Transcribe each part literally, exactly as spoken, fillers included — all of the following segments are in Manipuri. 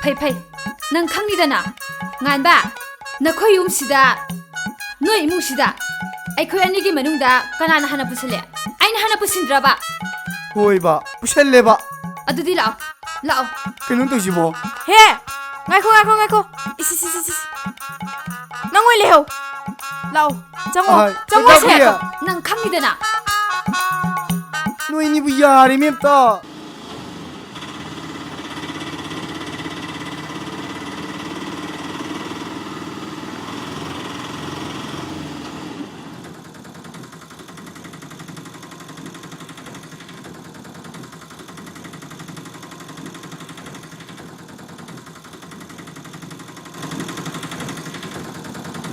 ꯐꯩ, ꯐꯩ꯫ ꯅꯪ ꯈꯪꯅꯤꯗꯅ꯫ ꯉꯥꯟꯕ, ꯅꯈꯣꯏ ꯌꯨꯝꯁꯤꯗ, ꯅꯣꯏ ꯏꯃꯨꯡꯁꯤꯗ ꯑꯩꯈꯣꯏ ꯑꯅꯤꯒꯤ ꯃꯅꯨꯡꯗ ꯀꯅꯥꯅ ꯍꯥꯟꯅ ꯄꯨꯁꯤꯜꯂꯦ? ꯑꯩꯅ ꯍꯥꯟꯅ ꯄꯨꯁꯤꯟꯗ꯭ꯔꯕ? ꯍꯣꯏꯕ, ꯄꯨꯁꯜꯂꯦꯕ꯫ ꯑꯗꯨꯗꯤ ꯂꯥꯛꯑꯣ, ꯂꯥꯛꯑꯣ꯫ ꯀꯩꯅꯣ ꯇꯧꯏꯁꯤꯕꯣ? ꯍꯦ! ꯉꯥꯏꯈꯣ, ꯉꯥꯏꯈꯣ, ꯉꯥꯏꯈꯣ꯫ ꯏꯁ, ꯏꯁ, ꯏꯁ, ꯏꯁ, ꯏꯁ꯫ ꯅꯪ ꯑꯣꯏ ꯂꯩꯍꯧ꯫ ꯂꯥꯛꯑꯣ, ꯆꯪꯉꯣ, ꯑꯍꯣꯏ, ꯆꯪꯉꯣ, ꯀꯩꯗꯧꯔꯒꯦ? ꯁꯦ꯫ ꯅꯪ ꯈꯪꯉꯤꯗꯅ꯫ ꯅꯣꯏꯅꯤꯕꯨ ꯌꯥꯔꯦꯃꯤ ꯑꯝꯇ꯫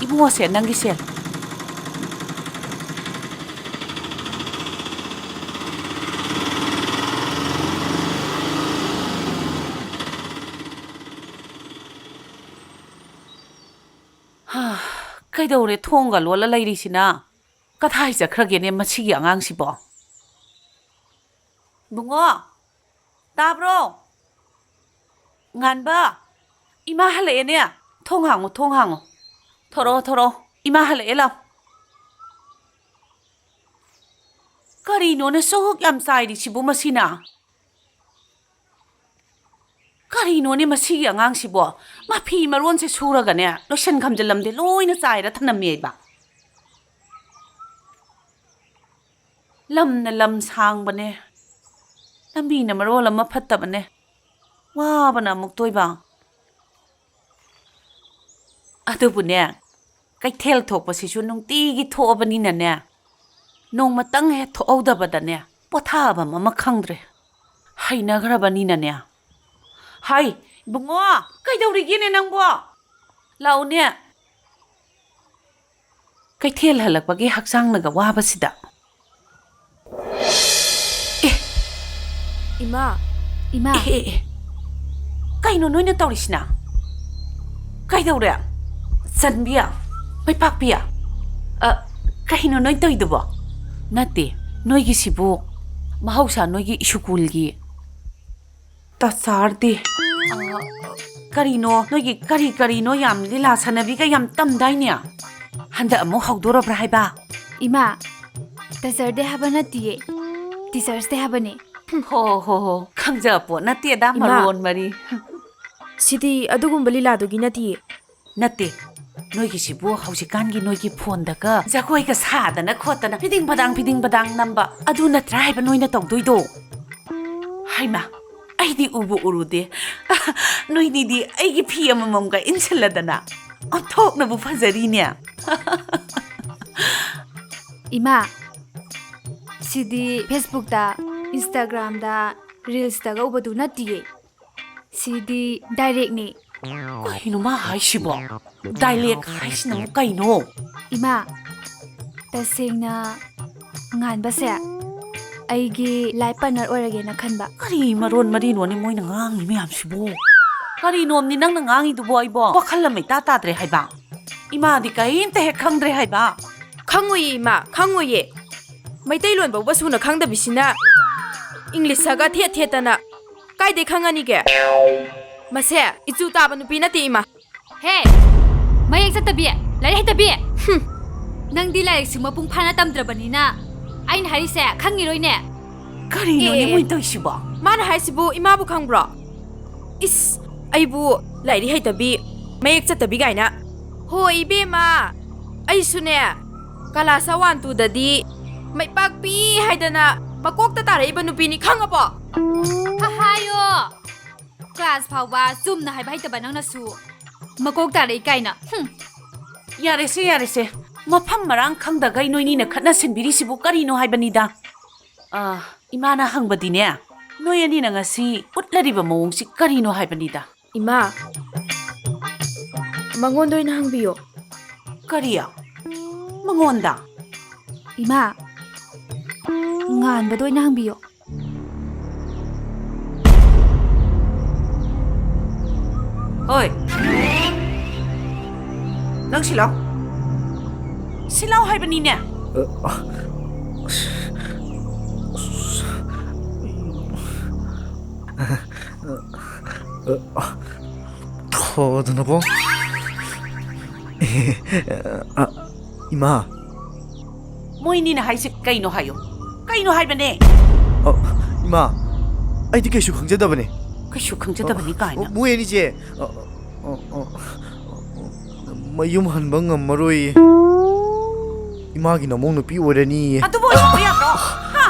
ꯏꯕꯨꯡꯉꯣꯁꯦ, ꯅꯪꯒꯤ ꯁꯦꯜ꯫ ꯍꯥ, ꯀꯩꯗꯧꯔꯦ ꯊꯣꯡꯒ ꯂꯣꯜꯂ ꯂꯩꯔꯤꯁꯤꯅ? ꯀꯗꯥꯏ ꯆꯠꯈ꯭ꯔꯒꯦꯅꯦ ꯃꯁꯤꯒꯤ ꯑꯉꯥꯡꯁꯤꯕꯣ? ꯏꯕꯨꯡꯉꯣ, ꯇꯥꯕ꯭ꯔꯣ? ꯉꯥꯟꯕ, ꯏꯃꯥ ꯍꯜꯂꯛꯑꯦꯅꯦ꯫ ꯊꯣꯡ ꯍꯥꯡꯉꯣ, ꯊꯣꯡ ꯍꯥꯡꯉꯣ꯫ ꯊꯣꯔꯛꯑꯣ, ꯊꯣꯔꯛꯑꯣ꯫ ꯏꯃꯥ ꯍꯜꯂꯛꯑꯦ, ꯂꯥꯎ꯫ ꯀꯔꯤꯅꯣꯅꯦ ꯁꯨꯛ ꯌꯥꯝ ꯆꯥꯏꯔꯤꯁꯤꯕꯨ ꯃꯁꯤꯅ? ꯀꯔꯤꯅꯣꯅꯦ ꯃꯁꯤꯒꯤ ꯑꯉꯥꯡꯁꯤꯕꯣ? ꯃꯐꯤ ꯃꯔꯣꯟꯁꯦ ꯁꯨꯔꯒꯅꯦ, ꯂꯣꯏꯁꯟ ꯈꯝꯖꯜꯂꯝꯗꯦ, ꯂꯣꯏꯅ ꯆꯥꯏꯔ ꯊꯅꯝꯃꯦꯕ꯫ ꯂꯝꯅ ꯂꯝ ꯁꯥꯡꯕꯅꯦ, ꯂꯝꯕꯤꯅ ꯃꯔꯣꯜ ꯑꯃ ꯐꯠꯇꯕꯅꯦ, ꯋꯥꯕꯅ ꯑꯃꯨꯛꯇꯣꯏꯕ꯫ ꯑꯗꯨꯕꯨꯅꯦ, ꯀꯩꯊꯦꯜ ꯊꯣꯛꯄꯁꯤꯁꯨ ꯅꯨꯡꯇꯤꯒꯤ ꯊꯣꯛꯑꯕꯅꯤꯅꯅꯦ, ꯅꯣꯡꯃꯇꯪ ꯍꯦꯛ ꯊꯣꯛꯍꯧꯗꯕꯗꯅꯦ, ꯄꯣꯊꯥꯐꯝ ꯑꯃ ꯈꯪꯗ꯭ꯔꯦ꯫ ꯍꯩꯅꯈ꯭ꯔꯕꯅꯤꯅꯅꯦ꯫ ꯍꯥꯏ, ꯏꯕꯨꯡꯉꯣ, ꯀꯩꯗꯧꯔꯤꯒꯦꯅꯦ ꯅꯪꯕꯣ? ꯂꯥꯛꯎꯅꯦ꯫ ꯀꯩꯊꯦꯜ ꯍꯜꯂꯛꯄꯒꯤ ꯍꯛꯆꯥꯡꯅꯒ ꯋꯥꯕꯁꯤꯗ꯫ ꯑꯦ! ꯏꯃꯥ! ꯏꯃꯥ! ꯑꯦ, ꯑꯦ, ꯑꯦ! ꯀꯩꯅꯣ ꯅꯣꯏꯅ ꯇꯧꯔꯤꯁꯤꯅ? ꯀꯩꯗꯧꯔꯦ? ꯆꯟꯕꯤ? ꯃꯩꯄꯥꯛꯄꯤ? ꯑ, ꯀꯩꯅꯣ ꯅꯣꯏ ꯇꯧꯔꯤꯗꯨꯕꯣ? ꯅꯠꯇꯦ, ꯅꯣꯏꯒꯤꯁꯤꯕꯨ ꯃꯍꯧꯁꯥ ꯅꯣꯏꯒꯤ ꯁ꯭ꯀꯨꯜꯒꯤ ꯇꯆꯥꯔꯗꯤ꯫ ꯑ, ꯀꯔꯤꯅꯣ? ꯅꯣꯏꯒꯤ ꯀꯔꯤ ꯀꯔꯤꯅꯣ ꯌꯥꯝ ꯂꯤꯂꯥ ꯁꯥꯟꯅꯕꯤꯒ ꯌꯥꯝ ꯇꯝꯗꯥꯏꯅꯦ? ꯍꯟꯗꯛ ꯑꯃꯨꯛ ꯍꯧꯗꯣꯔꯕ꯭ꯔꯥ ꯍꯥꯏꯕ? ꯏꯃꯥ, ꯇꯆꯔꯗꯦ ꯍꯥꯏꯕ ꯅꯠꯇꯤꯌꯦ, ꯇꯤꯆꯔꯁ ꯗꯦ ꯍꯥꯏꯕꯅꯦ꯫ ꯍꯣ, ꯍꯣ, ꯍꯣ, ꯈꯪꯖꯄꯣꯠ ꯅꯠꯇꯦꯗ, ꯏꯃꯥ꯫ ꯃꯔꯣꯟ ꯃꯔꯤ꯫ ꯁꯤꯗꯤ ꯑꯗꯨꯒꯨꯝꯕ ꯂꯤꯂꯥꯗꯨꯒꯤ ꯅꯠꯇꯤꯌꯦ꯫ ꯅꯠꯇꯦ, ꯅꯣꯏꯒꯤꯁꯤꯕꯨ ꯍꯧꯖꯤꯛꯀꯥꯟꯒꯤ ꯅꯣꯏꯒꯤ ꯐꯣꯟꯗꯒ ꯖꯒꯣꯏꯒ ꯁꯥꯗꯅ ꯈꯣꯠꯇꯅ ꯐꯤꯗꯤꯡ ꯐꯗꯥꯡ ꯐꯤꯗꯤꯡ ꯐꯗꯥꯡ ꯅꯝꯕ ꯑꯗꯨ ꯅꯠꯇ꯭ꯔꯥ ꯍꯥꯏꯕ ꯅꯣꯏꯅ ꯇꯧꯗꯣꯏꯗꯣ? ꯍꯩꯃꯥ, ꯑꯩꯗꯤ ꯎꯕꯨ ꯎꯔꯨꯗꯦ꯫ ꯅꯣꯏꯅꯤꯗꯤ ꯑꯩꯒꯤ ꯐꯤ ꯑꯃꯃꯝꯒ ꯏꯟꯁꯤꯜꯂꯗꯅ ꯑꯣꯟꯊꯣꯛꯅꯕꯨ ꯐꯖꯔꯤꯅꯦ꯫ ꯏꯃꯥ, ꯁꯤꯗꯤ Facebookꯇ, Instagramꯗ, Reelsꯇꯒ ꯎꯕꯗꯨ ꯅꯠꯇꯤꯌꯦ꯫ ꯁꯤꯗꯤ directꯅꯦ꯫ ꯀꯩꯅꯣ ꯃꯥ ꯍꯥꯏꯁꯤꯕꯣ? Direct ꯍꯥꯏꯁꯤꯅ ꯑꯃꯨꯛ ꯀꯩꯅꯣ? ꯏꯃꯥ, ꯇꯁꯦꯡꯅ ꯉꯥꯟꯕꯁꯦ ꯑꯩꯒꯤ life partner ꯑꯣꯏꯔꯒꯦꯅ ꯈꯟꯕ꯫ ꯀꯔꯤ ꯃꯔꯣꯟ ꯃꯔꯤꯅꯣꯅꯦ ꯃꯣꯏꯅ ꯉꯥꯡꯉꯤ ꯃꯌꯥꯝꯁꯤꯕꯣ? ꯀꯔꯤꯅꯣꯝꯅꯤ ꯅꯪꯅ ꯉꯥꯡꯉꯤꯗꯨꯕꯣ ꯑꯩꯕꯣ? ꯋꯥꯈꯜ ꯑꯃ ꯏꯇꯥ ꯇꯥꯗ꯭ꯔꯦ ꯍꯥꯏꯕ꯫ ꯏꯃꯥꯗꯤ ꯀꯔꯤꯝꯇ ꯍꯦꯛ ꯈꯪꯗ꯭ꯔꯦ ꯍꯥꯏꯕ꯫ ꯈꯪꯉꯣꯏꯌꯦ ꯏꯃꯥ, ꯈꯪꯉꯣꯏꯌꯦ꯫ ꯃꯩꯇꯩꯂꯣꯟ ꯐꯥꯎꯕ ꯁꯨꯅ ꯈꯪꯗꯕꯤꯁꯤꯅ Englishꯇꯒ ꯊꯦꯠ ꯊꯦꯠꯇꯅ ꯀꯥꯏꯗꯩ ꯈꯪꯉꯅꯤꯒꯦ? ꯃꯁꯦ ꯏꯆꯨ ꯇꯥꯕ ꯅꯨꯄꯤ ꯅꯠꯇꯦ ꯏꯃꯥ꯫ ꯍꯦ! ꯃꯌꯦꯛ ꯆꯠꯇꯕꯤ, ꯂꯥꯏꯔꯤꯛ ꯍꯩꯇꯕꯤ! ꯍꯨꯝ! ꯅꯪꯗꯤ ꯂꯥꯏꯔꯤꯛꯁꯨ ꯃꯄꯨꯡ ꯐꯥꯅ ꯇꯝꯗ꯭ꯔꯕꯅꯤꯅ ꯑꯩꯅ ꯍꯥꯏꯔꯤꯁꯦ ꯈꯪꯉꯤꯔꯣꯏꯅꯦ? ꯀꯔꯤꯅꯣꯅꯦ ꯑꯦ, ꯑꯦ, ꯑꯦ꯫ ꯃꯣꯏ ꯇꯧꯏꯁꯤꯕꯣ? ꯃꯥꯅ ꯍꯥꯏꯁꯤꯕꯨ ꯏꯃꯥꯕꯨ ꯈꯪꯕ꯭ꯔꯣ? ꯏꯁ, ꯑꯩꯕꯨ ꯂꯥꯏꯔꯤꯛ ꯍꯩꯇꯕꯤ, ꯃꯌꯦꯛ ꯆꯠꯇꯕꯤ ꯀꯥꯏꯅ꯫ ꯍꯣꯏ ꯏꯕꯦꯝꯃ, ꯑꯩꯁꯨꯅꯦ class one twoꯗꯗꯤ ꯃꯥꯏ ꯄꯥꯛꯄꯤ ꯍꯥꯏꯗꯅ ꯃꯀꯣꯛꯇ ꯇꯥꯔꯛꯏꯕ ꯅꯨꯄꯤꯅꯤ, ꯈꯪꯉꯕꯣ? ꯍꯥꯏꯌꯣ! Class ꯐꯥꯎꯕ ꯆꯨꯝꯅ ꯍꯥꯏꯕ ꯍꯩꯇꯕ ꯅꯪꯅꯁꯨ ꯃꯀꯣꯛ ꯇꯥꯔꯛꯏ ꯀꯥꯏꯅ꯫ ꯍꯨꯝ꯫ ꯌꯥꯔꯦꯁꯦ, ꯌꯥꯔꯦꯁꯦ꯫ ꯃꯐꯝ ꯃꯔꯥꯡ ꯈꯪꯗꯈꯩ ꯅꯣꯏꯅꯤꯅ ꯈꯠꯅ ꯁꯤꯟꯕꯤꯔꯤꯁꯤꯕꯨ ꯀꯔꯤꯅꯣ ꯍꯥꯏꯕꯅꯤꯗ꯫ ꯑ, ꯏꯃꯥꯅ ꯍꯪꯕꯗꯤꯅꯦ, ꯅꯣꯏ ꯑꯅꯤꯅ ꯉꯁꯤ ꯎꯠꯂꯔꯤꯕ ꯃꯑꯣꯡꯁꯤ ꯀꯔꯤꯅꯣ ꯍꯥꯏꯕꯅꯤꯗ꯫ ꯏꯃꯥ, ꯃꯉꯣꯟꯗ ꯑꯣꯏꯅ ꯍꯪꯕꯤꯌꯣ꯫ ꯀꯔꯤ? ꯃꯉꯣꯟꯗ? ꯏꯃꯥ, ꯉꯥꯟꯕꯗ ꯑꯣꯏꯅ ꯍꯪꯕꯤꯌꯣ꯫ ꯍꯣꯏ꯫ ꯅꯪ ꯁꯤ ꯂꯥꯎ꯫ ꯁꯤ ꯂꯥꯎ ꯍꯥꯏꯕꯅꯤꯅꯦ꯫ ꯑ, ꯑ, ꯑꯁ, ꯑꯁ, ꯑꯁ, ꯑꯩ, ꯑ, ꯑ, ꯑ, ꯊꯣꯗꯅꯕꯣ꯫ ꯑ, ꯏꯃꯥ꯫ ꯃꯣꯏꯅꯤꯅ ꯍꯥꯏꯁꯦ ꯀꯩꯅꯣ ꯍꯥꯏꯌꯣ꯫ ꯀꯩꯅꯣ ꯍꯥꯏꯕꯅꯦ? ꯑ, ꯏꯃꯥ, ꯑꯩꯗꯤ ꯀꯩꯁꯨ ꯈꯪꯖꯗꯕꯅꯦ꯫ ꯀꯩꯁꯨ ꯈꯪꯖꯗꯕꯅꯤ ꯀꯥꯏꯅ꯫ ꯃꯣꯏ ꯑꯅꯤꯁꯦ, ꯑ, ꯑ, ꯑ, ꯃꯌꯨꯝ ꯍꯟꯕ ꯉꯝꯃꯔꯣꯏꯌꯦ꯫ ꯏꯃꯥꯒꯤ ꯅꯃꯧ ꯅꯨꯄꯤ ꯑꯣꯏꯔꯅꯤꯌꯦ꯫ ꯑꯗꯨꯕꯨ ꯑꯣꯏꯊꯣꯛꯄ ꯌꯥꯕ꯭ꯔꯣ? ꯍꯥ?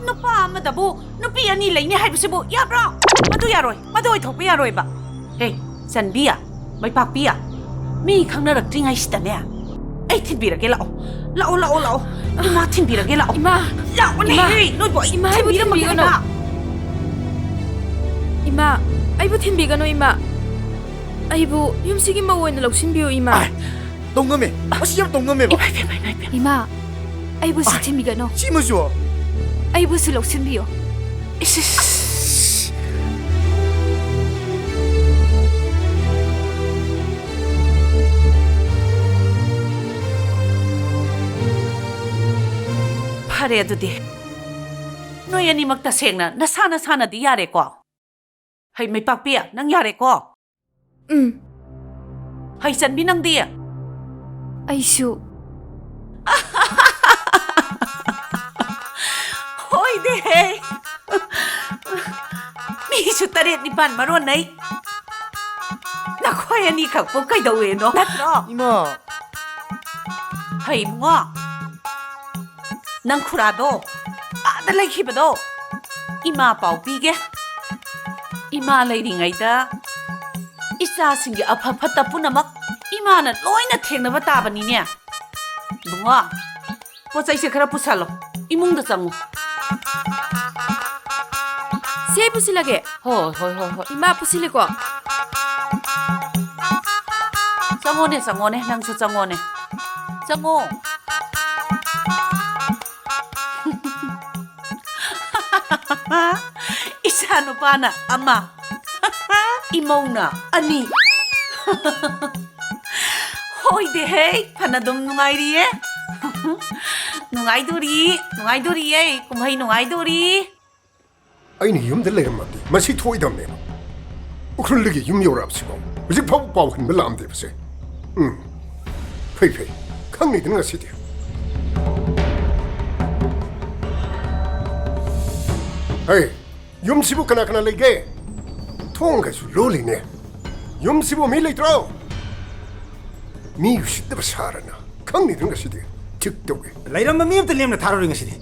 ꯅꯨꯄꯥ ꯑꯃꯗꯕꯨ ꯅꯨꯄꯤ ꯑꯅꯤ ꯂꯩꯅꯤ ꯍꯥꯏꯕꯁꯤꯕꯨ ꯌꯥꯕ꯭ꯔꯣ? ꯃꯗꯨ ꯌꯥꯔꯣꯏ꯫ ꯃꯗꯨ ꯑꯣꯏꯊꯣꯛꯄ ꯌꯥꯔꯣꯏꯕ꯫ ꯍꯦ, ꯆꯟꯕꯤ, ꯃꯩꯄꯥꯛꯄꯤ, ꯃꯤ ꯈꯪꯅꯔꯛꯇ꯭ꯔꯤꯉꯩꯁꯤꯗꯅꯦ, ꯑꯩ ꯊꯤꯟꯕꯤꯔꯒꯦ, ꯂꯥꯛꯑꯣ꯫ ꯂꯥꯛꯑꯣ, ꯂꯥꯛꯑꯣ, ꯂꯥꯛꯑꯣ꯫ ꯏꯃꯥ ꯊꯤꯟꯕꯤꯔꯒꯦ, ꯂꯥꯛꯑꯣ꯫ ꯏꯃꯥ! ꯂꯥꯛꯑꯣꯅꯦ, ꯏꯃꯥ! ꯍꯦ, ꯅꯣꯏꯕꯨ ꯑꯩ ꯏꯃꯥ, ꯑꯩꯕꯨ ꯊꯤꯟꯕꯤꯔꯝꯃꯒꯦ ꯊꯤꯟꯕꯤꯒꯅꯨ꯫ ꯍꯥꯏꯕ꯫ ꯏꯃꯥ! ꯑꯩꯕꯨ ꯊꯤꯟꯕꯤꯒꯅꯨ, ꯏꯃꯥ! ꯑꯩꯕꯨ ꯌꯨꯝꯁꯤꯒꯤ ꯃꯧ ꯑꯣꯏꯅ ꯂꯧꯁꯤꯟꯕꯤꯌꯨ, ꯏꯃꯥ! ꯑꯥꯏ! ꯇꯧ ꯉꯝꯃꯦ꯫ ꯑꯁꯤ ꯌꯥꯝ ꯇꯧ ꯉꯝꯃꯦꯕ꯫ ꯏꯃꯥ, ꯏꯃꯥ, ꯏꯃꯥ, ꯏꯃꯥ! ꯏꯃꯥ, ꯑꯩꯕꯨꯁꯨ ꯑꯥꯏ! ꯊꯤꯟꯕꯤꯒꯅꯨ꯫ ꯁꯤꯃꯁꯨ? ꯑꯩꯕꯨꯁꯨ ꯂꯧꯁꯤꯟꯕꯤꯌꯨ꯫ ꯏꯁ, ꯏꯁ, ꯏꯁ꯫ ꯐꯔꯦ ꯑꯗꯨꯗꯤ꯫ ꯅꯣꯏ ꯑꯅꯤꯃꯛ ꯇꯁꯦꯡꯅ ꯅꯁꯥ ꯅꯁꯥꯅꯗꯤ ꯌꯥꯔꯦꯀꯣ? ꯍꯩ, ꯃꯩꯄꯥꯛꯄꯤ, ꯅꯪ ꯌꯥꯔꯦꯀꯣ? ꯎꯝ꯫ ꯍꯩ, ꯆꯟꯕꯤ, ꯅꯪꯗꯤ? ꯑꯩꯁꯨ꯫ ꯍꯣꯏꯅꯦꯍꯦ꯫ ꯃꯤꯁꯨ ꯇꯔꯦꯠ ꯅꯤꯄꯥꯟ ꯃꯔꯣꯟꯅꯩ꯫ ꯅꯈꯣꯏ ꯑꯅꯤꯈꯛꯄꯨ ꯀꯩꯗꯧꯋꯦꯅꯣ, ꯅꯠꯇ꯭ꯔꯣ? ꯏꯃꯥ꯫ ꯍꯩ, ꯏꯕꯨꯡꯉꯣ꯫ ꯅꯪ ꯈꯨꯔꯥꯗꯣ ꯑꯥꯗ ꯂꯩꯈꯤꯕꯗꯣ, ꯏꯃꯥ ꯄꯥꯎ ꯄꯤꯒꯦ꯫ ꯏꯃꯥ ꯂꯩꯔꯤꯉꯩꯗ ꯏꯆꯥꯁꯤꯡꯒꯤ ꯑꯐ ꯐꯠꯇ ꯄꯨꯝꯅꯃꯛ ꯏꯃꯥꯅ ꯂꯣꯏꯅ ꯊꯦꯡꯅꯕ ꯇꯥꯕꯅꯤꯅꯦ꯫ ꯏꯕꯨꯡꯉꯣ, ꯄꯣꯠ ꯆꯩꯁꯦ ꯈꯔ ꯄꯨꯁꯜꯂꯣ, ꯏꯃꯨꯡꯗ ꯆꯪꯉꯨ꯫ ꯁꯦ, ꯄꯨꯁꯤꯜꯂꯒꯦ꯫ ꯍꯣꯏ, ꯍꯣꯏ, ꯍꯣꯏ, ꯍꯣꯏ꯫ ꯏꯃꯥ, ꯄꯨꯁꯤꯜꯂꯦꯀꯣ꯫ ꯆꯪꯉꯣꯅꯦ, ꯆꯪꯉꯣꯅꯦ, ꯅꯪꯁꯨ ꯆꯪꯉꯣꯅꯦ꯫ ꯆꯪꯉꯣ꯫ ꯏꯆꯥ ꯅꯨꯄꯥꯅ ꯑꯃ, ꯏꯃꯧꯅ ꯑꯅꯤ꯫ ꯍꯣꯏꯗꯦꯍꯦ, ꯐꯅꯗꯨꯝ ꯅꯨꯡꯉꯥꯏꯔꯤꯌꯦ꯫ ꯅꯨꯡꯉꯥꯏꯗꯣꯔꯤ, ꯅꯨꯡꯉꯥꯏꯗꯣꯔꯤꯌꯦ, ꯀꯨꯝꯍꯩ ꯅꯨꯡꯉꯥꯏꯗꯣꯔꯤ꯫ ꯑꯩꯅ ꯌꯨꯝꯗ ꯂꯩꯔꯝꯃꯕꯗꯤ ꯃꯁꯤ ꯊꯣꯛꯑꯣꯏꯗꯕꯅꯦꯕ꯫ ꯎꯈ꯭ꯔꯨꯜꯗꯒꯤ ꯌꯨꯝ ꯌꯧꯔꯛꯑꯕꯁꯤꯕꯣ? ꯍꯧꯖꯤꯛ ꯐꯥꯎꯕ ꯄꯥꯎ ꯍꯟꯕ ꯂꯥꯛꯑꯝꯗꯦꯕꯁꯦ꯫ ꯎꯝ, ꯐꯩ ꯐꯩ, ꯈꯪꯅꯤꯗꯅ ꯉꯁꯤꯗꯤ꯫ ꯍꯩ, ꯌꯨꯝꯁꯤꯕꯨ ꯀꯅꯥ ꯀꯅꯥ ꯂꯩꯒꯦ? ꯊꯣꯡꯒꯁꯨ ꯂꯣꯜꯂꯤꯅꯦ꯫ ꯌꯨꯝꯁꯤꯕꯨ ꯃꯤ ꯂꯩꯇ꯭ꯔꯣ? ꯃꯤ ꯎꯁꯤꯠꯇꯕ ꯁꯥꯔꯅ ꯈꯪꯅꯤꯗꯅ ꯉꯁꯤꯗꯤ꯫ ꯊꯤꯛ ꯇꯧꯒꯦ꯫ ꯂꯩꯔꯝꯕ ꯃꯤ ꯑꯝꯇ ꯂꯦꯝꯅ ꯊꯥꯔꯔꯣꯏ ꯉꯁꯤꯗꯤ꯫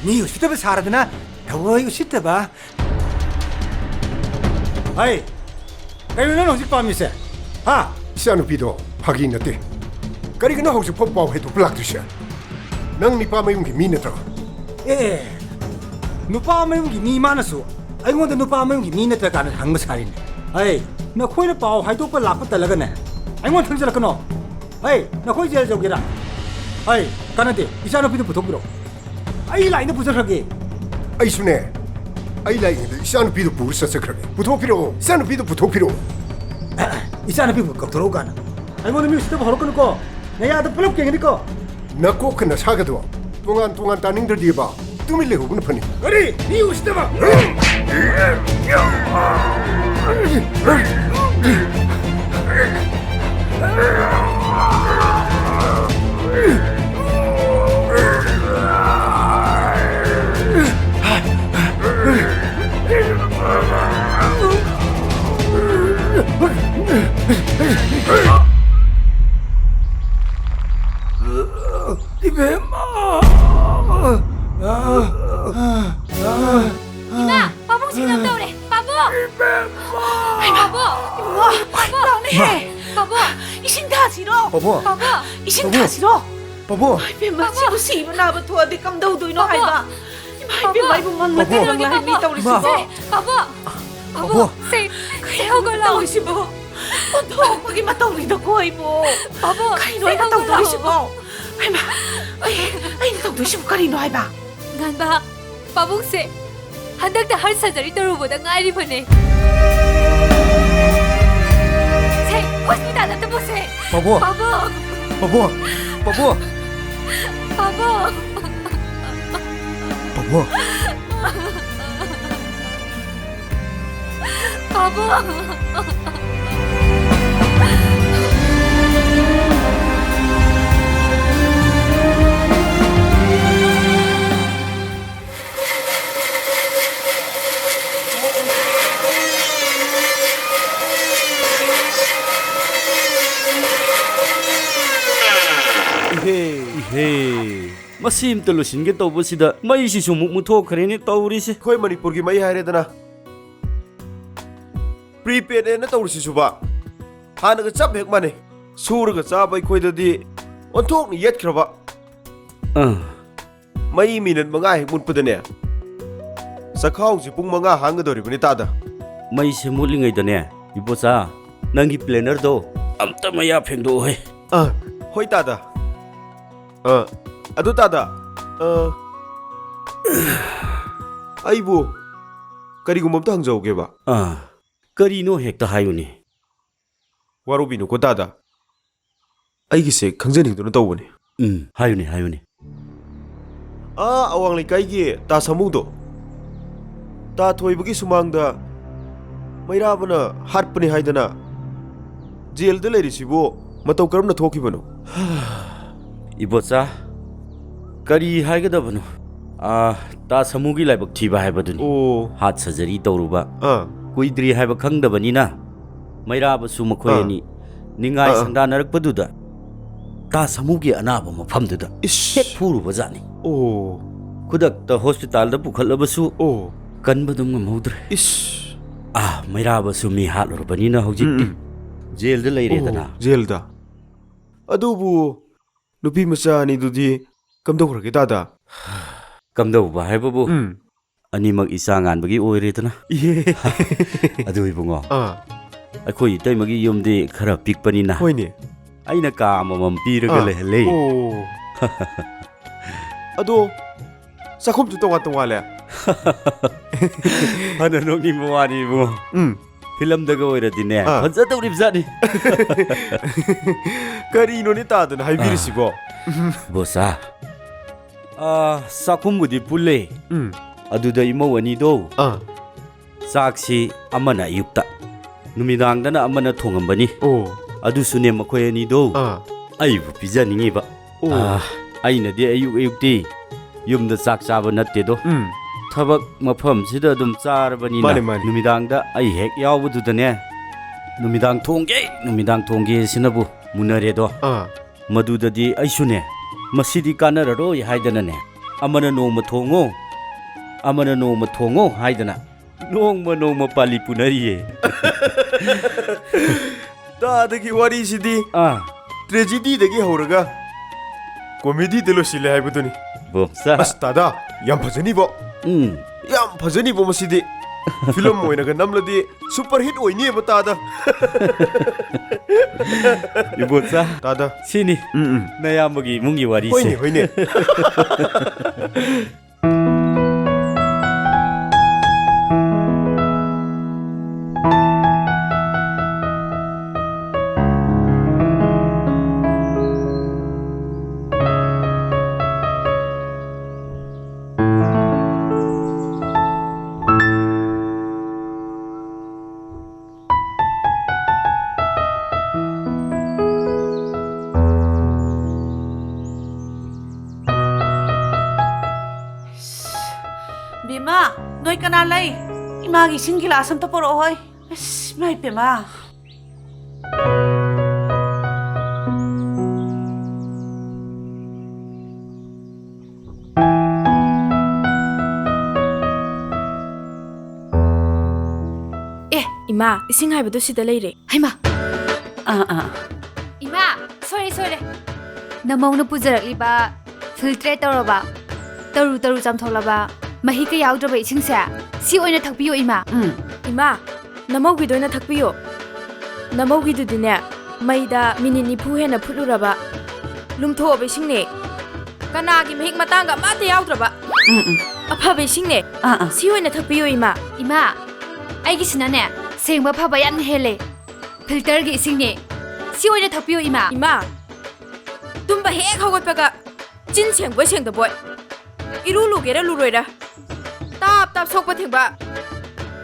ꯃꯤ ꯎꯁꯤꯠꯇꯕ ꯁꯥꯔꯗꯅ ꯊꯑꯣꯏ ꯎꯁꯤꯠꯇꯕ꯫ ꯍꯩ, ꯀꯩꯅꯣ ꯅꯪꯅ ꯍꯧꯖꯤꯛ ꯄꯥꯝꯃꯤꯁꯦ? ꯍꯥ? ꯏꯆꯥꯅꯨꯄꯤꯗꯣ ꯐꯥꯒꯤ ꯅꯠꯇꯦ꯫ ꯀꯔꯤꯒꯤꯅꯣ ꯍꯧꯖꯤꯛꯐꯥꯎ ꯄꯥꯎ ꯍꯦꯛꯇꯣꯛꯄ ꯂꯥꯛꯇ꯭ꯔꯤꯁꯦ? ꯅꯪ ꯅꯤꯄꯥ ꯃꯌꯨꯝꯒꯤ ꯃꯤ ꯅꯠꯇ꯭ꯔꯣ? ꯑꯦ, ꯅꯨꯄꯥ ꯃꯌꯨꯝꯒꯤ ꯃꯤ ꯃꯥꯅꯁꯨ ꯑꯩꯉꯣꯟꯗ ꯅꯨꯄꯥ ꯃꯌꯨꯝꯒꯤ ꯃꯤ ꯅꯠꯇ꯭ꯔ ꯀꯥꯟꯗ ꯍꯪꯕ ꯁꯥꯔꯤꯅꯦ꯫ ꯑꯩ, ꯅꯈꯣꯏꯅ ꯄꯥꯎ ꯍꯥꯏꯗꯣꯛꯄ ꯂꯥꯛꯄ ꯇꯜꯂꯒꯅꯦ, ꯑꯩꯉꯣꯟꯗ ꯊꯪꯖꯜꯂꯛꯀꯅꯣ꯫ ꯑꯩ, ꯅꯈꯣꯏ ꯖꯦꯜ ꯌꯧꯒꯦꯔꯥ? ꯑꯩ, ꯀꯥꯟꯅꯗꯦ, ꯏꯆꯥꯅꯨꯄꯤꯗꯨ ꯄꯨꯊꯣꯛꯄꯤꯔꯛꯑꯣ꯫ ꯑꯩ ꯂꯥꯏꯟꯗ ꯄꯨꯖꯈ꯭ꯔꯒꯦ꯫ ꯑꯩꯁꯨꯅꯦ, ꯑꯩ ꯂꯥꯏꯟꯗ ꯏꯆꯥꯅꯨꯄꯤꯗꯨ ꯄꯨꯔ ꯆꯠꯆꯈ꯭ꯔꯒꯦ꯫ ꯄꯨꯊꯣꯛꯄꯤꯔꯛꯑꯣ, ꯏꯆꯥꯅꯨꯄꯤꯗꯨ ꯄꯨꯊꯣꯛꯄꯤꯔꯛꯑꯣ꯫ ꯏꯆꯥꯅꯨꯄꯤꯕꯨ ꯀꯧꯊꯣꯔꯛꯎ ꯀꯥꯟꯅ꯫ ꯑꯩꯉꯣꯟꯗ ꯃꯤ ꯎꯁꯤꯠꯇꯕ ꯍꯧꯔꯛꯀꯅꯨꯀꯣ꯫ ꯅꯌꯥꯗ ꯄꯨꯂꯞ ꯀꯦꯟꯒꯅꯤꯀꯣ꯫ ꯅꯀꯣꯛꯀ ꯅꯁꯥꯒꯗꯣ ꯇꯣꯉꯥꯟ ꯇꯣꯉꯥꯟ ꯇꯥꯅꯤꯡꯗ꯭ꯔꯗꯤꯕ, ꯇꯨꯃꯤꯟ ꯂꯩꯍꯧꯕꯅ ꯐꯅꯤ꯫ ꯀꯔꯤ? ꯃꯤ ꯎꯁꯤꯠꯇꯕ? ꯏꯕꯦꯝꯃ! ꯏꯃꯥ, ꯄꯥꯕꯨꯡꯁꯤ ꯀꯩꯅꯣꯝ ꯇꯧꯔꯦ꯫ ꯄꯥꯕꯨꯡ! ꯏꯕꯦꯝꯃ! ꯄꯥꯕꯨꯡ! ꯏꯃꯥ! ꯄꯥꯕꯨꯡ! ꯂꯥꯎꯅꯦꯍꯦ! ꯄꯥꯕꯨꯡ! ꯏꯁꯤꯡ ꯊꯥꯁꯤꯔꯣ? ꯄꯥꯕꯨꯡ! ꯄꯥꯕꯨꯡ! ꯏꯁꯤꯡ ꯄꯥꯕꯨꯡ! ꯊꯥꯁꯤꯔꯣ? ꯄꯥꯕꯨꯡ! ꯏꯃꯥ, ꯏꯕꯦꯝꯃ, ꯄꯥꯕꯨꯡ! ꯁꯤꯕꯨ ꯅꯥꯕ ꯊꯣꯛꯑꯗꯤ ꯀꯝꯗꯧꯗꯣꯏꯅꯣ ꯄꯥꯕꯨꯡ! ꯍꯥꯏꯕ? ꯏꯃꯥ, ꯄꯥꯕꯨꯡ! ꯏꯕꯦꯝꯃ, ꯑꯩꯕꯨ ꯃꯪꯂꯥꯛꯇ ꯄꯥꯕꯨꯡ! ꯃꯪꯂꯥꯛ ꯍꯥꯏ ꯃꯤ ꯇꯧꯔꯤꯁꯤꯕꯣ? ꯄꯥꯕꯨꯡ! ꯄꯥꯕꯨꯡ! ꯄꯥꯕꯨꯡ! ꯁꯦ, ꯁꯦ, ꯍꯧꯒꯠꯂꯣ! ꯇꯧꯔꯤꯁꯤꯕꯣ? ꯑꯣꯟꯊꯣꯛꯄꯒꯤ ꯃꯇꯧꯅꯤꯗꯀꯣ ꯑꯩꯕꯨ꯫ ꯄꯥꯕꯨꯡ! ꯀꯩꯅꯣ ꯁꯦ, ꯑꯩꯅ ꯍꯧꯒꯠꯂꯣ! ꯇꯧꯗꯣꯔꯤꯁꯤꯕꯣ? ꯍꯩꯃꯥ, ꯑꯩ, ꯑꯩꯅ ꯇꯧꯗꯣꯏꯁꯤꯕꯨ ꯀꯔꯤꯅꯣ ꯍꯥꯏꯕ? ꯉꯥꯟꯕ, ꯄꯥꯕꯨꯡꯁꯦ ꯍꯟꯗꯛꯇ ꯍꯥꯔꯠ ꯁꯔꯖꯔꯤ ꯇꯧꯔꯨꯕꯗ ꯉꯥꯏꯔꯤꯕꯅꯦ꯫ ꯁꯦ, ꯍꯣꯁꯄꯤꯇꯥꯜ ꯑꯝꯇ ꯄꯨꯁꯦ꯫ ꯄꯥꯕꯨꯡ! ꯄꯥꯕꯨꯡ! ꯄꯥꯕꯨꯡ! ꯄꯥꯕꯨꯡ! ꯄꯥꯕꯨꯡ! ꯄꯥꯕꯨꯡ! ꯄꯥꯕꯨꯡ! ꯄꯥꯕꯨꯡ! ꯏꯍꯦ꯫ ꯏꯍꯦ꯫ ꯃꯁꯤ ꯑꯝꯇ ꯂꯣꯏꯁꯤꯟꯒꯦ ꯇꯧꯕꯁꯤꯗ ꯃꯩꯁꯤꯁꯨ ꯑꯃꯨꯛ ꯃꯨꯠꯊꯣꯛꯈ꯭ꯔꯦꯅꯦ ꯇꯧꯔꯤꯁꯦ꯫ ꯑꯩꯈꯣꯏ ꯃꯅꯤꯄꯨꯔꯒꯤ ꯃꯩ ꯍꯥꯏꯔꯦꯗꯅ꯫ ꯄ꯭ꯔꯤꯄꯦꯗꯅꯦꯅ ꯇꯧꯔꯤꯁꯤꯁꯨꯕ ꯍꯥꯟꯅꯒ ꯆꯞ ꯍꯦꯛ ꯃꯥꯟꯅꯩ꯫ ꯁꯨꯔꯒ ꯆꯥꯕ ꯑꯩꯈꯣꯏꯗꯗꯤ ꯑꯣꯟꯊꯣꯛꯅ ꯌꯦꯠꯈ꯭ꯔꯕ꯫ ꯑꯥ꯫ ꯃꯩ ꯃꯤꯅꯠ ꯃꯉꯥ ꯍꯦꯛ ꯃꯨꯠꯄꯗꯅꯦ, ꯆꯈꯥꯎꯁꯦ ꯄꯨꯡ ꯃꯉꯥ ꯍꯥꯡꯒꯗꯧꯔꯤꯕꯅꯤ ꯇꯥꯗ꯫ ꯃꯩꯁꯦ ꯃꯨꯠꯂꯤꯉꯩꯗꯅꯦ, ꯏꯕꯣꯆꯥ, ꯅꯪꯒꯤ ꯄ꯭ꯂꯦꯅꯔꯗꯣ ꯑꯝꯇ ꯃꯌꯥ ꯐꯦꯡꯗꯣꯛꯑꯣꯍꯦ꯫ ꯑꯥ, ꯍꯣꯏ ꯇꯥꯗ꯫ ꯑꯥ, ꯑꯗꯨ ꯇꯥꯗ, ꯑꯥ, ꯑꯩꯕꯨ ꯀꯔꯤꯒꯨꯝꯕ ꯑꯝꯇ ꯍꯪꯖꯍꯧꯒꯦꯕ꯫ ꯑꯥ, ꯀꯔꯤꯅꯣ ꯍꯦꯛꯇ ꯍꯥꯏꯌꯨꯅꯦ꯫ ꯋꯥꯔꯧꯕꯤꯅꯨꯀꯣ ꯇꯥꯗ꯫ ꯑꯩꯒꯤꯁꯦ ꯈꯪꯖꯅꯤꯡꯗꯨꯅ ꯇꯧꯕꯅꯤ꯫ ꯎꯝ, ꯍꯥꯏꯌꯨꯅꯦ, ꯍꯥꯏꯌꯨꯅꯦ꯫ ꯑꯥ, ꯑꯋꯥꯡ ꯂꯩꯀꯥꯏꯒꯤ ꯇꯥ ꯁꯥꯃꯨꯗꯣ, ꯇꯥ ꯊꯣꯏꯕꯒꯤ ꯁꯨꯃꯥꯡꯗ ꯃꯩꯔꯥꯕꯅ ꯍꯥꯠꯄꯅꯤ ꯍꯥꯏꯗꯅ ꯖꯦꯜꯗ ꯂꯩꯔꯤꯁꯤꯕꯨ ꯃꯇꯧ ꯀꯔꯝꯅ ꯊꯣꯛꯈꯤꯕꯅꯣ? ꯏꯕꯣꯆꯥ, ꯀꯔꯤ ꯍꯥꯏꯒꯗꯕꯅꯣ? ꯑꯥ, ꯇꯥ ꯁꯥꯃꯨꯒꯤ ꯂꯥꯏꯕꯛ ꯊꯤꯕ ꯍꯥꯏꯕꯗꯨꯅꯤ꯫ ꯑꯣ꯫ ꯍꯥꯔꯠ ꯁꯔꯖꯔꯤ ꯇꯧꯔꯨꯕ꯫ ꯑꯥ꯫ ꯀꯨꯏꯗ꯭ꯔꯤ ꯍꯥꯏꯕ ꯈꯪꯗꯕꯅꯤꯅ ꯃꯩꯔꯥꯕꯁꯨ ꯃꯈꯣꯏ ꯑꯥ꯫ ꯑꯅꯤ ꯅꯤꯡꯉꯥꯏ ꯑꯥ, ꯑꯥ꯫ ꯁꯪꯗꯥꯅꯔꯛꯄꯗꯨꯗ ꯇꯥ ꯁꯥꯃꯨꯒꯤ ꯑꯅꯥꯕ ꯃꯐꯝꯗꯨꯗ ꯏꯁ꯫ ꯍꯦꯛ ꯐꯨꯔꯨꯕꯖꯥꯠꯅꯤ꯫ ꯑꯣ꯫ ꯈꯨꯗꯛꯇ ꯍꯣꯁꯄꯤꯇꯥꯜꯗ ꯄꯨꯈꯠꯂꯕꯁꯨ ꯑꯣ꯫ ꯀꯟꯕꯗꯨ ꯉꯝꯍꯧꯗ꯭ꯔꯦ꯫ ꯏꯁ꯫ ꯑꯥ, ꯃꯩꯔꯥꯕꯁꯨ ꯃꯤ ꯍꯥꯠꯂꯨꯔꯕꯅꯤꯅ ꯍꯧꯖꯤꯛꯇꯤ ꯎꯝ, ꯎꯝ꯫ ꯖꯦꯜꯗ ꯂꯩꯔꯦꯗꯅ꯫ ꯑꯣ, ꯖꯦꯜꯗ꯫ ꯑꯗꯨꯕꯨ ꯅꯨꯄꯤ ꯃꯆꯥ ꯑꯅꯤꯗꯨꯗꯤ ꯀꯝꯗꯧꯈ꯭ꯔꯒꯦ ꯇꯥꯗ? ꯀꯝꯗꯧꯕ ꯍꯥꯏꯕꯕꯨ ꯎꯝ꯫ ꯑꯅꯤꯃꯛ ꯏꯆꯥ ꯉꯥꯟꯕꯒꯤ ꯑꯣꯏꯔꯦꯗꯅ꯫ ꯏꯍꯦ꯫ ꯑꯗꯨ ꯏꯕꯨꯡꯉꯣ, ꯑꯥ꯫ ꯑꯩꯈꯣꯏ ꯏꯇꯩꯃꯒꯤ ꯌꯨꯝꯗꯤ ꯈꯔ ꯄꯤꯛꯄꯅꯤꯅ ꯍꯣꯏꯅꯦ꯫ ꯑꯩꯅ ꯀꯥ ꯑꯃꯃꯝ ꯄꯤꯔꯒ ꯑꯥ꯫ ꯂꯩꯍꯜꯂꯦ꯫ ꯑꯣ꯫ ꯑꯗꯣ ꯆꯥꯛꯈꯨꯝꯁꯨ ꯇꯣꯉꯥꯟ ꯇꯣꯉꯥꯜꯂꯦ꯫ ꯐꯅ ꯅꯣꯛꯅꯤꯡꯕ ꯋꯥꯅꯤ ꯏꯕꯨꯡꯉꯣ꯫ ꯎꯝ꯫ ꯐꯤꯂꯝꯗꯒ ꯑꯣꯏꯔꯗꯤꯅꯦ, ꯑꯥ꯫ ꯐꯖꯗꯧꯔꯤꯕꯖꯥꯠꯅꯤ꯫ ꯀꯔꯤꯅꯣꯅꯦ ꯇꯥꯗꯅ ꯍꯥꯏꯕꯤꯔꯤꯁꯤꯕꯣ? ꯑꯥ꯫ ꯕꯣꯁꯥ, ꯑꯥ, ꯆꯥꯛꯈꯨꯝꯕꯨꯗꯤ ꯄꯨꯜꯂꯦ꯫ ꯎꯝ꯫ ꯑꯗꯨꯗ ꯏꯃꯧ ꯑꯅꯤꯗꯣ ꯑꯥ꯫ ꯆꯥꯛꯁꯤ ꯑꯃꯅ ꯑꯌꯨꯛꯇ, ꯅꯨꯃꯤꯗꯥꯡꯗꯅ ꯑꯃꯅ ꯊꯣꯡꯉꯝꯕꯅꯤ꯫ ꯑꯣ꯫ ꯑꯗꯨꯁꯨꯅꯦ, ꯃꯈꯣꯏ ꯑꯅꯤꯗꯣ ꯑꯥ꯫ ꯑꯩꯕꯨ ꯄꯤꯖꯅꯤꯡꯉꯤꯕ꯫ ꯑꯣ꯫ ꯑꯥ, ꯑꯩꯅꯗꯤ ꯑꯌꯨꯛ ꯑꯌꯨꯛꯇꯤ ꯌꯨꯝꯗ ꯆꯥꯛ ꯆꯥꯕ ꯅꯠꯇꯦꯗꯣ꯫ ꯎꯝ꯫ ꯊꯕꯛ ꯃꯐꯝꯁꯤꯗ ꯑꯗꯨꯝ ꯆꯥꯔꯕꯅꯤꯅ, ꯃꯥꯅꯦ, ꯃꯥꯅꯦ꯫ ꯅꯨꯃꯤꯗꯥꯡꯗ ꯑꯩ ꯍꯦꯛ ꯌꯥꯎꯕꯗꯨꯗꯅꯦ, "ꯅꯨꯃꯤꯗꯥꯡ ꯊꯣꯡꯒꯦ, ꯅꯨꯃꯤꯗꯥꯡ ꯊꯣꯡꯒꯦ" ꯁꯤꯅꯕꯨ ꯃꯨꯟꯅꯔꯦꯗꯣ꯫ ꯑꯥ꯫ ꯃꯗꯨꯗꯗꯤ ꯑꯩꯁꯨꯅꯦ, "ꯃꯁꯤꯗꯤ ꯀꯥꯟꯅꯔꯔꯣꯏ" ꯍꯥꯏꯗꯅꯅꯦ, "ꯑꯃꯅ ꯅꯣꯡꯃ ꯊꯣꯡꯉꯣ, ꯑꯃꯅ ꯅꯣꯡꯃ ꯊꯣꯡꯉꯣ" ꯍꯥꯏꯗꯅ ꯅꯣꯡꯃ ꯅꯣꯡꯃ ꯄꯥꯜꯂꯤ ꯄꯨꯅꯔꯤꯌꯦ꯫ ꯇꯥꯗꯒꯤ ꯋꯥꯔꯤꯁꯤꯗꯤ ꯑꯥ꯫ Tragedy ꯗꯒꯤ ꯍꯧꯔꯒ comedy ꯗ ꯂꯣꯏꯁꯤꯜꯂꯦ ꯍꯥꯏꯕꯗꯨꯅꯤ꯫ ꯕꯣꯝꯆꯥ꯫ ꯑꯁ, ꯇꯥꯗ, ꯌꯥꯝ ꯐꯖꯅꯤꯕꯣ꯫ ꯎꯝ꯫ ꯌꯥꯝ ꯐꯖꯅꯤꯕꯣ ꯃꯁꯤꯗꯤ꯫ Film ꯑꯣꯏꯅꯒ ꯅꯝꯂꯗꯤ super hit ꯑꯣꯏꯅꯤꯕ, ꯇꯥꯗ꯫ ꯏꯕꯣꯆꯥ꯫ ꯇꯥꯗ꯫ ꯁꯤꯅꯤ ꯎꯝ, ꯎꯝ꯫ ꯅꯌꯥꯝꯕꯒꯤ ꯏꯃꯨꯡꯒꯤ ꯋꯥꯔꯤꯁꯦ꯫ ꯍꯣꯏꯅꯦ, ꯍꯣꯏꯅꯦ꯫ ꯕꯦꯝꯃ, ꯅꯣꯏ ꯀꯅꯥ ꯂꯩ? ꯏꯃꯥꯒꯤ ꯏꯁꯤꯡ ꯒꯤꯂꯥꯁ ꯑꯝꯇ ꯄꯣꯔꯛꯑꯣ ꯍꯣꯏ꯫ ꯑꯁ, ꯏꯃꯥ ꯏꯄꯦꯝꯃ꯫ ꯑꯦ, ꯏꯃꯥ, ꯏꯁꯤꯡ ꯍꯥꯏꯕꯗꯨ ꯁꯤꯗ ꯂꯩꯔꯦ꯫ ꯍꯩꯃꯥ! ꯑꯥ, ꯑꯥ꯫ ꯏꯃꯥ, ꯁꯣꯏꯔꯦ, ꯁꯣꯏꯔꯦ꯫ ꯅꯃꯧꯅ ꯄꯨꯖꯔꯛꯂꯤꯕ filter ꯇꯧꯔꯕ, ꯇꯔꯨ ꯇꯔꯨ ꯆꯥꯝꯊꯣꯛꯂꯕ, ꯃꯍꯤꯛꯀ ꯌꯥꯎꯗ꯭ꯔꯕ ꯏꯁꯤꯡꯁꯦ ꯁꯤ ꯑꯣꯏꯅ ꯊꯛꯄꯤꯌꯨ, ꯏꯃꯥ꯫ ꯎꯝ꯫ ꯏꯃꯥ, ꯅꯃꯧꯒꯤꯗꯣ ꯑꯣꯏꯅ ꯊꯛꯄꯤꯌꯣ꯫ ꯅꯃꯧꯒꯤꯗꯨꯗꯤꯅꯦ, ꯃꯩꯗ ꯃꯤꯅꯤꯠ ꯅꯤꯐꯨ ꯍꯦꯟꯅ ꯐꯨꯠꯂꯨꯔꯕ, ꯂꯨꯝꯊꯣꯛꯑꯕ ꯏꯁꯤꯡꯅꯦ꯫ ꯀꯅꯥꯒꯤ ꯃꯍꯤꯛ ꯃꯇꯥꯡꯒ ꯑꯃꯠꯇ ꯌꯥꯎꯗ꯭ꯔꯕ꯫ ꯎꯝ, ꯎꯝ꯫ ꯑꯐꯕ ꯏꯁꯤꯡꯅꯦ꯫ ꯑꯥ, ꯑꯥ꯫ ꯁꯤ ꯑꯣꯏꯅ ꯊꯛꯄꯤꯌꯣ, ꯏꯃꯥ꯫ ꯏꯃꯥ, ꯑꯩꯒꯤꯁꯤꯅꯅꯦ, ꯁꯦꯡꯕ ꯐꯕ ꯌꯥꯝꯅ ꯍꯦꯜꯂꯦ꯫ Filter ꯒꯤ ꯏꯁꯤꯡꯅꯦ꯫ ꯁꯤ ꯑꯣꯏꯅ ꯊꯛꯄꯤꯌꯣ, ꯏꯃꯥ꯫ ꯏꯃꯥ, ꯇꯨꯝꯕ ꯍꯦꯛ ꯍꯧꯒꯠꯄꯒ ꯆꯤꯟ ꯁꯦꯡꯕꯣꯏ ꯁꯦꯡꯗꯕꯣꯏ, ꯏꯔꯨ ꯂꯨꯒꯦꯔꯥ ꯂꯨꯔꯣꯏꯔꯥ, ꯇꯥꯞ ꯇꯥꯞ ꯁꯣꯛꯄ ꯊꯦꯡꯕ,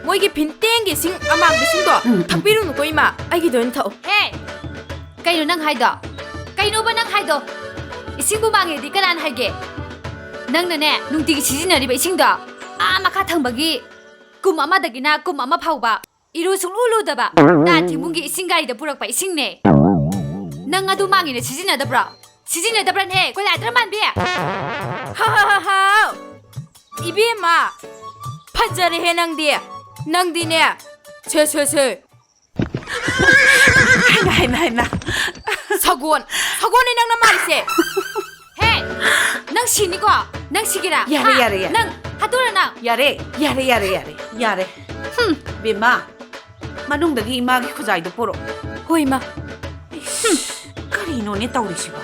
ꯃꯣꯏꯒꯤ ꯐꯤꯟꯇꯦꯡꯒꯤ ꯏꯁꯤꯡ ꯑꯃꯥꯡꯕꯁꯤꯡꯗꯣ ꯎꯝ, ꯎꯝ, ꯎꯝ꯫ ꯊꯛꯄꯤꯔꯨꯅꯨꯀꯣ, ꯏꯃꯥ꯫ ꯑꯩꯒꯤꯗꯣ ꯑꯣꯏꯅ ꯊꯛꯑꯣ꯫ ꯍꯦ! ꯀꯩꯅꯣ ꯅꯪ ꯍꯥꯏꯗꯣ? ꯀꯩꯅꯣꯕ ꯅꯪ ꯍꯥꯏꯗꯣ? ꯏꯁꯤꯡꯕꯨ ꯃꯥꯡꯉꯦꯗꯤ ꯀꯅꯥꯅ ꯍꯥꯏꯒꯦ? ꯅꯪꯅꯅꯦ, ꯅꯨꯡꯇꯤꯒꯤ ꯁꯤꯖꯤꯟꯅꯔꯤꯕ ꯏꯁꯤꯡꯗꯣ, ꯑꯥ ꯃꯈꯥ ꯊꯪꯕꯒꯤ ꯀꯨꯝ ꯑꯃꯗꯒꯤꯅ ꯀꯨꯝ ꯑꯃ ꯐꯥꯎꯕ ꯏꯔꯨ ꯁꯨꯡꯂꯨ ꯂꯨꯗꯕ, ꯅꯥ ꯊꯤꯡꯕꯨꯡꯒꯤ ꯏꯁꯤꯡ ꯒꯥꯔꯤꯗ ꯄꯨꯔꯛꯄ ꯏꯁꯤꯡꯅꯦ꯫ ꯅꯪ ꯑꯗꯨ ꯃꯥꯡꯉꯦꯅ ꯁꯤꯖꯤꯟꯅꯗꯕ꯭ꯔꯣ? ꯁꯤꯖꯤꯟꯅꯗꯕ꯭ꯔꯅꯦ, ꯀꯣꯏꯂꯥꯗ꯭ꯔ ꯃꯥꯟꯕꯤ? ꯍꯥ, ꯍꯥ, ꯍꯥ, ꯍꯥ꯫ ꯏꯕꯦꯝꯃ, ꯐꯖꯔꯦꯍꯦ ꯅꯪꯗꯤ꯫ ꯅꯪꯗꯤꯅꯦ, ꯁꯦ, ꯁꯦ, ꯁꯦ꯫ ꯍꯩꯃꯥ, ꯍꯩꯃꯥ, ꯍꯩꯃꯥ꯫ ꯁꯒꯣꯜ, ꯁꯒꯣꯜꯅꯦ ꯅꯪꯅ ꯃꯥꯜꯂꯤꯁꯦ꯫ ꯍꯦ, ꯅꯪ ꯁꯤꯅꯤꯀꯣ? ꯅꯪ ꯁꯤꯒꯦꯔꯥ? ꯌꯥꯔꯦ, ꯍꯥ? ꯌꯥꯔꯦ, ꯌꯥꯔꯦ꯫ ꯅꯪ ꯍꯥꯠꯇꯣꯔ ꯅꯪ? ꯌꯥꯔꯦ, ꯌꯥꯔꯦ, ꯌꯥꯔꯦ, ꯌꯥꯔꯦ, ꯌꯥꯔꯦ꯫ ꯍꯨꯝ꯫ ꯕꯦꯝꯃ, ꯃꯅꯨꯡꯗꯒꯤ ꯏꯃꯥꯒꯤ ꯈꯨꯖꯥꯏꯗꯣ ꯄꯨꯔꯛꯑꯣ꯫ ꯍꯣꯏ, ꯏꯃꯥ꯫ ꯏꯁ, ꯀꯔꯤꯅꯣꯅꯦ ꯇꯧꯔꯤꯁꯤꯕꯣ?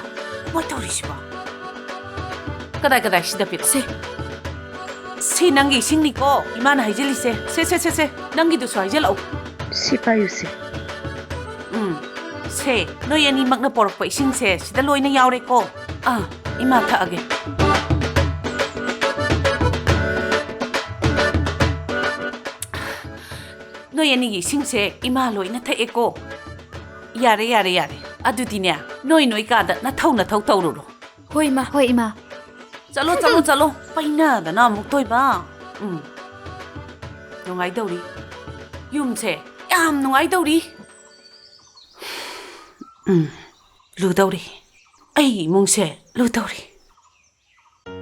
ꯃꯣꯏ ꯇꯧꯔꯤꯁꯤꯕꯣ? ꯀꯗꯥꯏ, ꯀꯗꯥꯏ, ꯁꯤꯗ ꯄꯤꯔꯛꯑꯣ꯫ ꯁꯦ꯫ ꯁꯤ ꯅꯪꯒꯤ ꯏꯁꯤꯡꯅꯤꯀꯣ, ꯏꯃꯥꯅ ꯍꯥꯏꯖꯤꯜꯂꯤꯁꯦ꯫ ꯁꯦ, ꯁꯦ, ꯁꯦ, ꯁꯦ, ꯅꯪꯒꯤꯗꯨꯁꯨ ꯍꯥꯏꯖꯤꯜꯂꯛꯑꯣ꯫ ꯁꯤ ꯄꯥꯏꯌꯨꯁꯦ꯫ ꯎꯝ, ꯁꯦ, ꯅꯣꯏ ꯑꯅꯤꯃꯛꯅ ꯄꯣꯔꯛꯄ ꯏꯁꯤꯡꯁꯦ ꯁꯤꯗ ꯂꯣꯏꯅ ꯌꯥꯎꯔꯦꯀꯣ꯫ ꯑꯥ, ꯏꯃꯥ ꯊꯛꯑꯒꯦ꯫ ꯅꯣꯏ ꯑꯅꯤꯒꯤ ꯏꯁꯤꯡꯁꯦ ꯏꯃꯥ ꯂꯣꯏꯅ ꯊꯛꯑꯦꯀꯣ꯫ ꯌꯥꯔꯦ, ꯌꯥꯔꯦ, ꯌꯥꯔꯦ꯫ ꯑꯗꯨꯗꯤꯅꯦ, ꯅꯣꯏ ꯅꯣꯏ ꯀꯥꯗ ꯅꯊꯧ ꯅꯊꯧ ꯇꯧꯔꯨꯔꯣ꯫ ꯍꯣꯏ, ꯏꯃꯥ꯫ ꯍꯣꯏ, ꯏꯃꯥ꯫ ꯆꯠꯂꯣ, ꯆꯠꯂꯣ, ꯆꯠꯂꯣ꯫ ꯄꯩꯅꯗꯅ ꯑꯃꯨꯛ ꯇꯣꯏꯕ꯫ ꯎꯝ꯫ ꯅꯨꯡꯉꯥꯏꯗꯧꯔꯤ꯫ ꯌꯨꯝꯁꯦ ꯌꯥꯝ ꯅꯨꯡꯉꯥꯏꯗꯧꯔꯤ꯫ ꯎꯝ꯫ ꯂꯨꯗꯧꯔꯤ꯫ ꯑꯩꯒꯤ ꯏꯃꯨꯡꯁꯦ ꯂꯨꯗꯧꯔꯤ꯫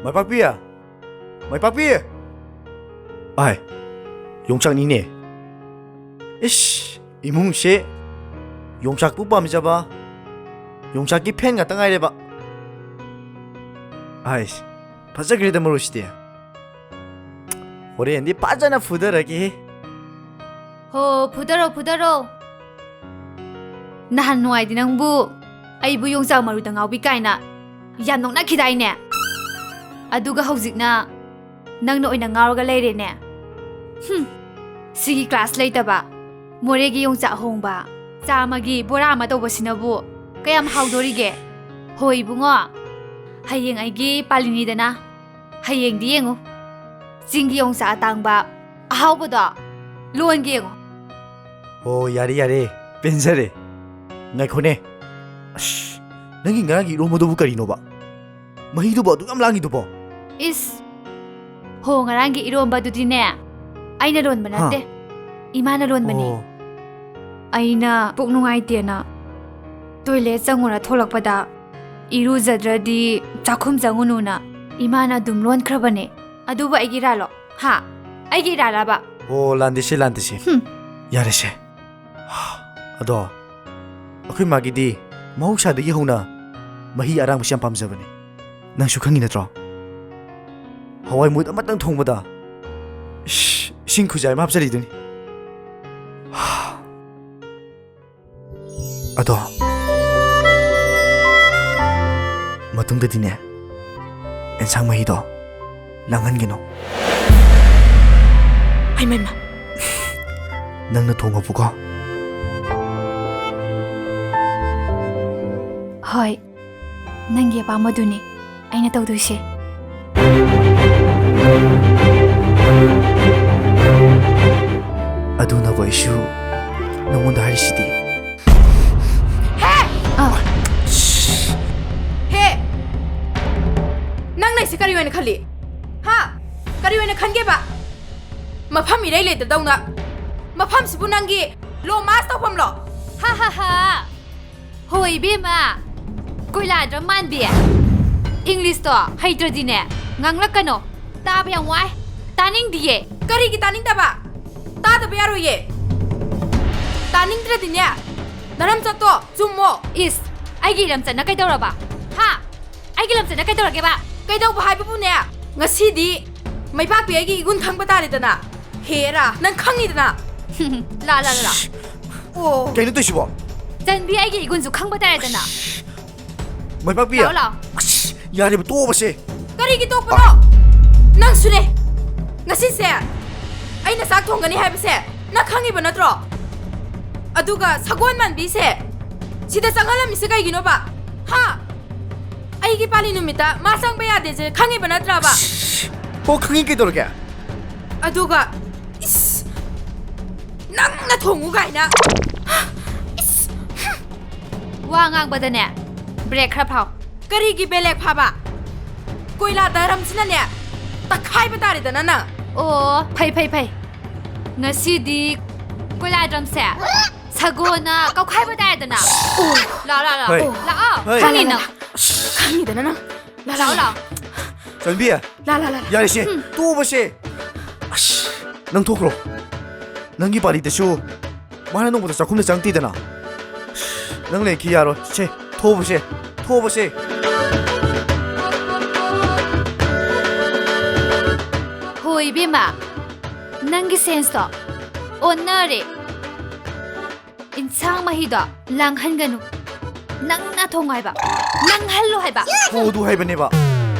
ꯃꯥꯏꯄꯥꯛꯄꯤ! ꯃꯥꯏꯄꯥꯛꯄꯤ! ꯑꯥꯏ, ꯌꯣꯡꯆꯥꯛꯅꯤꯅꯦ꯫ ꯏꯁ, ꯏꯃꯨꯡꯁꯦ ꯌꯣꯡꯆꯥꯛꯄꯨ ꯄꯥꯝꯖꯕ, ꯌꯣꯡꯆꯥꯛꯀꯤ ꯐꯦꯟ ꯉꯥꯛꯇ ꯉꯥꯏꯔꯦꯕ꯫ ꯑꯥꯏꯁ, ꯐꯖꯈ꯭ꯔꯦꯗ ꯃꯔꯨꯁꯤꯗꯤ꯫ ꯍꯣꯔꯦꯟꯗꯤ ꯐꯖꯅ ꯐꯨꯗꯔꯒꯦ꯫ ꯍꯣ, ꯐꯨꯗꯔꯣ, ꯐꯨꯗꯔꯣ꯫ ꯅꯍꯥꯟ ꯅꯨꯡꯉꯥꯏꯗꯤ ꯅꯪꯕꯨ ꯑꯩꯕꯨ ꯌꯣꯡꯆꯥꯛ ꯃꯔꯨꯗ ꯉꯥꯎꯕꯤ ꯀꯥꯏꯅ ꯌꯥꯝ ꯅꯣꯛꯅꯈꯤꯗꯥꯏꯅꯦ? ꯑꯗꯨꯒ ꯍꯧꯖꯤꯛꯅ ꯅꯪꯅ ꯑꯣꯏꯅ ꯉꯥꯎꯔꯒ ꯂꯩꯔꯦꯅꯦ꯫ ꯍꯨꯝ, ꯁꯤꯒꯤ ꯀ꯭ꯂꯥꯁ ꯂꯩꯇꯕ, ꯃꯣꯔꯦꯒꯤ ꯌꯣꯡꯆꯥꯛ ꯑꯍꯣꯡꯕ, ꯆꯥꯝꯃꯒꯤ ꯕꯣꯔꯥ ꯑꯃ ꯇꯧꯕꯁꯤꯅꯕꯨ ꯀꯌꯥꯝ ꯍꯥꯎꯗꯣꯔꯤꯒꯦ? ꯍꯣꯏ ꯏꯕꯨꯡꯉꯣ, ꯍꯌꯦꯡ ꯑꯩꯒꯤ ꯄꯥꯂꯤꯅꯤꯗꯅ꯫ ꯍꯌꯦꯡꯗꯤ ꯌꯦꯡꯉꯨ, ꯆꯤꯡꯒꯤ ꯌꯣꯡꯆꯥꯛ ꯑꯇꯥꯡꯕ ꯑꯍꯥꯎꯕꯗꯣ ꯂꯣꯟꯒꯦ ꯌꯦꯡꯉꯣ꯫ ꯑꯣ, ꯌꯥꯔꯦ, ꯌꯥꯔꯦ꯫ ꯄꯦꯟꯖꯔꯦ꯫ ꯉꯥꯏꯈꯣꯅꯦ꯫ ꯑꯁ, ꯅꯪꯒꯤ ꯉꯔꯥꯡꯒꯤ ꯏꯔꯣꯝꯕꯗꯨꯕꯨ ꯀꯔꯤꯅꯣꯕ? ꯃꯍꯤꯗꯨꯕꯨ ꯑꯗꯨꯛ ꯌꯥꯝ ꯂꯥꯡꯉꯤꯗꯨꯕꯣ? ꯏꯁ! ꯍꯣ, ꯉꯔꯥꯡꯒꯤ ꯏꯔꯣꯝꯕꯗꯨꯗꯤꯅꯦ, ꯑꯩꯅ ꯂꯣꯟꯕ ꯍꯥ? ꯅꯠꯇꯦ꯫ ꯏꯃꯥꯅ ꯂꯣꯟꯕꯅꯤ꯫ ꯑꯣ꯫ ꯑꯩꯅ ꯄꯨꯛ ꯅꯨꯡꯉꯥꯏꯇꯦꯅ ꯇꯣꯏꯂꯦꯠ ꯆꯪꯉꯨꯔ ꯊꯣꯛꯂꯛꯄꯗ, ꯏꯔꯨꯖꯗ꯭ꯔꯗꯤ ꯆꯥꯛꯈꯨꯝ ꯆꯪꯉꯨꯅꯨꯅ ꯏꯃꯥꯅ ꯑꯗꯨꯝ ꯂꯣꯟꯈ꯭ꯔꯕꯅꯦ꯫ ꯑꯗꯨꯕꯨ ꯑꯩꯒꯤ ꯏꯔꯥꯜꯂꯣ? ꯍꯥ? ꯑꯩꯒꯤ ꯏꯔꯥꯜꯂꯕ? ꯑꯣ, ꯂꯥꯟꯗꯦꯁꯦ, ꯂꯥꯟꯗꯦꯁꯦ꯫ ꯍꯨꯝ꯫ ꯌꯥꯔꯦꯁꯦ꯫ ꯑꯗꯣ, ꯑꯩꯈꯣꯏ ꯃꯥꯒꯤꯗꯤ ꯃꯍꯧꯁꯥꯗꯒꯤ ꯍꯧꯅ ꯃꯍꯤ ꯑꯔꯥꯡꯕꯁꯤ ꯌꯥꯝ ꯄꯥꯝꯖꯕꯅꯦ꯫ ꯅꯪꯁꯨ ꯈꯪꯉꯤ ꯅꯠꯇ꯭ꯔꯣ? ꯍꯋꯥꯏ ꯃꯨꯠ ꯑꯃꯇꯪ ꯊꯣꯡꯕꯗ, ꯏꯁ, ꯏꯁꯤꯡ ꯈꯨꯖꯥꯏ ꯑꯃ ꯍꯥꯞꯆꯜꯂꯤꯗꯨꯅꯤ꯫ ꯑꯗꯣ, ꯃꯇꯨꯡꯗꯗꯤꯅꯦ, ꯑꯦꯟꯁꯥꯡ ꯃꯍꯤꯗꯣ ꯂꯥꯡꯍꯟꯒꯅꯨ꯫ ꯍꯩꯃꯩꯃ꯫ ꯅꯪꯅ ꯊꯣꯡꯉꯕꯀꯣ? ꯍꯣꯏ, ꯅꯪꯒꯤ ꯑꯄꯥꯝꯕꯗꯨꯅꯤ ꯑꯩꯅ ꯇꯧꯗꯣꯏꯁꯦ꯫ ꯑꯗꯨꯅꯕꯨ ꯑꯩꯁꯨ ꯅꯉꯣꯟꯗ ꯍꯥꯏꯔꯤꯁꯤꯗꯤ꯫ ꯍꯦ! ꯑ꯫ ꯍꯦ! ꯅꯪ ꯂꯩꯁꯤ ꯀꯔꯤ ꯑꯣꯏꯅ ꯈꯜꯂꯤ? ꯍꯥ? ꯀꯔꯤ ꯑꯣꯏꯅ ꯈꯟꯒꯦꯕ? ꯃꯐꯝ ꯏꯔꯩ ꯂꯩꯇꯗꯧꯅ꯫ ꯃꯐꯝꯁꯤꯕꯨ ꯅꯪꯒꯤ ꯂꯣ ꯃꯥꯁ ꯇꯧꯐꯝꯂꯣ? ꯍꯥ ꯍꯥ ꯍꯥ! ꯍꯣꯏ ꯏꯕꯦꯝꯃ, ꯀꯣꯏꯂꯥ ꯗ꯭ꯔꯝ ꯃꯥꯟꯕꯤ꯫ ꯏꯪꯂꯤꯁꯇꯣ ꯍꯩꯇ꯭ꯔꯗꯤꯅꯦ, ꯉꯥꯡꯂꯛꯀꯅꯣ꯫ ꯇꯥꯕ ꯌꯥꯝ ꯋꯥꯏ꯫ ꯇꯥꯅꯤꯡꯗꯤꯌꯦ꯫ ꯀꯔꯤꯒꯤ ꯇꯥꯅꯤꯡꯗꯕ? ꯇꯥꯗꯕ ꯌꯥꯔꯣꯏꯌꯦ꯫ ꯇꯥꯅꯤꯡꯗ꯭ꯔꯗꯤꯅꯦ, ꯅꯔꯝꯆꯠꯇꯣ ꯆꯨꯝꯃꯣ꯫ ꯏꯁ, ꯑꯩꯒꯤ ꯏꯔꯝꯆꯠꯅ ꯀꯩꯗꯧꯔꯕ? ꯍꯥ? ꯑꯩꯒꯤ ꯂꯝꯆꯠꯅ ꯀꯩꯗꯧꯔꯒꯦꯕ? ꯀꯩꯗꯧꯕ ꯍꯥꯏꯕꯕꯨꯅꯦ, ꯉꯁꯤꯗꯤ ꯃꯩꯄꯥꯛꯄꯤ ꯑꯩꯒꯤ ꯏꯒꯨꯟ ꯈꯪꯕ ꯇꯥꯔꯦꯗꯅ꯫ ꯍꯦꯔꯥ, ꯅꯪ ꯈꯪꯉꯤꯗꯅ꯫ ꯂꯥ, ꯂꯥ, ꯂꯥ, ꯂꯥ꯫ ꯑꯣ꯫ ꯀꯩꯅꯣ ꯇꯧꯏꯁꯤꯕꯣ? ꯆꯟꯕꯤ ꯑꯩꯒꯤ ꯏꯒꯨꯟꯁꯨ ꯈꯪꯕ ꯇꯥꯔꯦꯗꯅ꯫ ꯃꯩꯄꯥꯛꯄꯤ꯫ ꯂꯥꯛꯑꯣ, ꯂꯥꯛꯑꯣ꯫ ꯑꯁ, ꯌꯥꯔꯦꯕ, ꯇꯣꯛꯑꯣꯕꯁꯦ꯫ ꯀꯔꯤꯒꯤ ꯇꯣꯛꯄꯅꯣ? ꯅꯪꯁꯨꯅꯦ꯫ ꯉꯁꯤꯁꯦ ꯑꯩꯅ ꯆꯥꯛ ꯊꯣꯡꯒꯅꯤ ꯍꯥꯏꯕꯁꯦ ꯅꯪ ꯈꯪꯉꯤꯕ ꯅꯠꯇ꯭ꯔꯣ? ꯑꯗꯨꯒ ꯁꯒꯣꯜ ꯃꯥꯟꯕꯤꯁꯦ ꯁꯤꯗ ꯆꯪꯍꯜꯂꯝꯃꯤꯁꯦ ꯀꯩꯒꯤꯅꯣꯕ? ꯍꯥ? ꯑꯩꯒꯤ ꯄꯥꯂꯤ ꯅꯨꯃꯤꯠꯇ ꯃꯥ ꯆꯪꯕ ꯌꯥꯗꯦꯁꯦ ꯈꯪꯉꯤꯕ ꯅꯠꯇ꯭ꯔꯕ? ꯍꯣ, ꯈꯪꯉꯤ, ꯀꯩꯗꯧꯔꯒꯦ? ꯑꯗꯨꯒ, ꯏꯁ! ꯅꯪꯅ ꯊꯣꯡꯉꯨ ꯀꯥꯏꯅ꯫ ꯏꯁ! ꯋꯥ ꯉꯥꯡꯕꯗꯅꯦ ꯕ꯭ꯔꯦꯛ ꯈꯔ ꯐꯥꯎ꯫ ꯀꯔꯤꯒꯤ ꯕ꯭ꯔꯦꯛ ꯐꯥꯕ? ꯀꯣꯏꯂꯥ ꯗ꯭ꯔꯝꯁꯤꯅꯅꯦ ꯇꯛꯈꯥꯏꯕ ꯇꯥꯔꯦꯗꯅ ꯅꯪ꯫ ꯑꯣ, ꯐꯩ, ꯐꯩ, ꯐꯩ꯫ ꯉꯁꯤꯗꯤ ꯀꯣꯏꯂꯥ ꯗ꯭ꯔꯝꯁꯦ ꯁꯒꯣꯜꯅ ꯀꯧꯈꯥꯏꯕ ꯇꯥꯔꯦꯗꯅ꯫ ꯂꯥꯛꯑꯣ, ꯂꯥꯛꯑꯣ, ꯍꯣꯏ꯫ ꯂꯥꯛꯑꯣ꯫ ꯍꯣꯏ꯫ ꯈꯪꯉꯤ ꯅꯪ꯫ ꯈꯪꯉꯤꯗꯅ ꯅꯪ꯫ ꯂꯥꯛꯑꯣ, ꯂꯥꯛꯑꯣ꯫ ꯆꯟꯕꯤ꯫ ꯂꯥ, ꯂꯥ, ꯂꯥ, ꯂꯥ꯫ ꯌꯥꯔꯦꯁꯦ, ꯇꯣꯛꯑꯣꯕꯁꯦ꯫ ꯑꯁ, ꯅꯪ ꯊꯣꯛꯈ꯭ꯔꯣ꯫ ꯅꯪꯒꯤ ꯄꯥꯔꯇꯤꯗꯁꯨ ꯃꯥꯅ ꯅꯣꯡꯃꯇ ꯆꯥꯛꯈꯨꯝꯗ ꯆꯪꯉꯛꯇꯦꯗꯅ꯫ ꯅꯪ ꯂꯩꯈꯤ ꯌꯥꯔꯣꯏ꯫ ꯁꯦ, ꯊꯣꯛꯑꯣꯕꯁꯦ, ꯊꯣꯛꯑꯣꯕꯁꯦ꯫ ꯍꯣꯏ, ꯏꯕꯦꯝꯃ, ꯅꯪꯒꯤ ꯁꯦꯟꯁꯇꯣ ꯑꯣꯟꯅꯔꯦ꯫ ꯏꯟꯁꯥꯡ ꯃꯍꯤꯗꯣ ꯂꯥꯡꯍꯟꯒꯅꯨ꯫ ꯅꯪꯅ ꯊꯣꯡꯉꯣ ꯍꯥꯏꯕ꯫ ꯅꯪ ꯍꯜꯂꯣ ꯍꯥꯏꯕ꯫ ꯊꯣꯛꯑꯣꯗꯨ ꯍꯥꯏꯕꯅꯦꯕ꯫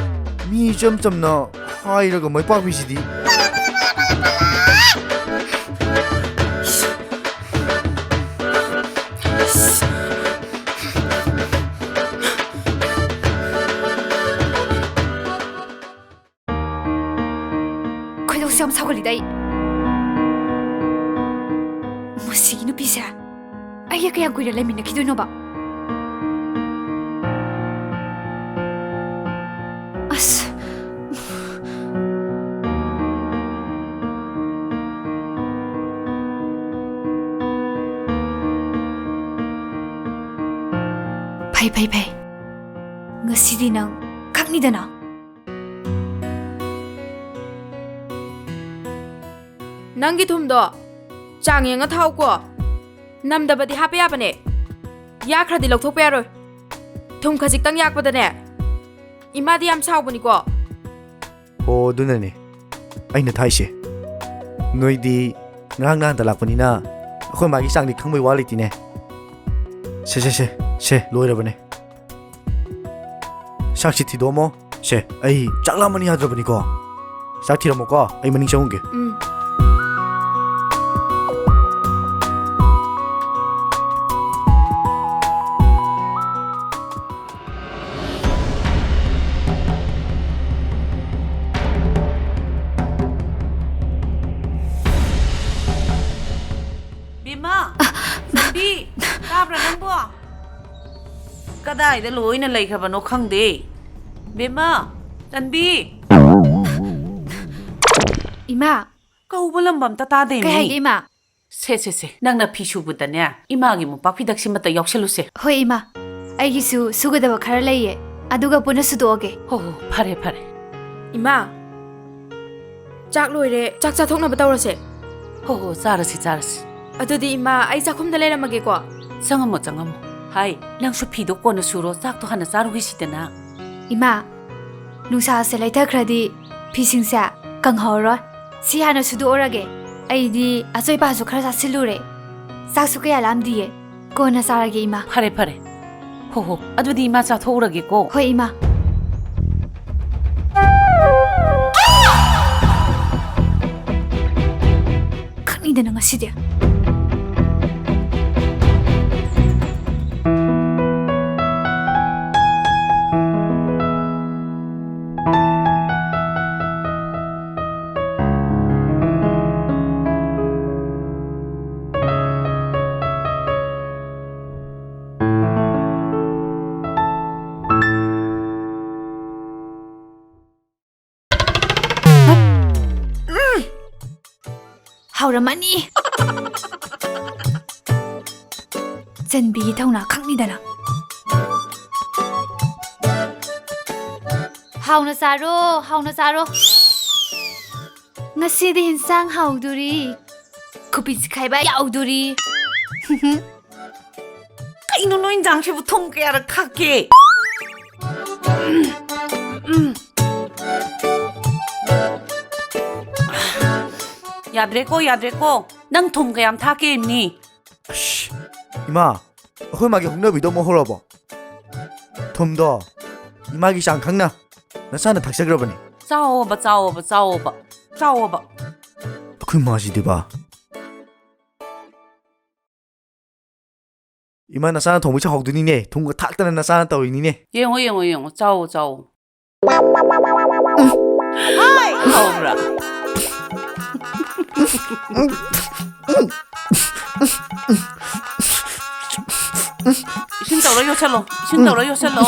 ꯃꯤ ꯏꯆꯝ ꯆꯝꯅ ꯍꯥꯏꯔꯒ ꯃꯥꯏ ꯄꯥꯛꯄꯤꯁꯤꯗꯤ꯫ ꯈꯣꯏꯗꯧꯁꯦ ꯌꯥꯝ ꯁꯥꯎꯒꯠꯂꯤꯗ ꯑꯩ꯫ ꯃꯁꯤꯒꯤ ꯅꯨꯄꯤꯁꯦ ꯑꯩꯒ ꯀꯌꯥꯝ ꯀꯨꯏꯅ ꯂꯩꯃꯤꯟꯅꯈꯤꯗꯣꯏꯅꯣꯕ? ꯑꯁ꯫ ꯐꯩ, ꯐꯩ, ꯐꯩ꯫ ꯉꯁꯤꯗꯤ ꯅꯪ ꯈꯪꯅꯤꯗꯅ꯫ ꯅꯪꯒꯤ ꯊꯨꯝꯗꯣ ꯆꯥꯡ ꯌꯦꯡꯉ ꯊꯥꯎꯀꯣ꯫ ꯅꯝꯗꯕꯗꯤ ꯍꯥꯞꯄ ꯌꯥꯕꯅꯦ꯫ ꯌꯥꯛꯈ꯭ꯔꯗꯤ ꯂꯧꯊꯣꯛꯄ ꯌꯥꯔꯣꯏ꯫ ꯊꯨꯝ ꯈꯖꯤꯛꯇꯪ ꯌꯥꯛꯄꯗꯅꯦ, ꯏꯃꯥꯗꯤ ꯌꯥꯝ ꯁꯥꯎꯕꯅꯤꯀꯣ꯫ ꯑꯣ, ꯑꯗꯨꯅꯅꯦ ꯑꯩꯅ ꯊꯥꯏꯁꯦ꯫ ꯅꯣꯏꯗꯤ ꯉꯔꯥꯡ ꯅꯍꯥꯟꯇ ꯂꯥꯛꯄꯅꯤꯅ ꯑꯩꯈꯣꯏ ꯃꯥꯒꯤ ꯆꯥꯡꯗꯤ ꯈꯪꯕꯩ ꯋꯥ ꯂꯩꯇꯦꯅꯦ꯫ ꯁꯦ, ꯁꯦ, ꯁꯦ, ꯁꯦ, ꯂꯣꯏꯔꯕꯅꯦ꯫ ꯆꯥꯛꯁꯤ ꯊꯤꯗꯣꯛꯑꯝꯃꯣ꯫ ꯁꯦ, ꯑꯩ ꯆꯥꯛ ꯂꯥꯝꯃꯅꯤ ꯌꯥꯗ꯭ꯔꯕꯅꯤꯀꯣ꯫ ꯆꯥꯛ ꯊꯤꯔꯝꯃꯣꯀꯣ, ꯑꯩ ꯃꯅꯤꯡ ꯆꯪꯉꯨꯒꯦ꯫ ꯎꯝ꯫ ꯃꯥ! ꯆꯟꯕꯤ! ꯇꯥꯕ꯭ꯔꯥ ꯅꯪꯕꯣ? ꯀꯗꯥꯏꯗ ꯂꯣꯏꯅ ꯂꯩꯈ꯭ꯔꯕꯅꯣ ꯈꯪꯗꯦ꯫ ꯕꯦꯝꯃ! ꯆꯟꯕꯤ! ꯏꯃꯥ! ꯀꯧꯕ ꯂꯝꯕ ꯑꯝꯇ ꯇꯥꯗꯦ ꯀꯩ ꯃꯤ꯫ ꯍꯥꯏꯒꯦ, ꯏꯃꯥ? ꯁꯦ, ꯁꯦ, ꯁꯦ, ꯅꯪꯅ ꯐꯤ ꯁꯨꯕꯗꯅꯦ, ꯏꯃꯥꯒꯤ ꯃꯣꯝꯄꯥꯛ ꯐꯤꯗꯛꯁꯤꯃꯇ ꯌꯥꯎꯁꯜꯂꯨꯁꯦ꯫ ꯍꯣꯏ, ꯏꯃꯥ꯫ ꯑꯩꯒꯤꯁꯨ ꯁꯨꯒꯗꯕ ꯈꯔ ꯂꯩꯌꯦ, ꯑꯗꯨꯒ ꯄꯨꯟꯅ ꯁꯨꯗꯣꯛꯑꯒꯦ꯫ ꯍꯣ, ꯍꯣ, ꯐꯔꯦ, ꯐꯔꯦ꯫ ꯏꯃꯥ, ꯆꯥꯛ ꯂꯣꯏꯔꯦ, ꯆꯥꯛ ꯆꯥꯊꯣꯛꯅꯕ ꯇꯧꯔꯁꯦ꯫ ꯍꯣ, ꯍꯣ, ꯆꯥꯔꯁꯤ, ꯆꯥꯔꯁꯤ꯫ ꯑꯗꯨꯗꯤ ꯏꯃꯥ, ꯑꯩ ꯆꯥꯛꯈꯨꯝꯗ ꯂꯩꯔꯝꯃꯒꯦꯀꯣ꯫ ꯆꯪꯉꯝꯃꯣ, ꯆꯪꯉꯝꯃꯣ꯫ ꯍꯥꯏ, ꯅꯪꯁꯨ ꯐꯤꯗꯣ ꯀꯣꯟꯅ ꯁꯨꯔꯣ, ꯆꯥꯛꯇꯣ ꯍꯥꯟꯅ ꯆꯥꯔꯨꯈꯤꯁꯤꯗꯅ꯫ ꯏꯃꯥ, ꯅꯨꯡꯁꯥꯁꯦ ꯂꯩꯊꯈ꯭ꯔꯗꯤ ꯐꯤꯁꯤꯡꯁꯦ ꯀꯪꯍꯧꯔꯣꯏ꯫ ꯁꯤ ꯍꯥꯟꯅ ꯁꯨꯗꯣꯛꯎꯔꯒꯦ꯫ ꯑꯩꯗꯤ ꯑꯆꯣꯏꯄꯥꯁꯨ ꯈꯔ ꯆꯥꯁꯤꯜꯂꯨꯔꯦ꯫ ꯆꯥꯛꯁꯨ ꯀꯌꯥ ꯂꯥꯝꯗꯤꯌꯦ꯫ ꯀꯣꯟꯅ ꯆꯥꯔꯒꯦ, ꯏꯃꯥ꯫ ꯐꯔꯦ, ꯐꯔꯦ꯫ ꯍꯣ, ꯍꯣ꯫ ꯑꯗꯨꯗꯤ ꯏꯃꯥ ꯆꯥꯊꯣꯛꯎꯔꯒꯦꯀꯣ꯫ ꯍꯣꯏ, ꯏꯃꯥ꯫ ꯈꯪꯅꯤꯗꯅ ꯉꯁꯤꯗꯤ꯫ ꯍꯥꯎꯔꯝꯃꯅꯤ꯫ ꯆꯟꯕꯤꯒꯤ ꯊꯧꯅꯥ ꯈꯪꯅꯤꯗꯅ꯫ ꯍꯥꯎꯅ ꯆꯥꯔꯣ, ꯍꯥꯎꯅ ꯆꯥꯔꯣ꯫ ꯉꯁꯤꯗꯤ ꯍꯤꯟꯁꯥꯡ ꯍꯥꯎꯗꯣꯔꯤ꯫ ꯈꯨꯕꯤ ꯆꯤꯈꯥꯏꯕ ꯌꯥꯎꯗꯣꯔꯤ꯫ ꯀꯩꯅꯣ ꯅꯣꯏ ꯏꯟꯖꯥꯡꯁꯤꯕꯨ ꯊꯨꯝ ꯀꯌꯥꯔꯛ ꯊꯥꯛꯀꯦ? ꯎꯝ, ꯎꯝ꯫ ꯌꯥꯗ꯭ꯔꯦꯀꯣ, ꯌꯥꯗ꯭ꯔꯦꯀꯣ꯫ ꯅꯪ ꯊꯨꯝ ꯀꯌꯥꯝ ꯊꯥꯛꯀꯦ ꯌꯦꯡꯅꯤ? ꯑꯁ, ꯏꯃꯥ, ꯑꯩꯈꯣꯏ ꯃꯥꯒꯤ ꯍꯧꯅꯕꯤꯗꯣ ꯑꯃꯨꯛ ꯍꯧꯔꯕꯣ? ꯊꯨꯝꯗꯣ ꯏꯃꯥꯒꯤ ꯆꯥꯡ ꯈꯪꯅ ꯅꯆꯥꯅ ꯊꯥꯛꯆꯈ꯭ꯔꯕꯅꯤ꯫ ꯆꯥꯎꯑꯣꯕ, ꯆꯥꯎꯑꯣꯕ, ꯆꯥꯎꯑꯣꯕ, ꯆꯥꯎꯑꯣꯕ꯫ ꯑꯩꯈꯣꯏ ꯃꯥꯁꯤꯗꯤꯕ꯫ ꯏꯃꯥ, ꯅꯆꯥꯅ ꯊꯣꯡꯕꯁꯦ ꯍꯥꯎꯗꯣꯏꯅꯤꯅꯦ꯫ ꯊꯨꯝꯒ ꯊꯥꯛꯇꯅ ꯅꯆꯥꯅ ꯇꯧꯔꯤꯅꯤꯅꯦ꯫ ꯌꯦꯡꯉꯣ, ꯌꯦꯡꯉꯣ, ꯌꯦꯡꯉꯣ꯫ ꯆꯥꯎꯑꯣ, ꯆꯥꯎꯑꯣ꯫ ꯍꯥꯏ! ꯍꯥꯎꯕ꯭ꯔꯥ? ꯇꯧꯔ ꯌꯣꯠꯁꯜꯂꯣ꯫ ꯏꯁꯤꯡ ꯇꯧꯔ ꯌꯣꯠꯁꯜꯂꯣ꯫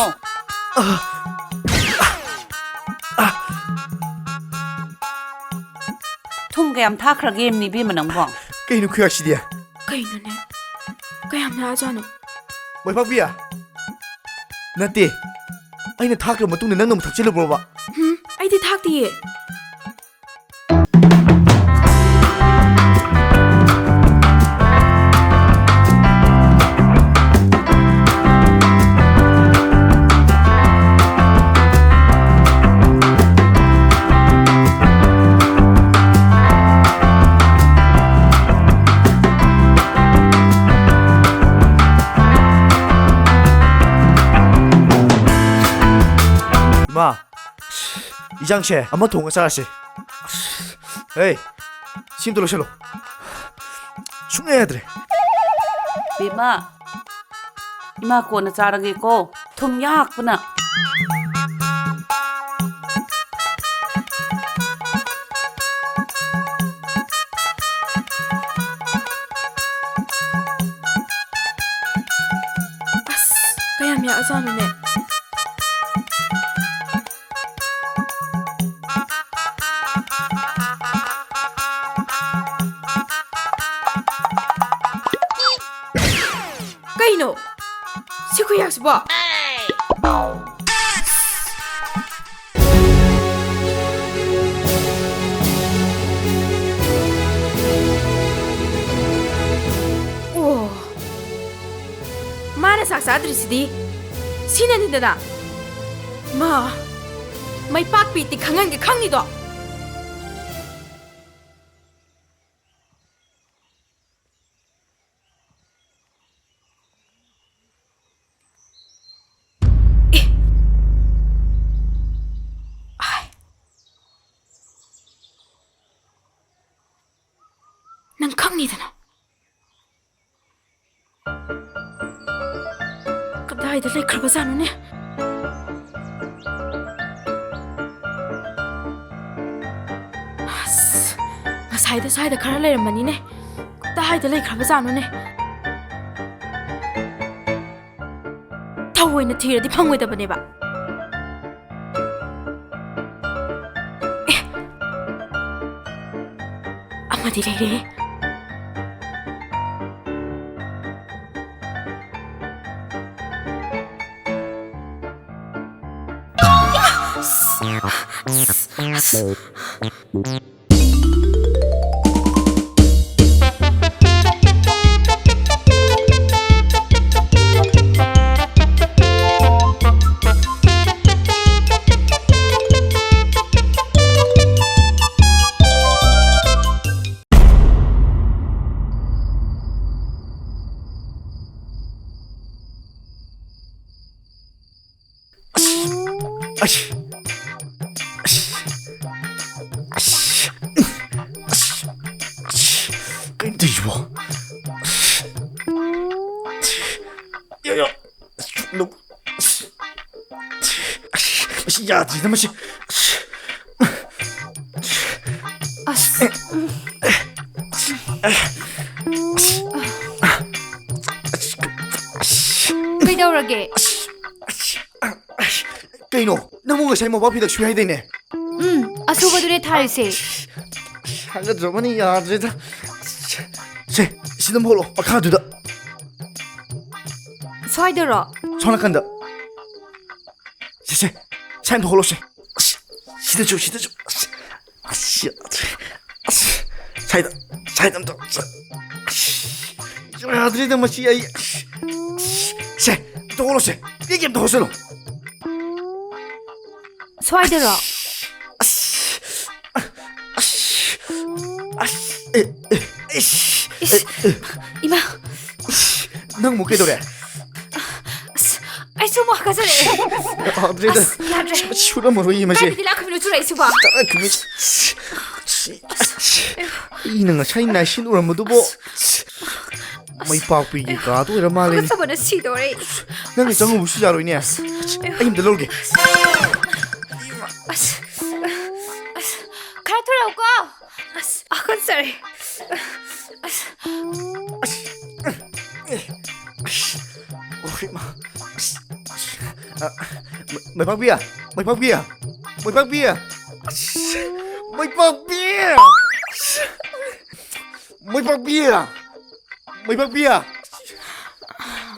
ꯊꯨꯝ ꯀꯌꯥꯝ ꯊꯥꯛꯈ꯭ꯔꯒꯦ, ꯏꯕꯦꯝꯃ ꯅꯪꯕꯣ? ꯀꯩꯅꯣ ꯈꯨꯌꯥꯛꯁꯤꯗꯤ? ꯀꯩꯅꯣꯅꯦ? ꯀꯌꯥꯝ ꯌꯥꯛꯑꯖꯥꯠꯅꯣ? ꯃꯥꯏꯄꯥꯛꯄꯤ? ꯅꯠꯇꯦ꯫ ꯑꯩꯅ ꯊꯥꯛꯈ꯭ꯔ ꯃꯇꯨꯡꯗ ꯅꯪꯅ ꯑꯃꯨꯛ ꯊꯛꯆꯤꯜꯂꯨꯕ꯭ꯔꯣꯕ? ꯍꯨꯝ, ꯑꯩꯗꯤ ꯊꯥꯛꯇꯤꯌꯦ꯫ ꯏꯃꯥ, ꯏꯟꯖꯥꯡꯁꯦ ꯑꯃ ꯊꯣꯡꯉ ꯆꯥꯔꯁꯦ꯫ ꯍꯦ, ꯁꯤ ꯑꯝꯇ ꯂꯣꯏꯁꯜꯂꯣ꯫ ꯁꯨꯡꯌꯥ ꯌꯥꯗ꯭ꯔꯦ꯫ ꯕꯦꯝꯃ, ꯏꯃꯥ ꯀꯣꯟꯅ ꯆꯥꯔꯒꯦꯀꯣ꯫ ꯊꯨꯝ ꯌꯥꯛꯄꯅ꯫ ꯑꯁ, ꯀꯌꯥꯝ ꯌꯥꯛꯑꯖꯥꯠꯅꯣꯅꯦ? ꯀꯩꯅꯣ? ꯁꯤ ꯈꯨꯌꯥꯛꯁꯤꯕꯣ? ꯑꯣ, ꯃꯥꯅ ꯆꯥꯛ ꯆꯥꯗ꯭ꯔꯤꯁꯤꯗꯤ ꯁꯤꯅꯅꯤꯗꯅ꯫ ꯃꯥ, ꯃꯩꯄꯥꯛꯄꯤꯗꯤ ꯈꯪꯍꯟꯒꯦ ꯈꯪꯅꯤꯗꯣ꯫ ꯑꯦ! ꯑꯥꯏ! ꯅꯪ ꯈꯪꯅꯤꯗꯅ꯫ ꯀꯗꯥꯏꯗ ꯂꯩꯈ꯭ꯔꯕꯖꯥꯠꯅꯣꯅꯦ? ꯑꯁ, ꯉꯁꯥꯏꯗ ꯁ꯭ꯋꯥꯏꯗ ꯈꯔ ꯂꯩꯔꯝꯕꯅꯤꯅꯦ꯫ ꯀꯗꯥꯏꯗ ꯂꯩꯈ꯭ꯔꯕꯖꯥꯠꯅꯣꯅꯦ? ꯑꯣꯏꯅ ꯊꯤꯔꯗꯤ ꯐꯪꯉꯣꯏꯗꯕꯅꯦꯕ꯫ ꯑꯦ, ꯑꯃꯗꯤ ꯂꯩꯔꯦ꯫ ꯑꯁ! ꯑꯁ! ꯑꯁ! ꯑꯁ! ꯑꯁ! ꯑꯁ! ꯀꯩꯅꯣ ꯇꯧꯔꯤꯁꯤꯕꯣ? ꯑꯁ! ꯌꯣ, ꯌꯣ! ꯑꯁ! ꯑꯁ! ꯑꯁ! ꯃꯁꯤ ꯌꯥꯗ꯭ꯔꯤꯗ, ꯃꯁꯤ! ꯑꯁ! ꯑꯁ! ꯀꯩꯗꯧꯔꯒꯦ? ꯀꯩꯅꯣ? ꯅꯪꯕꯨ ꯉꯁꯥꯏ ꯃꯣꯝꯄꯥꯛ ꯐꯤꯗꯛ ꯁꯨꯏ ꯍꯥꯏꯗꯥꯏꯅꯦ? ꯎꯝ, ꯑꯁꯨꯕꯗꯨꯅꯦ ꯊꯥꯔꯤꯁꯦ꯫ ꯍꯥꯒꯠꯆꯕꯅ ꯌꯥꯗ꯭ꯔꯦꯗ꯫ ꯁꯦ, ꯁꯤꯗ ꯑꯃ ꯍꯣꯠꯂꯣ, ꯃꯈꯥꯗꯨꯗ꯫ ꯁ꯭ꯋꯥꯏꯗꯔꯣ? ꯁꯣꯝ ꯅꯥꯀꯟꯗ꯫ ꯁꯦ, ꯁꯦ, ꯁ꯭ꯋꯥꯏ ꯑꯝꯇ ꯍꯣꯠꯂꯣꯁꯦ꯫ ꯑꯁ, ꯁꯤꯗꯁꯨ, ꯁꯤꯗꯁꯨ꯫ ꯑꯁ, ꯑꯁ, ꯑꯁ, ꯁ꯭ꯋꯥꯏꯗ, ꯁ꯭ꯋꯥꯏꯗ ꯑꯝꯇ꯫ ꯑꯁ, ꯌꯥꯗ꯭ꯔꯦꯗ ꯃꯁꯤ ꯑꯩ꯫ ꯑꯁ, ꯁꯦ, ꯑꯝꯇ ꯍꯣꯠꯂꯣꯁꯦ꯫ ꯄꯦꯛꯀꯤ ꯑꯝꯇ ꯍꯣꯠꯆꯜꯂꯣ꯫ ꯁ꯭ꯋꯥꯏꯗꯔꯣ? ꯑꯁ, ꯑꯁ, ꯑꯁ, ꯑꯦ, ꯑꯦ, ꯏꯁ, ꯏꯁ, ꯑꯦ, ꯑꯦ꯫ ꯏꯃꯥ꯫ ꯏꯁ, ꯅꯪ ꯑꯃꯨꯛ ꯀꯩꯗꯧꯔꯦ? ꯑꯁ, ꯑꯩꯁꯨ ꯑꯃꯨꯛ ꯍꯥꯀꯠꯆꯔꯛꯑꯦ꯫ ꯌꯥꯗ꯭ꯔꯦꯗ꯫ ꯑꯁ, ꯌꯥꯗ꯭ꯔꯦ꯫ ꯁꯨꯔꯝꯃꯔꯣꯏꯌꯦ ꯃꯁꯦ꯫ ꯀꯥꯏꯗꯒꯤ ꯂꯥꯛꯈꯤꯕꯅꯣ ꯆꯨꯔꯛꯏꯁꯤꯕꯣ? ꯇꯔꯥ ꯀꯨꯟꯃꯔꯤ꯫ ꯑꯁ, ꯑꯩꯅ ꯉꯁꯥꯏ ꯅꯥꯏꯁꯤꯟ ꯎꯔꯝꯕꯗꯨꯕꯣ꯫ ꯑꯁ, ꯃꯩꯄꯥꯛꯄꯤꯒꯤ ꯀꯥꯗ ꯑꯣꯏꯔ ꯃꯥꯜꯂꯦ꯫ ꯍꯥꯀꯠꯆꯕꯅ ꯁꯤꯗꯧꯔꯦ꯫ ꯅꯪꯅ ꯆꯪꯉꯨꯕꯁꯨ ꯌꯥꯔꯣꯏꯅꯦ꯫ ꯑꯩ ꯑꯝꯇ ꯂꯧꯔꯨꯒꯦ꯫ ꯑꯁ, ꯑꯁ, ꯈꯔ ꯊꯨꯔꯛꯎꯀꯣ꯫ ꯑꯁ, ꯍꯥꯀꯠꯆꯔꯦ꯫ ꯑꯁ꯫ ꯑꯁ꯫ ꯑꯣ, ꯏꯃꯥ꯫ ꯑꯁ꯫ ꯃꯥꯏꯄꯥꯛꯄꯤ! ꯃꯥꯏꯄꯥꯛꯄꯤ! ꯃꯥꯏꯄꯥꯛꯄꯤ! ꯑꯁ! ꯃꯥꯏꯄꯥꯛꯄꯤ! ꯑꯁ! ꯃꯥꯏꯄꯥꯛꯄꯤ! ꯃꯥꯏꯄꯥꯛꯄꯤ!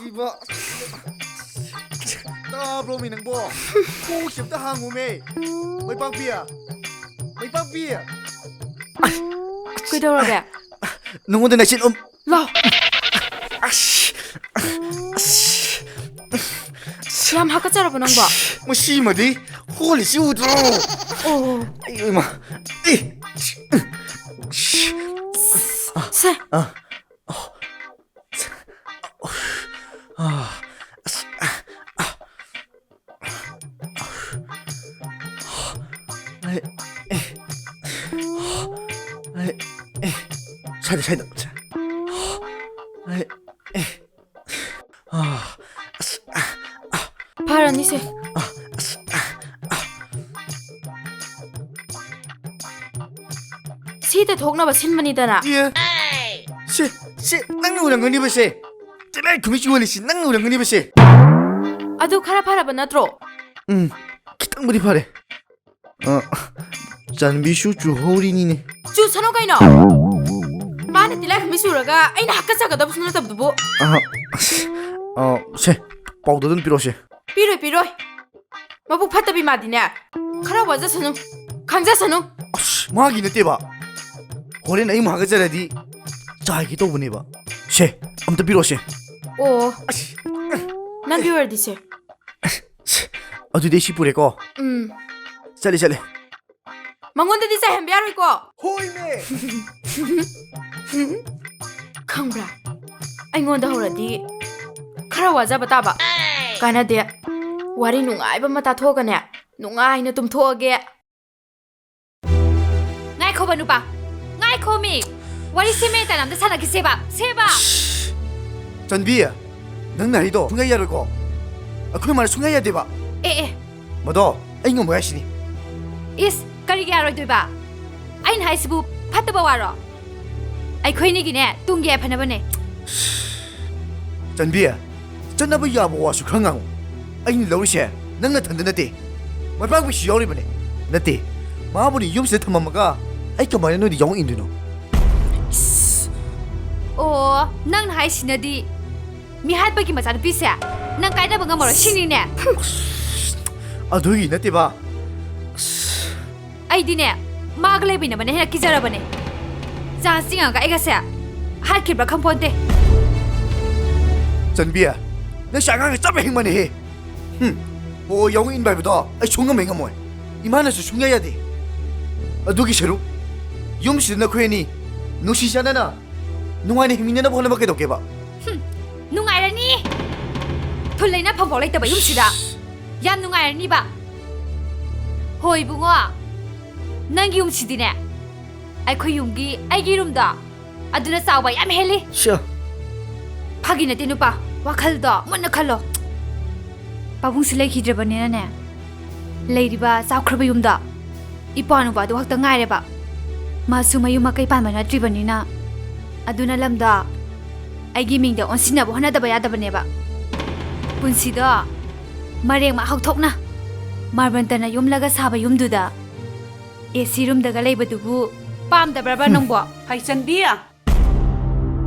ꯏꯕ! ꯇꯥꯕ꯭ꯔꯣꯃꯤ ꯅꯪꯕꯣ? ꯀꯣꯛꯁꯦ ꯑꯝꯇ ꯍꯥꯡꯉꯨꯃꯦ! ꯃꯥꯏꯄꯥꯛꯄꯤ! ꯃꯥꯏꯄꯥꯛꯄꯤ! ꯀꯩꯗꯧꯔꯒꯦ? ꯅꯉꯣꯟꯗ ꯅꯆꯤꯟ ꯎꯝ ꯂꯥꯎ꯫ ꯑꯁ! ꯑꯁ! ꯌꯥꯝ ꯍꯥꯀꯠꯆꯔꯕꯣ ꯅꯪꯕꯣ? ꯃꯁꯤꯃꯗꯤ ꯍꯣꯜꯂꯤꯁꯤ ꯎꯗ꯭ꯔꯣ? ꯑꯣ꯫ ꯑꯩ ꯏꯃꯥ! ꯑꯦ! ꯁꯦ꯫ ꯑ꯫ ꯑ꯫ ꯑꯁ! ꯑ꯫ ꯑ꯫ ꯑꯩ, ꯑꯦ꯫ ꯑꯩ, ꯑꯦ꯫ ꯁ꯭ꯋꯥꯏꯗ, ꯁ꯭ꯋꯥꯏꯗ꯫ ꯑꯩ, ꯑꯦ꯫ ꯑ꯫ ꯑꯁ! ꯑ꯫ ꯐꯔꯅꯤꯁꯦ꯫ ꯑ꯫ ꯑꯁ! ꯑ꯫ ꯁꯤꯗ ꯊꯣꯛꯅꯕ ꯁꯤꯟꯕꯅꯤꯗꯅ꯫ ꯑꯦ! ꯁꯤ, ꯁꯤ ꯅꯪꯅ ꯎꯔꯝꯒꯅꯤꯕꯁꯦ! ꯇꯤꯜꯍꯥꯏꯈꯨꯝꯕꯤ ꯌꯣꯜꯂꯤꯁꯤ ꯅꯪꯅ ꯎꯔꯝꯒꯅꯤꯕꯁꯦ! ꯑꯗꯨ ꯈꯔ ꯐꯔꯕ ꯅꯠꯇ꯭ꯔꯣ? ꯎꯝ, ꯈꯤꯇꯪꯕꯨꯗꯤ ꯐꯔꯦ꯫ ꯑ, ꯆꯥꯟꯕꯤꯁꯨ ꯆꯨꯍꯧꯔꯤꯅꯤꯅꯦ꯫ ꯆꯨꯁꯅꯨ ꯀꯩꯅꯣ꯫ ꯃꯥꯅ ꯇꯤꯜꯍꯥꯏꯈꯨꯝꯕꯤ ꯆꯨꯔꯒ ꯑꯩꯅ ꯍꯥꯀꯠꯆꯒꯗꯕꯁꯨ ꯅꯠꯇꯕꯗꯨꯕꯨ꯫ ꯑ, ꯑꯁ, ꯑ, ꯁꯦ, ꯄꯥꯎꯗꯔꯗꯨ ꯑꯗꯨꯝ ꯄꯤꯔꯛꯑꯣꯁꯦ꯫ ꯄꯤꯔꯣꯏ, ꯄꯤꯔꯣꯏ꯫ ꯃꯕꯨꯛ ꯐꯠꯇꯕꯤ ꯃꯥꯗꯤꯅꯦ꯫ ꯈꯔ ꯋꯥꯖꯁꯅꯨ, ꯈꯪꯖꯁꯅꯨ꯫ ꯑꯁ, ꯃꯥꯒꯤ ꯅꯠꯇꯦꯕ꯫ ꯍꯣꯔꯦꯟ ꯑꯩ ꯑꯃꯨꯛ ꯍꯥꯀꯠꯆꯔꯗꯤ ꯆꯥꯏꯒꯦ ꯇꯧꯕꯅꯦꯕ꯫ ꯁꯦ, ꯑꯝꯇ ꯄꯤꯔꯛꯑꯣꯁꯦ꯫ ꯑꯣ, ꯑꯁ! ꯅꯪꯒꯤ ꯑꯣꯏꯔꯗꯤ ꯁꯦ꯫ ꯑꯗꯨꯗꯤ ꯑꯩ ꯁꯤ ꯄꯨꯔꯦꯀꯣ꯫ ꯎꯝ꯫ ꯆꯠꯂꯦ, ꯆꯠꯂꯦ꯫ ꯃꯉꯣꯟꯗꯗꯤ ꯆꯥꯏꯍꯟꯕ ꯌꯥꯔꯣꯏꯀꯣ꯫ ꯍꯣꯏꯅꯦ! ꯈꯪꯕ꯭ꯔꯥ? ꯑꯩꯉꯣꯟꯗ ꯍꯧꯔꯗꯤ ꯈꯔ ꯋꯥꯖꯕ ꯇꯥꯕ꯫ ꯀꯥꯟꯅꯗꯦ꯫ ꯋꯥꯔꯤ ꯅꯨꯡꯉꯥꯏꯕ ꯑꯃ ꯇꯥꯊꯣꯛꯑꯒꯅꯦ, ꯅꯨꯡꯉꯥꯏꯅ ꯇꯨꯝꯊꯣꯛꯑꯒꯦ꯫ ꯉꯥꯏꯈꯣꯕ ꯅꯨꯄꯥ, ꯉꯥꯏꯈꯣꯃꯤ꯫ ꯋꯥꯔꯤ ꯁꯦꯝꯃꯦ ꯇꯥꯅ ꯑꯝꯇ ꯁꯥꯟꯅꯈꯤꯁꯦꯕ꯫ ꯁꯦꯕ꯫ ꯆꯟꯕꯤ, ꯅꯪꯅ ꯍꯥꯏꯗꯣ ꯁꯨꯡꯌꯥ ꯌꯥꯔꯣꯏꯀꯣ꯫ ꯑꯩꯈꯣꯏ ꯃꯥꯅ ꯁꯨꯡꯌꯥ ꯌꯥꯗꯦꯕ꯫ ꯑꯦ, ꯑꯦ꯫ ꯃꯗꯣ, ꯑꯩ ꯉꯝꯃꯣꯏ ꯍꯥꯏꯁꯤꯅꯤ꯫ ꯏꯁ, ꯀꯔꯤꯒꯤ ꯌꯥꯔꯣꯏꯗꯣꯏꯕ? ꯑꯩꯅ ꯍꯥꯏꯁꯤꯕꯨ ꯐꯠꯇꯕ ꯋꯥꯔꯣ? ꯑꯩꯈꯣꯏꯅꯤꯒꯤꯅꯦ ꯇꯨꯡꯒꯤ ꯌꯥꯏꯐꯅꯕꯅꯦ꯫ ꯆꯟꯕꯤ, ꯆꯠꯅꯕ ꯌꯥꯕ ꯋꯥꯁꯨ ꯈꯔ ꯉꯥꯡꯉꯨ꯫ ꯑꯩꯅ ꯂꯧꯔꯤꯁꯦ ꯅꯪ ꯅꯊꯟꯗ ꯅꯠꯇꯦ, ꯃꯩꯄꯥꯛꯄꯤꯁꯨ ꯌꯥꯎꯔꯤꯕꯅꯦ꯫ ꯅꯠꯇꯦ, ꯃꯥꯕꯨꯅꯤ ꯌꯨꯝꯁꯤꯗ ꯊꯝꯃꯝꯃꯒ ꯑꯩ ꯀꯃꯥꯏꯅ ꯅꯣꯏꯗ ꯌꯥꯎꯍꯟ ꯏꯟꯗꯣꯏꯅꯣ? ꯑꯣ, ꯅꯪꯅ ꯍꯥꯏꯁꯤꯅꯗꯤ ꯃꯤꯍꯥꯠꯄꯒꯤ ꯃꯆꯥꯅꯨꯄꯤꯁꯦ ꯅꯪ ꯀꯥꯏꯅꯕ ꯉꯝꯃꯔꯣꯏ ꯁꯤꯅꯤꯅꯦ? ꯑꯗꯨꯒꯤ ꯅꯠꯇꯦꯕ꯫ ꯑꯩꯗꯤꯅꯦ, ꯃꯥꯒ ꯂꯩꯃꯤꯟꯅꯕꯅ ꯍꯦꯟꯅ ꯀꯤꯖꯔꯕꯅꯦ꯫ ꯆꯥ ꯆꯤꯡꯉꯒ ꯑꯩꯒꯁꯦ ꯍꯥꯠꯈꯤꯕ꯭ꯔꯥ ꯈꯪꯄꯣꯟꯇꯦ꯫ ꯆꯟꯕꯤ, ꯅꯪꯁꯦ ꯑꯉꯥꯡꯒ ꯆꯞ ꯍꯦꯛ ꯃꯥꯟꯅꯩꯍꯦ꯫ ꯍꯨꯝ, ꯑꯣ, ꯌꯥꯎ ꯏꯟꯕ ꯍꯥꯏꯕꯗꯣ ꯑꯩ ꯁꯨꯡꯉꯝ ꯍꯦꯛ ꯉꯝꯃꯣꯏ꯫ ꯏꯃꯥꯅꯁꯨ ꯁꯨꯡꯌꯥ ꯌꯥꯗꯦ꯫ ꯑꯗꯨꯒꯤ ꯁꯔꯨꯛ ꯌꯨꯝꯁꯤꯗ ꯅꯈꯣꯏ ꯑꯅꯤ ꯅꯨꯡꯁꯤ ꯆꯥꯟꯅꯅ ꯅꯨꯡꯉꯥꯏꯅ ꯍꯤꯡꯃꯤꯟꯅꯅꯕ ꯍꯣꯠꯅꯕ ꯀꯩꯗꯧꯒꯦꯕ? ꯍꯨꯝ, ꯅꯨꯡꯉꯥꯏꯔꯅꯤ꯫ ꯊꯨꯜ ꯂꯩꯅ ꯐꯝꯐꯥꯎ ꯂꯩꯇꯕ ꯌꯨꯝꯁꯤꯗ ꯌꯥꯝ ꯅꯨꯡꯉꯥꯏꯔꯅꯤꯕ꯫ ꯍꯣꯏ ꯏꯕꯨꯡꯉꯣ, ꯅꯪꯒꯤ ꯌꯨꯝꯁꯤꯗꯤꯅꯦ, ꯑꯩꯈꯣꯏ ꯌꯨꯝꯒꯤ ꯑꯩꯒꯤ ꯔꯨꯝꯗꯣ ꯑꯗꯨꯅ ꯆꯥꯎꯕ ꯌꯥꯝ ꯍꯦꯜꯂꯤ꯫ ꯁꯤꯌꯥ꯫ ꯐꯥꯒꯤ ꯅꯠꯇꯦ ꯅꯨꯄꯥ, ꯋꯥꯈꯜꯗꯣ ꯃꯨꯟꯅ ꯈꯜꯂꯣ꯫ ꯄꯥꯕꯨꯡꯁꯨ ꯂꯩꯈꯤꯗ꯭ꯔꯕꯅꯤꯅꯅꯦ, ꯂꯩꯔꯤꯕ ꯆꯥꯎꯈ꯭ꯔꯕ ꯌꯨꯝꯗꯣ ꯏꯄ꯭ꯋꯥ ꯅꯨꯄꯥꯗꯨ ꯈꯛꯇ ꯉꯥꯏꯔꯦꯕ꯫ ꯃꯥꯁꯨ ꯃꯌꯨꯝ ꯃꯀꯩ ꯄꯥꯟꯕ ꯅꯠꯇ꯭ꯔꯤꯕꯅꯤꯅ, ꯑꯗꯨꯅ ꯂꯝꯗꯣ ꯑꯩꯒꯤ ꯃꯤꯡꯗ ꯑꯣꯟꯁꯤꯟꯅꯕ ꯍꯣꯠꯅꯗꯕ ꯌꯥꯗꯕꯅꯦꯕ꯫ ꯄꯨꯟꯁꯤꯗꯣ ꯃꯔꯦꯡ ꯃꯍꯥꯎ ꯊꯣꯛꯅ ꯃꯥꯔꯕꯟꯇꯅ ꯌꯣꯝꯂꯒ ꯁꯥꯕ ꯌꯨꯝꯗꯨꯗ ꯑꯦ ꯁꯤ ꯔꯨꯝꯗꯒ ꯂꯩꯕꯗꯨꯕꯨ ꯄꯥꯝꯗꯕ꯭ꯔꯕ ꯅꯪꯕꯣ? ꯍꯩꯆꯟꯕꯤ!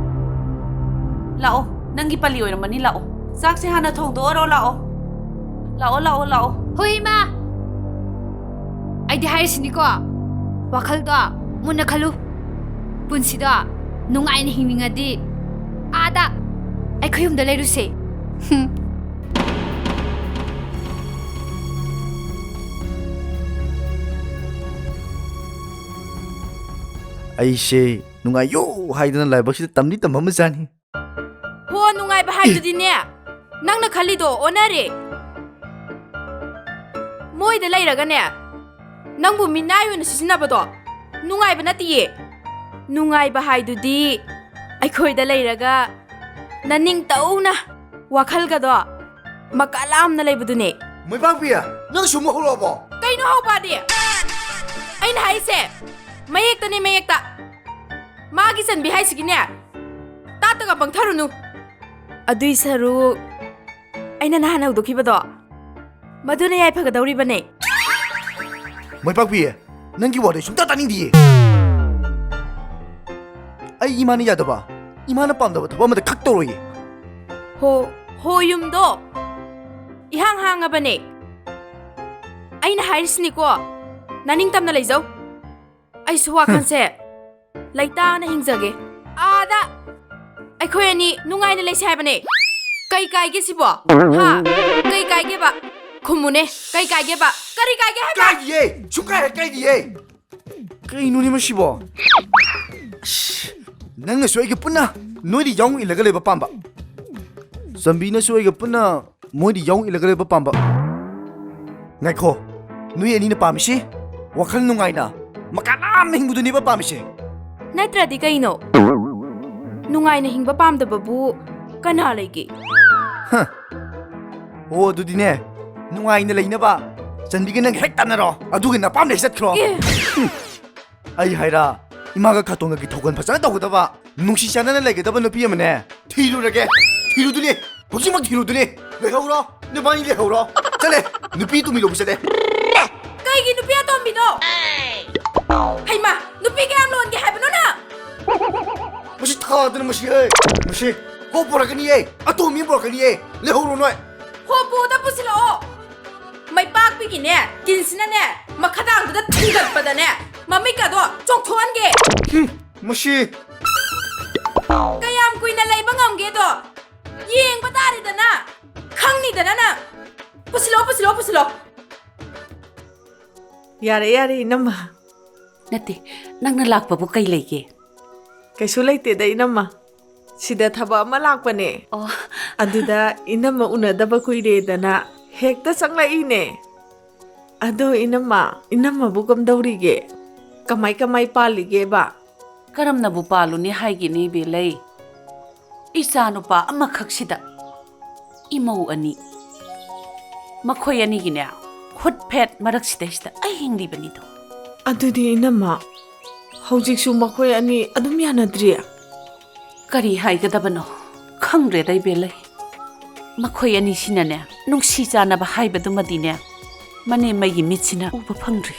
ꯂꯥꯛꯑꯣ, ꯅꯪꯒꯤ ꯄꯜꯂꯤ ꯑꯣꯏꯔꯝꯃꯅꯤ, ꯂꯥꯛꯑꯣ꯫ ꯆꯥꯛꯁꯦ ꯍꯥꯟꯅ ꯊꯣꯡꯗꯣꯛꯑꯔꯣ, ꯂꯥꯛꯑꯣ꯫ ꯂꯥꯛꯑꯣ, ꯂꯥꯛꯑꯣ, ꯂꯥꯛꯑꯣ꯫ ꯍꯣꯏ, ꯏꯃꯥ꯫ ꯑꯩꯗꯤ ꯍꯥꯏꯔꯤꯁꯤꯅꯤꯀꯣ, ꯋꯥꯈꯜꯗꯣ ꯃꯨꯟꯅ ꯈꯜꯂꯨ꯫ ꯄꯨꯟꯁꯤꯗꯣ ꯅꯨꯡꯉꯥꯏꯅ ꯍꯤꯡꯅꯤꯡꯉꯗꯤ ꯑꯥꯗ ꯑꯩꯈꯣꯏ ꯌꯨꯝꯗ ꯂꯩꯔꯨꯁꯦ꯫ ꯍꯨꯝ꯫ ꯑꯩꯁꯦ ꯅꯨꯡꯉꯥꯏꯌꯣ ꯍꯥꯏꯗꯅ ꯂꯥꯏꯕꯛꯁꯤꯗ ꯇꯝꯗꯤ ꯇꯝꯃꯝꯕꯖꯥꯠꯅꯤ꯫ ꯍꯣ, ꯅꯨꯡꯉꯥꯏꯕ ꯍꯥꯏꯗꯨꯗꯤꯅꯦ, ꯅꯪꯅ ꯈꯜꯂꯤꯗꯣ ꯑꯣꯟꯅꯔꯦ꯫ ꯃꯣꯏꯗ ꯂꯩꯔꯒꯅꯦ, ꯅꯪꯕꯨ ꯃꯤꯅꯥꯏ ꯑꯣꯏꯅ ꯁꯤꯖꯤꯟꯅꯕꯗꯣ ꯅꯨꯡꯉꯥꯏꯕ ꯅꯠꯇꯤꯌꯦ꯫ ꯅꯨꯡꯉꯥꯏꯕ ꯍꯥꯏꯗꯨꯗꯤ ꯑꯩꯈꯣꯏꯗ ꯂꯩꯔꯒ ꯅꯅꯤꯡꯇꯧꯅ ꯋꯥꯈꯜꯒꯗꯣ ꯃꯀꯥ ꯂꯥꯝꯅ ꯂꯩꯕꯗꯨꯅꯦ꯫ ꯃꯩꯄꯥꯛꯄꯤ, ꯅꯪ ꯁꯨꯝ ꯍꯧꯔꯛꯑꯕꯣ? ꯀꯩꯅꯣ ꯍꯧꯕꯗꯤ? ꯑꯩꯅ ꯍꯥꯏꯁꯦ ꯃꯌꯦꯛꯇꯅꯦ, ꯃꯌꯦꯛꯇ꯫ ꯃꯥꯒꯤ ꯆꯟꯕꯤ ꯍꯥꯏꯁꯤꯒꯤꯅꯦ, ꯇꯥꯠꯇꯒ ꯄꯪꯊꯔꯨꯅꯨ꯫ ꯑꯗꯨꯏ ꯁꯔꯨꯛ ꯑꯩꯅ ꯅꯍꯥꯟ ꯍꯧꯗꯣꯛꯈꯤꯕꯗꯣ ꯃꯗꯨꯅ ꯌꯥꯏꯐꯒꯗꯧꯔꯤꯕꯅꯦ꯫ ꯃꯥꯏꯄꯥꯛꯄꯤ, ꯅꯪꯒꯤ ꯋꯥꯗꯣ ꯑꯩ ꯁꯨꯡꯇꯥ ꯇꯥꯅꯤꯡꯗꯤꯌꯦ꯫ ꯑꯩ ꯏꯃꯥꯅ ꯌꯥꯗꯕ, ꯏꯃꯥꯅ ꯄꯥꯝꯗꯕ ꯊꯕꯛ ꯑꯃꯗ ꯈꯛ ꯇꯧꯔꯣꯏꯌꯦ꯫ ꯍꯣ, ꯍꯣ ꯌꯨꯝꯗꯣ ꯏꯍꯥꯡ ꯍꯥꯡꯉꯕꯅꯦ꯫ ꯑꯩꯅ ꯍꯥꯏꯔꯤꯁꯤꯅꯤꯀꯣ, ꯅꯅꯤꯡꯇꯝꯅ ꯂꯩꯖꯧ꯫ ꯑꯩꯁꯨ ꯋꯥꯈꯜꯁꯦ ꯂꯩꯇꯥꯅ ꯍꯤꯡꯖꯒꯦ꯫ ꯑꯥꯗ ꯑꯩꯈꯣꯏ ꯑꯅꯤ ꯅꯨꯡꯉꯥꯏꯅ ꯂꯩꯁꯦ ꯍꯥꯏꯕꯅꯦ꯫ ꯀꯩ ꯀꯥꯏꯒꯦ ꯁꯤꯕꯣ? ꯍꯥ? ꯀꯩ ꯀꯥꯏꯒꯦꯕ? ꯈꯨꯝꯃꯨꯅꯦ꯫ ꯀꯩ ꯀꯥꯏꯒꯦꯕ? ꯀꯔꯤ ꯀꯥꯏꯒꯦ ꯍꯥꯏꯕ? ꯀꯥꯏꯗꯤꯌꯦ! ꯁꯨꯡꯀꯥꯏ ꯍꯦꯛ ꯀꯥꯏꯗꯤꯌꯦ! ꯀꯩꯅꯣꯅꯦ ꯃꯁꯤꯕꯣ? ꯑꯁ, ꯅꯪꯅꯁꯨ ꯑꯩꯒ ꯄꯨꯟꯅ ꯅꯣꯏꯗ ꯌꯥꯎ ꯏꯜꯂꯒ ꯂꯩꯕ ꯄꯥꯝꯕ, ꯆꯟꯕꯤꯅꯁꯨ ꯑꯩꯒ ꯄꯨꯟꯅ ꯃꯣꯏꯗ ꯌꯥꯎ ꯏꯜꯂꯒ ꯂꯩꯕ ꯄꯥꯝꯕ꯫ ꯉꯥꯏꯈꯣ, ꯅꯣꯏ ꯑꯅꯤꯅ ꯄꯥꯝꯃꯤꯁꯤ ꯋꯥꯈꯜ ꯅꯨꯡꯉꯥꯏꯅ ꯃꯀꯥ ꯂꯥꯝꯅ ꯍꯤꯡꯕꯗꯨꯅꯦꯕ ꯄꯥꯝꯃꯤꯁꯦ꯫ ꯅꯠꯇ꯭ꯔꯗꯤ ꯀꯩꯅꯣ? ꯅꯨꯡꯉꯥꯏꯅ ꯍꯤꯡꯕ ꯄꯥꯝꯗꯕꯕꯨ ꯀꯅꯥ ꯂꯩꯒꯦ? ꯍ꯫ ꯑꯣ, ꯑꯗꯨꯗꯤꯅꯦ, ꯅꯨꯡꯉꯥꯏꯅ ꯂꯩꯅꯕ ꯆꯟꯕꯤꯒ ꯅꯪ ꯍꯦꯛ ꯇꯥꯟꯅꯔꯣ, ꯑꯗꯨꯒ ꯅꯄꯥꯝꯗ ꯍꯦꯛ ꯆꯠꯈ꯭ꯔꯣ꯫ ꯑꯦ꯫ ꯍꯨꯝ꯫ ꯑꯩ ꯍꯥꯏꯔ, ꯏꯃꯥꯒ ꯈꯥꯇꯣꯟꯒꯒꯤ ꯊꯧꯒꯜ ꯐꯖꯅ ꯇꯧꯒꯗꯕ, ꯅꯨꯡꯁꯤ ꯆꯥꯟꯅꯅ ꯂꯩꯒꯗꯕ ꯅꯨꯄꯤ ꯑꯃꯅꯦ ꯊꯤꯔꯨꯔꯒꯦ꯫ ꯊꯤꯔꯨꯗꯨꯅꯤ, ꯍꯧꯖꯤꯛꯃꯛ ꯊꯤꯔꯨꯗꯨꯅꯤ꯫ ꯂꯩꯍꯧꯔꯣ, ꯅꯕꯥꯅꯤ ꯂꯩꯍꯧꯔꯣ꯫ ꯆꯠꯂꯦ, ꯅꯨꯄꯤ ꯇꯨꯃꯤ ꯂꯧꯕ ꯆꯠꯂꯦ꯫ ꯀꯩꯒꯤ ꯅꯨꯄꯤ ꯑꯇꯣꯝꯕꯤꯅꯣ? ꯍꯩꯃꯥ, ꯅꯨꯄꯤ ꯀꯌꯥꯝ ꯂꯣꯟꯒꯦ ꯍꯥꯏꯕꯅꯣ ꯅꯪ? ꯃꯁꯤ ꯊꯥꯗꯅ ꯃꯁꯤ, ꯍꯦ, ꯃꯁꯤ꯫ ꯍꯣ, ꯄꯨꯔꯛꯀꯅꯤꯌꯦ, ꯑꯇꯣꯝꯕꯤ ꯄꯨꯔꯛꯀꯅꯤꯌꯦ꯫ ꯂꯩꯍꯧꯔꯣ ꯅꯣꯏ꯫ ꯍꯣ, ꯄꯨꯗ ꯄꯨꯁꯤꯜꯂꯛꯑꯣ꯫ ꯃꯩꯄꯥꯛꯄꯤꯒꯤꯅꯦ, ꯀꯤꯟꯁꯤꯅꯅꯦ, ꯃꯈꯗꯥꯡꯗꯨꯗ ꯊꯤꯡꯒꯠꯄꯗꯅꯦ, ꯃꯃꯤꯠꯀꯗꯣ ꯆꯣꯡꯊꯣꯛꯍꯟꯒꯦ꯫ ꯍꯨꯝ, ꯃꯁꯤ꯫ ꯀꯌꯥꯝ ꯀꯨꯏꯅ ꯂꯩꯕ ꯉꯝꯒꯦꯗꯣ ꯌꯦꯡꯕ ꯇꯥꯔꯦꯗꯅ, ꯈꯪꯅꯤꯗꯅ ꯅꯪ꯫ ꯄꯨꯁꯤꯜꯂꯣ, ꯄꯨꯁꯤꯜꯂꯣ, ꯄꯨꯁꯤꯜꯂꯣ꯫ ꯌꯥꯔꯦ, ꯌꯥꯔꯦ, ꯏꯅꯝꯃ꯫ ꯅꯠꯇꯦ, ꯅꯪꯅ ꯂꯥꯛꯄꯕꯨ ꯀꯩ ꯂꯩꯒꯦ? ꯀꯩꯁꯨ ꯂꯩꯇꯦꯗ, ꯏꯅꯝꯃ꯫ ꯁꯤꯗ ꯊꯕꯛ ꯑꯃ ꯂꯥꯛꯄꯅꯦ꯫ ꯑꯣ꯫ ꯑꯗꯨꯗ ꯏꯅꯝꯃ ꯎꯅꯗꯕ ꯀꯨꯏꯔꯦꯗꯅ ꯍꯦꯛꯇ ꯆꯪꯂꯛꯏꯅꯦ꯫ ꯑꯗꯣ ꯏꯅꯝꯃ, ꯏꯅꯝꯃꯕꯨ ꯀꯝꯗꯧꯔꯤꯒꯦ? ꯀꯃꯥꯏ ꯀꯃꯥꯏ ꯄꯥꯜꯂꯤꯒꯦꯕ? ꯀꯔꯝꯅꯕꯨ ꯄꯥꯜꯂꯨꯅꯤ ꯍꯥꯏꯒꯦꯅꯦ, ꯏꯕꯦꯂꯩ? ꯏꯆꯥꯅꯨꯄꯥ ꯑꯃꯈꯛꯁꯤꯗ ꯏꯃꯧ ꯑꯅꯤ, ꯃꯈꯣꯏ ꯑꯅꯤꯒꯤꯅꯦ ꯍꯨꯠꯐꯦꯠ ꯃꯔꯛꯁꯤꯗꯩꯁꯤꯗ ꯑꯩ ꯍꯤꯡꯂꯤꯕꯅꯤꯗꯣ꯫ ꯑꯗꯨꯗꯤ ꯏꯅꯝꯃ, ꯍꯧꯖꯤꯛꯁꯨ ꯃꯈꯣꯏ ꯑꯅꯤ ꯑꯗꯨꯝ ꯌꯥꯅꯗ꯭ꯔꯤ? ꯀꯔꯤ ꯍꯥꯏꯒꯗꯕꯅꯣ ꯈꯪꯗ꯭ꯔꯦꯗ, ꯏꯕꯦꯂꯩ꯫ ꯃꯈꯣꯏ ꯑꯅꯤꯁꯤꯅꯅꯦ, ꯅꯨꯡꯁꯤ ꯆꯥꯟꯅꯕ ꯍꯥꯏꯕꯗꯨꯃꯗꯤꯅꯦ, ꯃꯅꯦꯝꯃꯩꯒꯤ ꯃꯤꯠꯁꯤꯅ ꯎꯕ ꯐꯪꯗ꯭ꯔꯤ꯫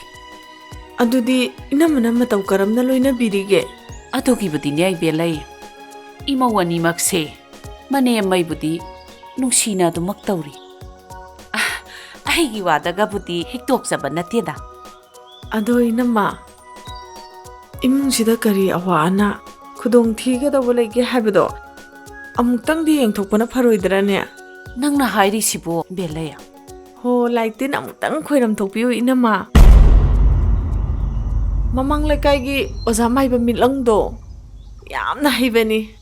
ꯑꯗꯨꯗꯤ ꯏꯅꯝꯃꯅ ꯃꯇꯧ ꯀꯔꯝꯅ ꯂꯣꯏꯅꯕꯤꯔꯤꯒꯦ? ꯑꯗꯨꯒꯤꯕꯨꯗꯤꯅꯦ, ꯏꯕꯦꯜꯂꯩ, ꯏꯃꯧ ꯑꯅꯤꯃꯛꯁꯦ ꯃꯅꯦꯝꯃꯩꯕꯨꯗꯤ ꯅꯨꯡꯁꯤꯅ ꯑꯗꯨꯃꯛ ꯇꯧꯔꯤ꯫ ꯑ, ꯑꯩꯒꯤ ꯋꯥꯗꯒꯕꯨꯗꯤ ꯍꯤꯛꯇꯣꯛꯆꯕ ꯅꯠꯇꯦꯗ꯫ ꯑꯗꯣ ꯏꯅꯝꯃ, ꯏꯃꯨꯡꯁꯤꯗ ꯀꯔꯤ ꯑꯋꯥ ꯑꯅꯥ, ꯈꯨꯗꯣꯡ ꯊꯤꯒꯗꯧꯕ ꯂꯩꯒꯦ ꯍꯥꯏꯕꯗꯣ ꯑꯃꯨꯛꯇꯪꯗꯤ ꯌꯦꯡꯊꯣꯛꯄꯅ ꯐꯔꯣꯏꯗ꯭ꯔꯅꯦ? ꯅꯪꯅ ꯍꯥꯏꯔꯤꯁꯤꯕꯣ, ꯕꯦꯜꯂꯩ? ꯍꯣ, ꯂꯥꯏ ꯇꯤꯟ ꯑꯃꯨꯛꯇꯪ ꯈꯣꯏꯔꯝ ꯊꯣꯛꯄꯤꯌꯨ, ꯏꯅꯝꯃ꯫ ꯃꯃꯥꯡ ꯂꯩꯀꯥꯏꯒꯤ ꯑꯣꯖꯥ ꯃꯥꯏꯕ ꯃꯤꯠꯂꯪꯗꯣ ꯌꯥꯝꯅ ꯍꯩꯕꯅꯤ꯫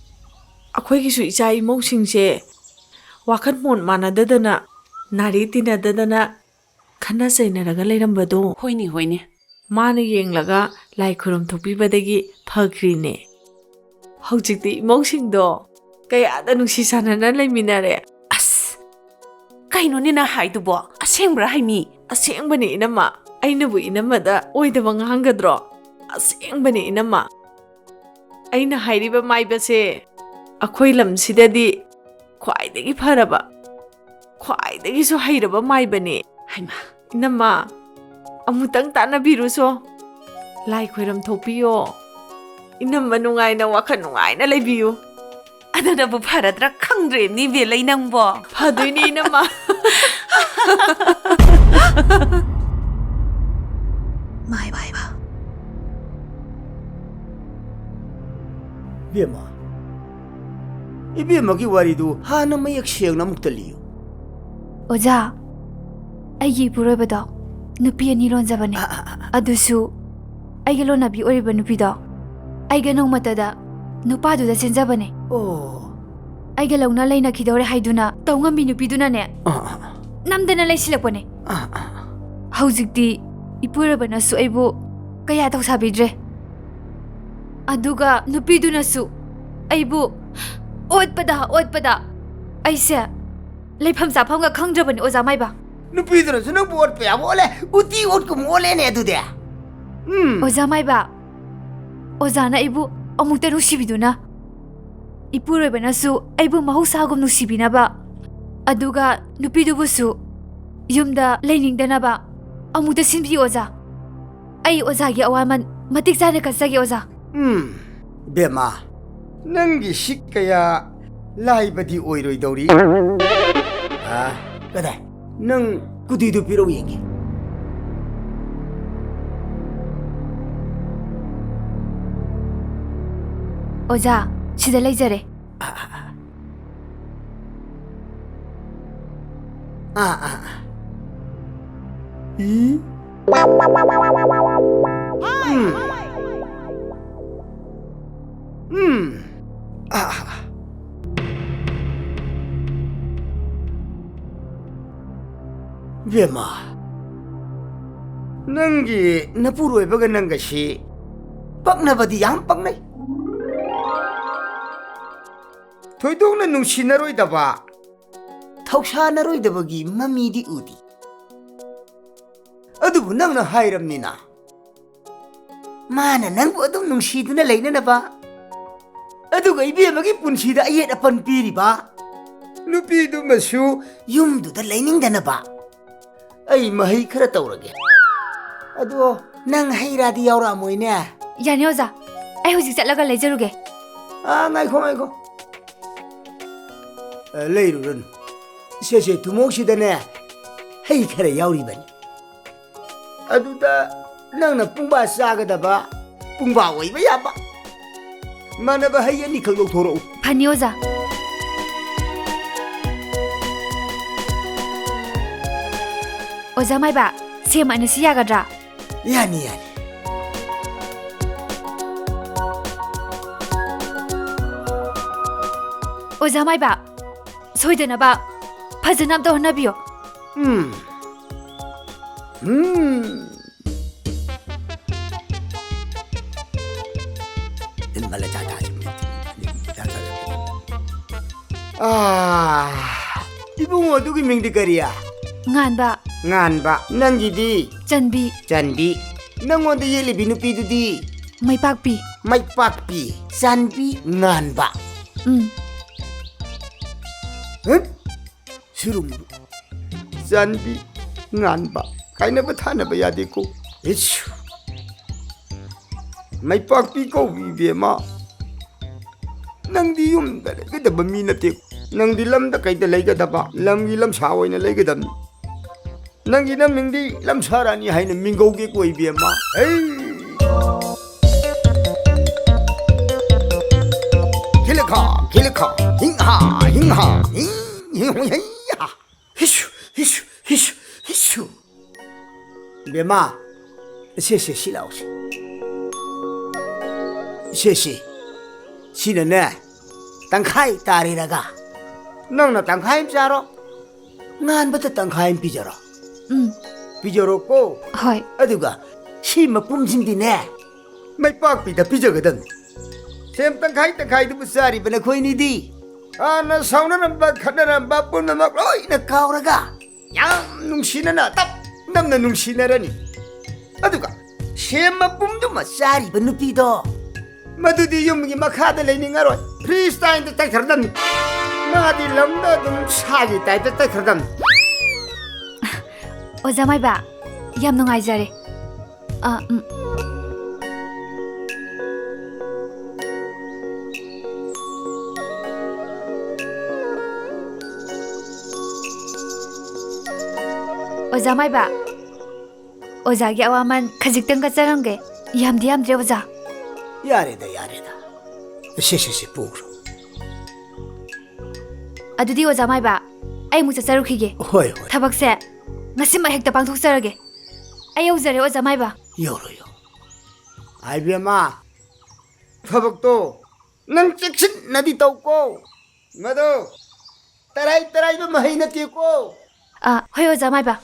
ꯑꯩꯈꯣꯏꯒꯤꯁꯨ ꯏꯆꯥ ꯏꯃꯧꯁꯤꯡꯁꯦ ꯋꯥꯈꯜ ꯃꯣꯠ ꯃꯥꯟꯅꯗꯗꯅ, ꯅꯥꯔꯤ ꯇꯤꯟꯅꯗꯗꯅ ꯈꯠꯅ ꯆꯩꯅꯔꯒ ꯂꯩꯔꯝꯕꯗꯣ ꯍꯣꯏꯅꯦ, ꯍꯣꯏꯅꯦ꯫ ꯃꯥꯅ ꯌꯦꯡꯂꯒ ꯂꯥꯏ ꯈꯨꯔꯨꯝ ꯊꯣꯛꯄꯤꯕꯗꯒꯤ ꯐꯈ꯭ꯔꯤꯅꯦ꯫ ꯍꯧꯖꯤꯛꯇꯤ ꯏꯃꯧꯁꯤꯡꯗꯣ ꯀꯌꯥꯗ ꯅꯨꯡꯁꯤ ꯆꯥꯟꯅꯅ ꯂꯩꯃꯤꯟꯅꯔꯦ꯫ ꯑꯁ, ꯀꯩꯅꯣꯅꯦ ꯅꯪ ꯍꯥꯏꯗꯨꯕꯣ? ꯑꯁꯦꯡꯕ꯭ꯔꯥ ꯍꯥꯏꯃꯤ? ꯑꯁꯦꯡꯕꯅꯦ ꯏꯅꯝꯃ꯫ ꯑꯩꯅꯕꯨ ꯏꯅꯝꯃꯗ ꯑꯣꯏꯗꯕ ꯉꯥꯡꯒꯗ꯭ꯔꯣ? ꯑꯁꯦꯡꯕꯅꯦ ꯏꯅꯝꯃ꯫ ꯑꯩꯅ ꯍꯥꯏꯔꯤꯕ ꯃꯥꯏꯕꯁꯦ ꯑꯩꯈꯣꯏ ꯂꯝꯁꯤꯗꯗꯤ ꯈ꯭ꯋꯥꯏꯗꯒꯤ ꯐꯔꯕ, ꯈ꯭ꯋꯥꯏꯗꯒꯤꯁꯨ ꯍꯩꯔꯕ ꯃꯥꯏꯕꯅꯦ꯫ ꯍꯩꯃꯥ! ꯏꯅꯝꯃ, ꯑꯃꯨꯛꯇꯪ ꯇꯥꯟꯅꯕꯤꯔꯨꯁꯣ꯫ ꯂꯥꯏ ꯈꯣꯏꯔꯝ ꯊꯣꯛꯄꯤꯌꯣ꯫ ꯏꯅꯝꯃ ꯅꯨꯡꯉꯥꯏꯅ, ꯋꯥꯈꯜ ꯅꯨꯡꯉꯥꯏꯅ ꯂꯩꯕꯤꯌꯨ꯫ ꯑꯗꯨꯅꯕꯨ ꯐꯔꯗ꯭ꯔꯥ ꯈꯪꯗ꯭ꯔꯦꯅꯦ, ꯕꯦꯜꯂꯩ ꯅꯪꯕꯣ꯫ ꯐꯗꯣꯏꯅꯦ ꯏꯅꯝꯃ꯫ ꯃꯥꯏꯕ꯫ ꯏꯕꯦꯝꯃ, ꯏꯕꯦꯝꯃꯒꯤ ꯋꯥꯔꯤꯗꯨ ꯍꯥꯟꯅ ꯃꯌꯦꯛ ꯁꯦꯡꯅ ꯑꯃꯨꯛꯇ ꯂꯤꯌꯨ꯫ ꯑꯣꯖꯥ, ꯑꯩꯒꯤ ꯏꯄꯨꯔꯣꯏꯕꯗꯣ ꯅꯨꯄꯤ ꯑꯅꯤ ꯂꯣꯟꯖꯕꯅꯦ꯫ ꯑ, ꯑ, ꯑ, ꯑ꯫ ꯑꯗꯨꯁꯨ ꯑꯩꯒꯤ ꯂꯣꯟꯅꯕꯤ ꯑꯣꯏꯔꯤꯕ ꯅꯨꯄꯤꯗꯣ ꯑꯩꯒ ꯅꯣꯡꯃꯇꯗ ꯅꯨꯄꯥꯗꯨꯗ ꯆꯦꯟꯖꯕꯅꯦ꯫ ꯑꯣ꯫ ꯑꯩꯒ ꯂꯧꯅ ꯂꯩꯅꯈꯤꯗꯧꯔꯦ ꯍꯥꯏꯗꯨꯅ ꯇꯧ ꯉꯝꯕꯤ ꯅꯨꯄꯤꯗꯨꯅꯅꯦ, ꯑ, ꯑ, ꯑ꯫ ꯅꯝꯗꯅ ꯂꯩꯁꯤꯜꯂꯛꯄꯅꯦ꯫ ꯑ, ꯑ, ꯑ꯫ ꯍꯧꯖꯤꯛꯇꯤ ꯏꯄꯨꯔꯣꯏꯕꯅꯁꯨ ꯑꯩꯕꯨ ꯀꯌꯥ ꯊꯧꯁꯥꯕꯤꯗ꯭ꯔꯦ꯫ ꯑꯗꯨꯒ ꯅꯨꯄꯤꯗꯨꯅꯁꯨ ꯑꯩꯕꯨ ꯑꯣꯠꯄꯗ, ꯑꯣꯠꯄꯗ ꯑꯩꯁꯦ ꯂꯩꯐꯝ ꯆꯥꯐꯝꯒ ꯈꯪꯗ꯭ꯔꯕꯅꯤ, ꯑꯣꯖꯥ ꯃꯥꯏꯕ꯫ ꯅꯨꯄꯤꯗꯨꯅꯁꯨ ꯅꯪꯕꯨ ꯑꯣꯠꯄ ꯌꯥꯕ ꯑꯣꯠꯂꯦ, ꯎꯇꯤ ꯑꯣꯠꯀꯨꯝ ꯑꯣꯠꯂꯦꯅꯦ ꯑꯗꯨꯗꯤ꯫ ꯎꯝ꯫ ꯑꯣꯖꯥ ꯃꯥꯏꯕ, ꯑꯣꯖꯥꯅ ꯑꯩꯕꯨ ꯑꯃꯨꯛꯇ ꯅꯨꯡꯁꯤꯕꯤꯗꯨꯅ, ꯏꯄꯨꯔꯣꯏꯕꯅꯁꯨ ꯑꯩꯕꯨ ꯃꯍꯧꯁꯥꯒꯨꯝ ꯅꯨꯡꯁꯤꯕꯤꯅꯕ ꯑꯗꯨꯒ ꯅꯨꯄꯤꯗꯨꯕꯨꯁꯨ ꯌꯨꯝꯗ ꯂꯩꯅꯤꯡꯗꯅꯕ ꯑꯃꯨꯛꯇ ꯁꯤꯟꯕꯤꯌꯨ, ꯑꯣꯖꯥ꯫ ꯑꯩ ꯑꯣꯖꯥꯒꯤ ꯑꯋꯥꯃꯟ ꯃꯇꯤꯛ ꯆꯥꯅ ꯀꯠꯆꯒꯦ, ꯑꯣꯖꯥ꯫ ꯎꯝ, ꯕꯦꯝꯃ, ꯅꯪꯒꯤ ꯁꯤꯛ ꯀꯌꯥ ꯂꯥꯏꯕꯗꯤ ꯑꯣꯏꯔꯣꯏꯗꯧꯔꯤ꯫ ꯑ, ꯀꯗꯥꯏ? ꯅꯪ ꯀꯨꯗꯤꯗꯨ ꯄꯤꯔꯛꯎ ꯌꯦꯡꯒꯦ꯫ ꯑꯣꯖꯥ, ꯁꯤꯗ ꯂꯩꯖꯔꯦ꯫ ꯑ, ꯑ, ꯑ꯫ ꯑꯥ, ꯑꯥ, ꯑꯥ꯫ ꯏ? ꯎꯝ꯫ ꯎꯝ꯫ ꯑꯥ, ꯑꯥ, ꯑꯥ꯫ ꯕꯦꯝꯃ, ꯅꯪꯒꯤ ꯅꯄꯨꯔꯣꯏꯕꯒ ꯅꯪꯒꯁꯤ ꯄꯛꯅꯕꯗꯤ ꯌꯥꯝ ꯄꯛꯅꯩ꯫ ꯊꯣꯏꯗꯣꯛꯅ ꯅꯨꯡꯁꯤꯅꯔꯣꯏꯗꯕ, ꯊꯧꯁꯥꯅꯔꯣꯏꯗꯕꯒꯤ ꯃꯃꯤꯗꯤ ꯎꯗꯦ꯫ ꯑꯗꯨꯕꯨ ꯅꯪꯅ ꯍꯥꯏꯔꯝꯅꯤꯅ, ꯃꯥꯅ ꯅꯪꯕꯨ ꯑꯗꯨꯝ ꯅꯨꯡꯁꯤꯗꯨꯅ ꯂꯩꯅꯅꯕ, ꯑꯗꯨꯒ ꯏꯕꯦꯝꯃꯒꯤ ꯄꯨꯟꯁꯤꯗ ꯑꯌꯦꯠ ꯑꯄꯟ ꯄꯤꯔꯤꯕ ꯅꯨꯄꯤꯗꯨꯃꯁꯨ ꯌꯨꯝꯗꯨꯗ ꯂꯩꯅꯤꯡꯗꯅꯕ꯫ ꯑꯩ ꯃꯍꯩ ꯈꯔ ꯇꯧꯔꯒꯦ꯫ ꯑꯗꯣ ꯅꯪ ꯍꯩ ꯔꯥꯗꯤ ꯌꯥꯎꯔꯛꯑꯝꯃꯣꯏꯅꯦ? ꯌꯥꯅꯤ, ꯑꯣꯖꯥ꯫ ꯑꯩ ꯍꯧꯖꯤꯛ ꯆꯠꯂꯒ ꯂꯩꯖꯔꯨꯒꯦ꯫ ꯑꯥ, ꯉꯥꯏꯈꯣ, ꯉꯥꯏꯈꯣ꯫ ꯑ, ꯂꯩꯔꯨꯔꯅꯨ꯫ ꯁꯦ, ꯁꯦ, ꯊꯨꯝꯃꯣꯛꯁꯤꯗꯅꯦ ꯍꯩ ꯈꯔ ꯌꯥꯎꯔꯤꯕꯅꯤ꯫ ꯑꯗꯨꯗ ꯅꯪꯅ ꯄꯨꯡꯕꯥ ꯆꯥꯒꯗꯕ, ꯄꯨꯡꯕꯥ ꯑꯣꯏꯕ ꯌꯥꯕ, ꯃꯥꯟꯅꯕ ꯍꯩ ꯑꯅꯤꯈꯛ ꯂꯧꯊꯣꯔꯛꯎ꯫ ꯐꯅꯤ, ꯑꯣꯖꯥ꯫ ꯑꯣꯖꯥ ꯃꯥꯏꯕ, ꯁꯦꯝ ꯑꯅꯤꯁꯤ ꯌꯥꯒꯗ꯭ꯔꯥ? ꯌꯥꯅꯤ, ꯌꯥꯅꯤ꯫ ꯑꯣꯖꯥ ꯃꯥꯏꯕ, ꯁꯣꯏꯗꯅꯕ ꯐꯖꯅ ꯑꯝꯇ ꯍꯣꯠꯅꯕꯤꯌꯣ꯫ ꯎꯝ꯫ ꯎꯝ꯫ ꯑꯥ, ꯏꯕꯨꯡꯉꯣ, ꯑꯗꯨꯒꯤ ꯃꯤꯡꯗꯤ ꯀꯔꯤ? ꯉꯥꯟꯕ꯫ ꯉꯥꯟꯕ꯫ ꯅꯪꯒꯤꯗꯤ? ꯆꯟꯕꯤ꯫ ꯆꯟꯕꯤ꯫ ꯅꯪꯉꯣꯟꯗ ꯌꯦꯠꯂꯤꯕꯤ ꯅꯨꯄꯤꯗꯨꯗꯤ? ꯃꯩꯄꯥꯛꯄꯤ꯫ ꯃꯩꯄꯥꯛꯄꯤ꯫ ꯆꯟꯕꯤ, ꯉꯥꯟꯕ꯫ ꯎꯝ꯫ ꯍꯨꯠ! ꯊꯨꯔꯨꯝ, ꯆꯥꯟꯕꯤ, ꯉꯥꯟꯕ, ꯀꯥꯏꯅꯕ ꯊꯥꯅꯕ ꯌꯥꯗꯦꯀꯣ꯫ ꯏꯁ! ꯃꯩꯄꯥꯛꯄꯤ ꯀꯧꯕꯤ ꯏꯕꯦꯝꯃ, ꯅꯪꯗꯤ ꯌꯨꯝꯗ ꯂꯩꯒꯗꯕ ꯃꯤ ꯅꯠꯇꯦ꯫ ꯅꯪꯗꯤ ꯂꯝꯗ ꯀꯩꯗ ꯂꯩꯒꯗꯕ, ꯂꯝꯒꯤ ꯂꯝꯁꯥ ꯑꯣꯏꯅ ꯂꯩꯒꯗꯕꯅꯤ꯫ ꯅꯪꯒꯤ ꯅꯃꯤꯡꯗꯤ ꯂꯝꯁꯥ ꯔꯥꯅꯤ ꯍꯥꯏꯅ ꯃꯤꯡꯒꯧꯒꯦꯀꯣ ꯏꯕꯦꯝꯃ꯫ ꯍꯩ! ꯈꯤꯂꯈꯥ, ꯈꯤꯂꯈꯥ, ꯍꯤꯡꯍꯥ, ꯍꯤꯡꯍꯥ, ꯍꯤꯡ, ꯍꯤꯡ, ꯍꯨꯏ, ꯍꯩ, ꯍꯥ꯫ ꯍꯤꯁꯨ, ꯍꯤꯁꯨ, ꯍꯤꯁꯨ, ꯍꯤꯁꯨ꯫ ꯕꯦꯝꯃ, ꯁꯦ, ꯁꯦ, ꯁꯤ ꯂꯥꯎꯁꯦ꯫ ꯁꯦ, ꯁꯦ꯫ ꯁꯤꯅꯅꯦ, ꯇꯪꯈꯥꯏ ꯇꯥꯔꯤꯔꯒ꯫ ꯅꯪꯅ ꯇꯪꯈꯥꯏ ꯑꯃ ꯆꯥꯔꯣ, ꯉꯥꯟꯕꯗ ꯇꯪꯈꯥꯏ ꯑꯃ ꯄꯤꯖꯔꯣ꯫ ꯎꯝ꯫ ꯄꯤꯖꯔꯣꯀꯣ꯫ ꯍꯣꯏ꯫ ꯑꯗꯨꯒ ꯁꯤ ꯃꯄꯨꯝꯁꯤꯡꯗꯤꯅꯦ, ꯃꯩꯄꯥꯛꯄꯤꯗ ꯄꯤꯖꯒꯗꯕꯅꯤ꯫ ꯁꯦꯝ ꯇꯪꯈꯥꯏ ꯇꯪꯈꯥꯏꯗꯨꯕꯨ ꯆꯥꯔꯤꯕ ꯅꯈꯣꯏꯅꯤꯗꯤ ꯍꯥꯟꯅ ꯁꯥꯎꯅꯔꯝꯕ, ꯈꯠꯅꯔꯝꯕ ꯄꯨꯝꯅꯃꯛ ꯂꯣꯏꯅ ꯀꯥꯎꯔꯒ ꯌꯥꯝ ꯅꯨꯡꯁꯤꯅꯅ ꯇꯞ ꯅꯝꯅ ꯅꯨꯡꯁꯤꯅꯔꯅꯤ꯫ ꯑꯗꯨꯒ ꯁꯦꯝ ꯃꯄꯨꯝꯗꯨꯃ ꯆꯥꯔꯤꯕ ꯅꯨꯄꯤꯗꯣ, ꯃꯗꯨꯗꯤ ꯌꯨꯝꯒꯤ ꯃꯈꯥꯗ ꯂꯩꯅꯤꯡꯉꯔꯣꯏ, ꯐ꯭ꯔꯤ ꯁ꯭ꯇꯥꯏꯜꯗ ꯆꯠꯈ꯭ꯔꯗꯝꯅꯤ꯫ ꯃꯥꯗꯤ ꯂꯝꯗ ꯑꯗꯨꯝ ꯁꯥꯒꯤ ꯇꯥꯏꯞꯇ ꯆꯠꯈ꯭ꯔꯗꯝꯅꯤ꯫ ꯑꯣꯖꯥ ꯃꯥꯏꯕ, ꯌꯥꯝ ꯅꯨꯡꯉꯥꯏꯖꯔꯦ꯫ ꯑ, ꯎꯝ꯫ ꯑꯣꯖꯥ ꯃꯥꯏꯕ, ꯑꯣꯖꯥꯒꯤ ꯑꯋꯥꯃꯟ ꯈꯖꯤꯛꯇꯪ ꯀꯠꯆꯔꯝꯒꯦ꯫ ꯌꯥꯝꯗꯤ ꯌꯥꯝꯗ꯭ꯔꯦ, ꯑꯣꯖꯥ꯫ ꯌꯥꯔꯦꯗ, ꯌꯥꯔꯦꯗ꯫ ꯁꯦ, ꯁꯦ, ꯁꯦ, ꯄꯨꯈ꯭ꯔꯣ꯫ ꯑꯗꯨꯗꯤ ꯑꯣꯖꯥ ꯃꯥꯏꯕ, ꯑꯩ ꯑꯃꯨꯛ ꯆꯠꯆꯔꯨꯈꯤꯒꯦ꯫ ꯍꯣꯏ, ꯍꯣꯏ꯫ ꯊꯕꯛꯁꯦ ꯉꯁꯤꯃꯛ ꯍꯦꯛꯇ ꯄꯥꯡꯊꯣꯛꯆꯔꯒꯦ꯫ ꯑꯩ ꯌꯧꯖꯔꯦ, ꯑꯣꯖꯥ ꯃꯥꯏꯕ꯫ ꯌꯧꯔꯣ, ꯌꯧꯔꯣ꯫ ꯍꯥꯏ ꯕꯦꯝꯃ, ꯊꯕꯛꯇꯣ ꯅꯪ ꯆꯦꯛꯁꯤꯟꯅꯗꯤ ꯇꯧꯀꯣ꯫ ꯃꯗꯣ ꯇꯔꯥꯏ ꯇꯔꯥꯏꯕ ꯃꯍꯩ ꯅꯠꯇꯦꯀꯣ꯫ ꯑ, ꯍꯣꯏ, ꯑꯣꯖꯥ ꯃꯥꯏꯕ꯫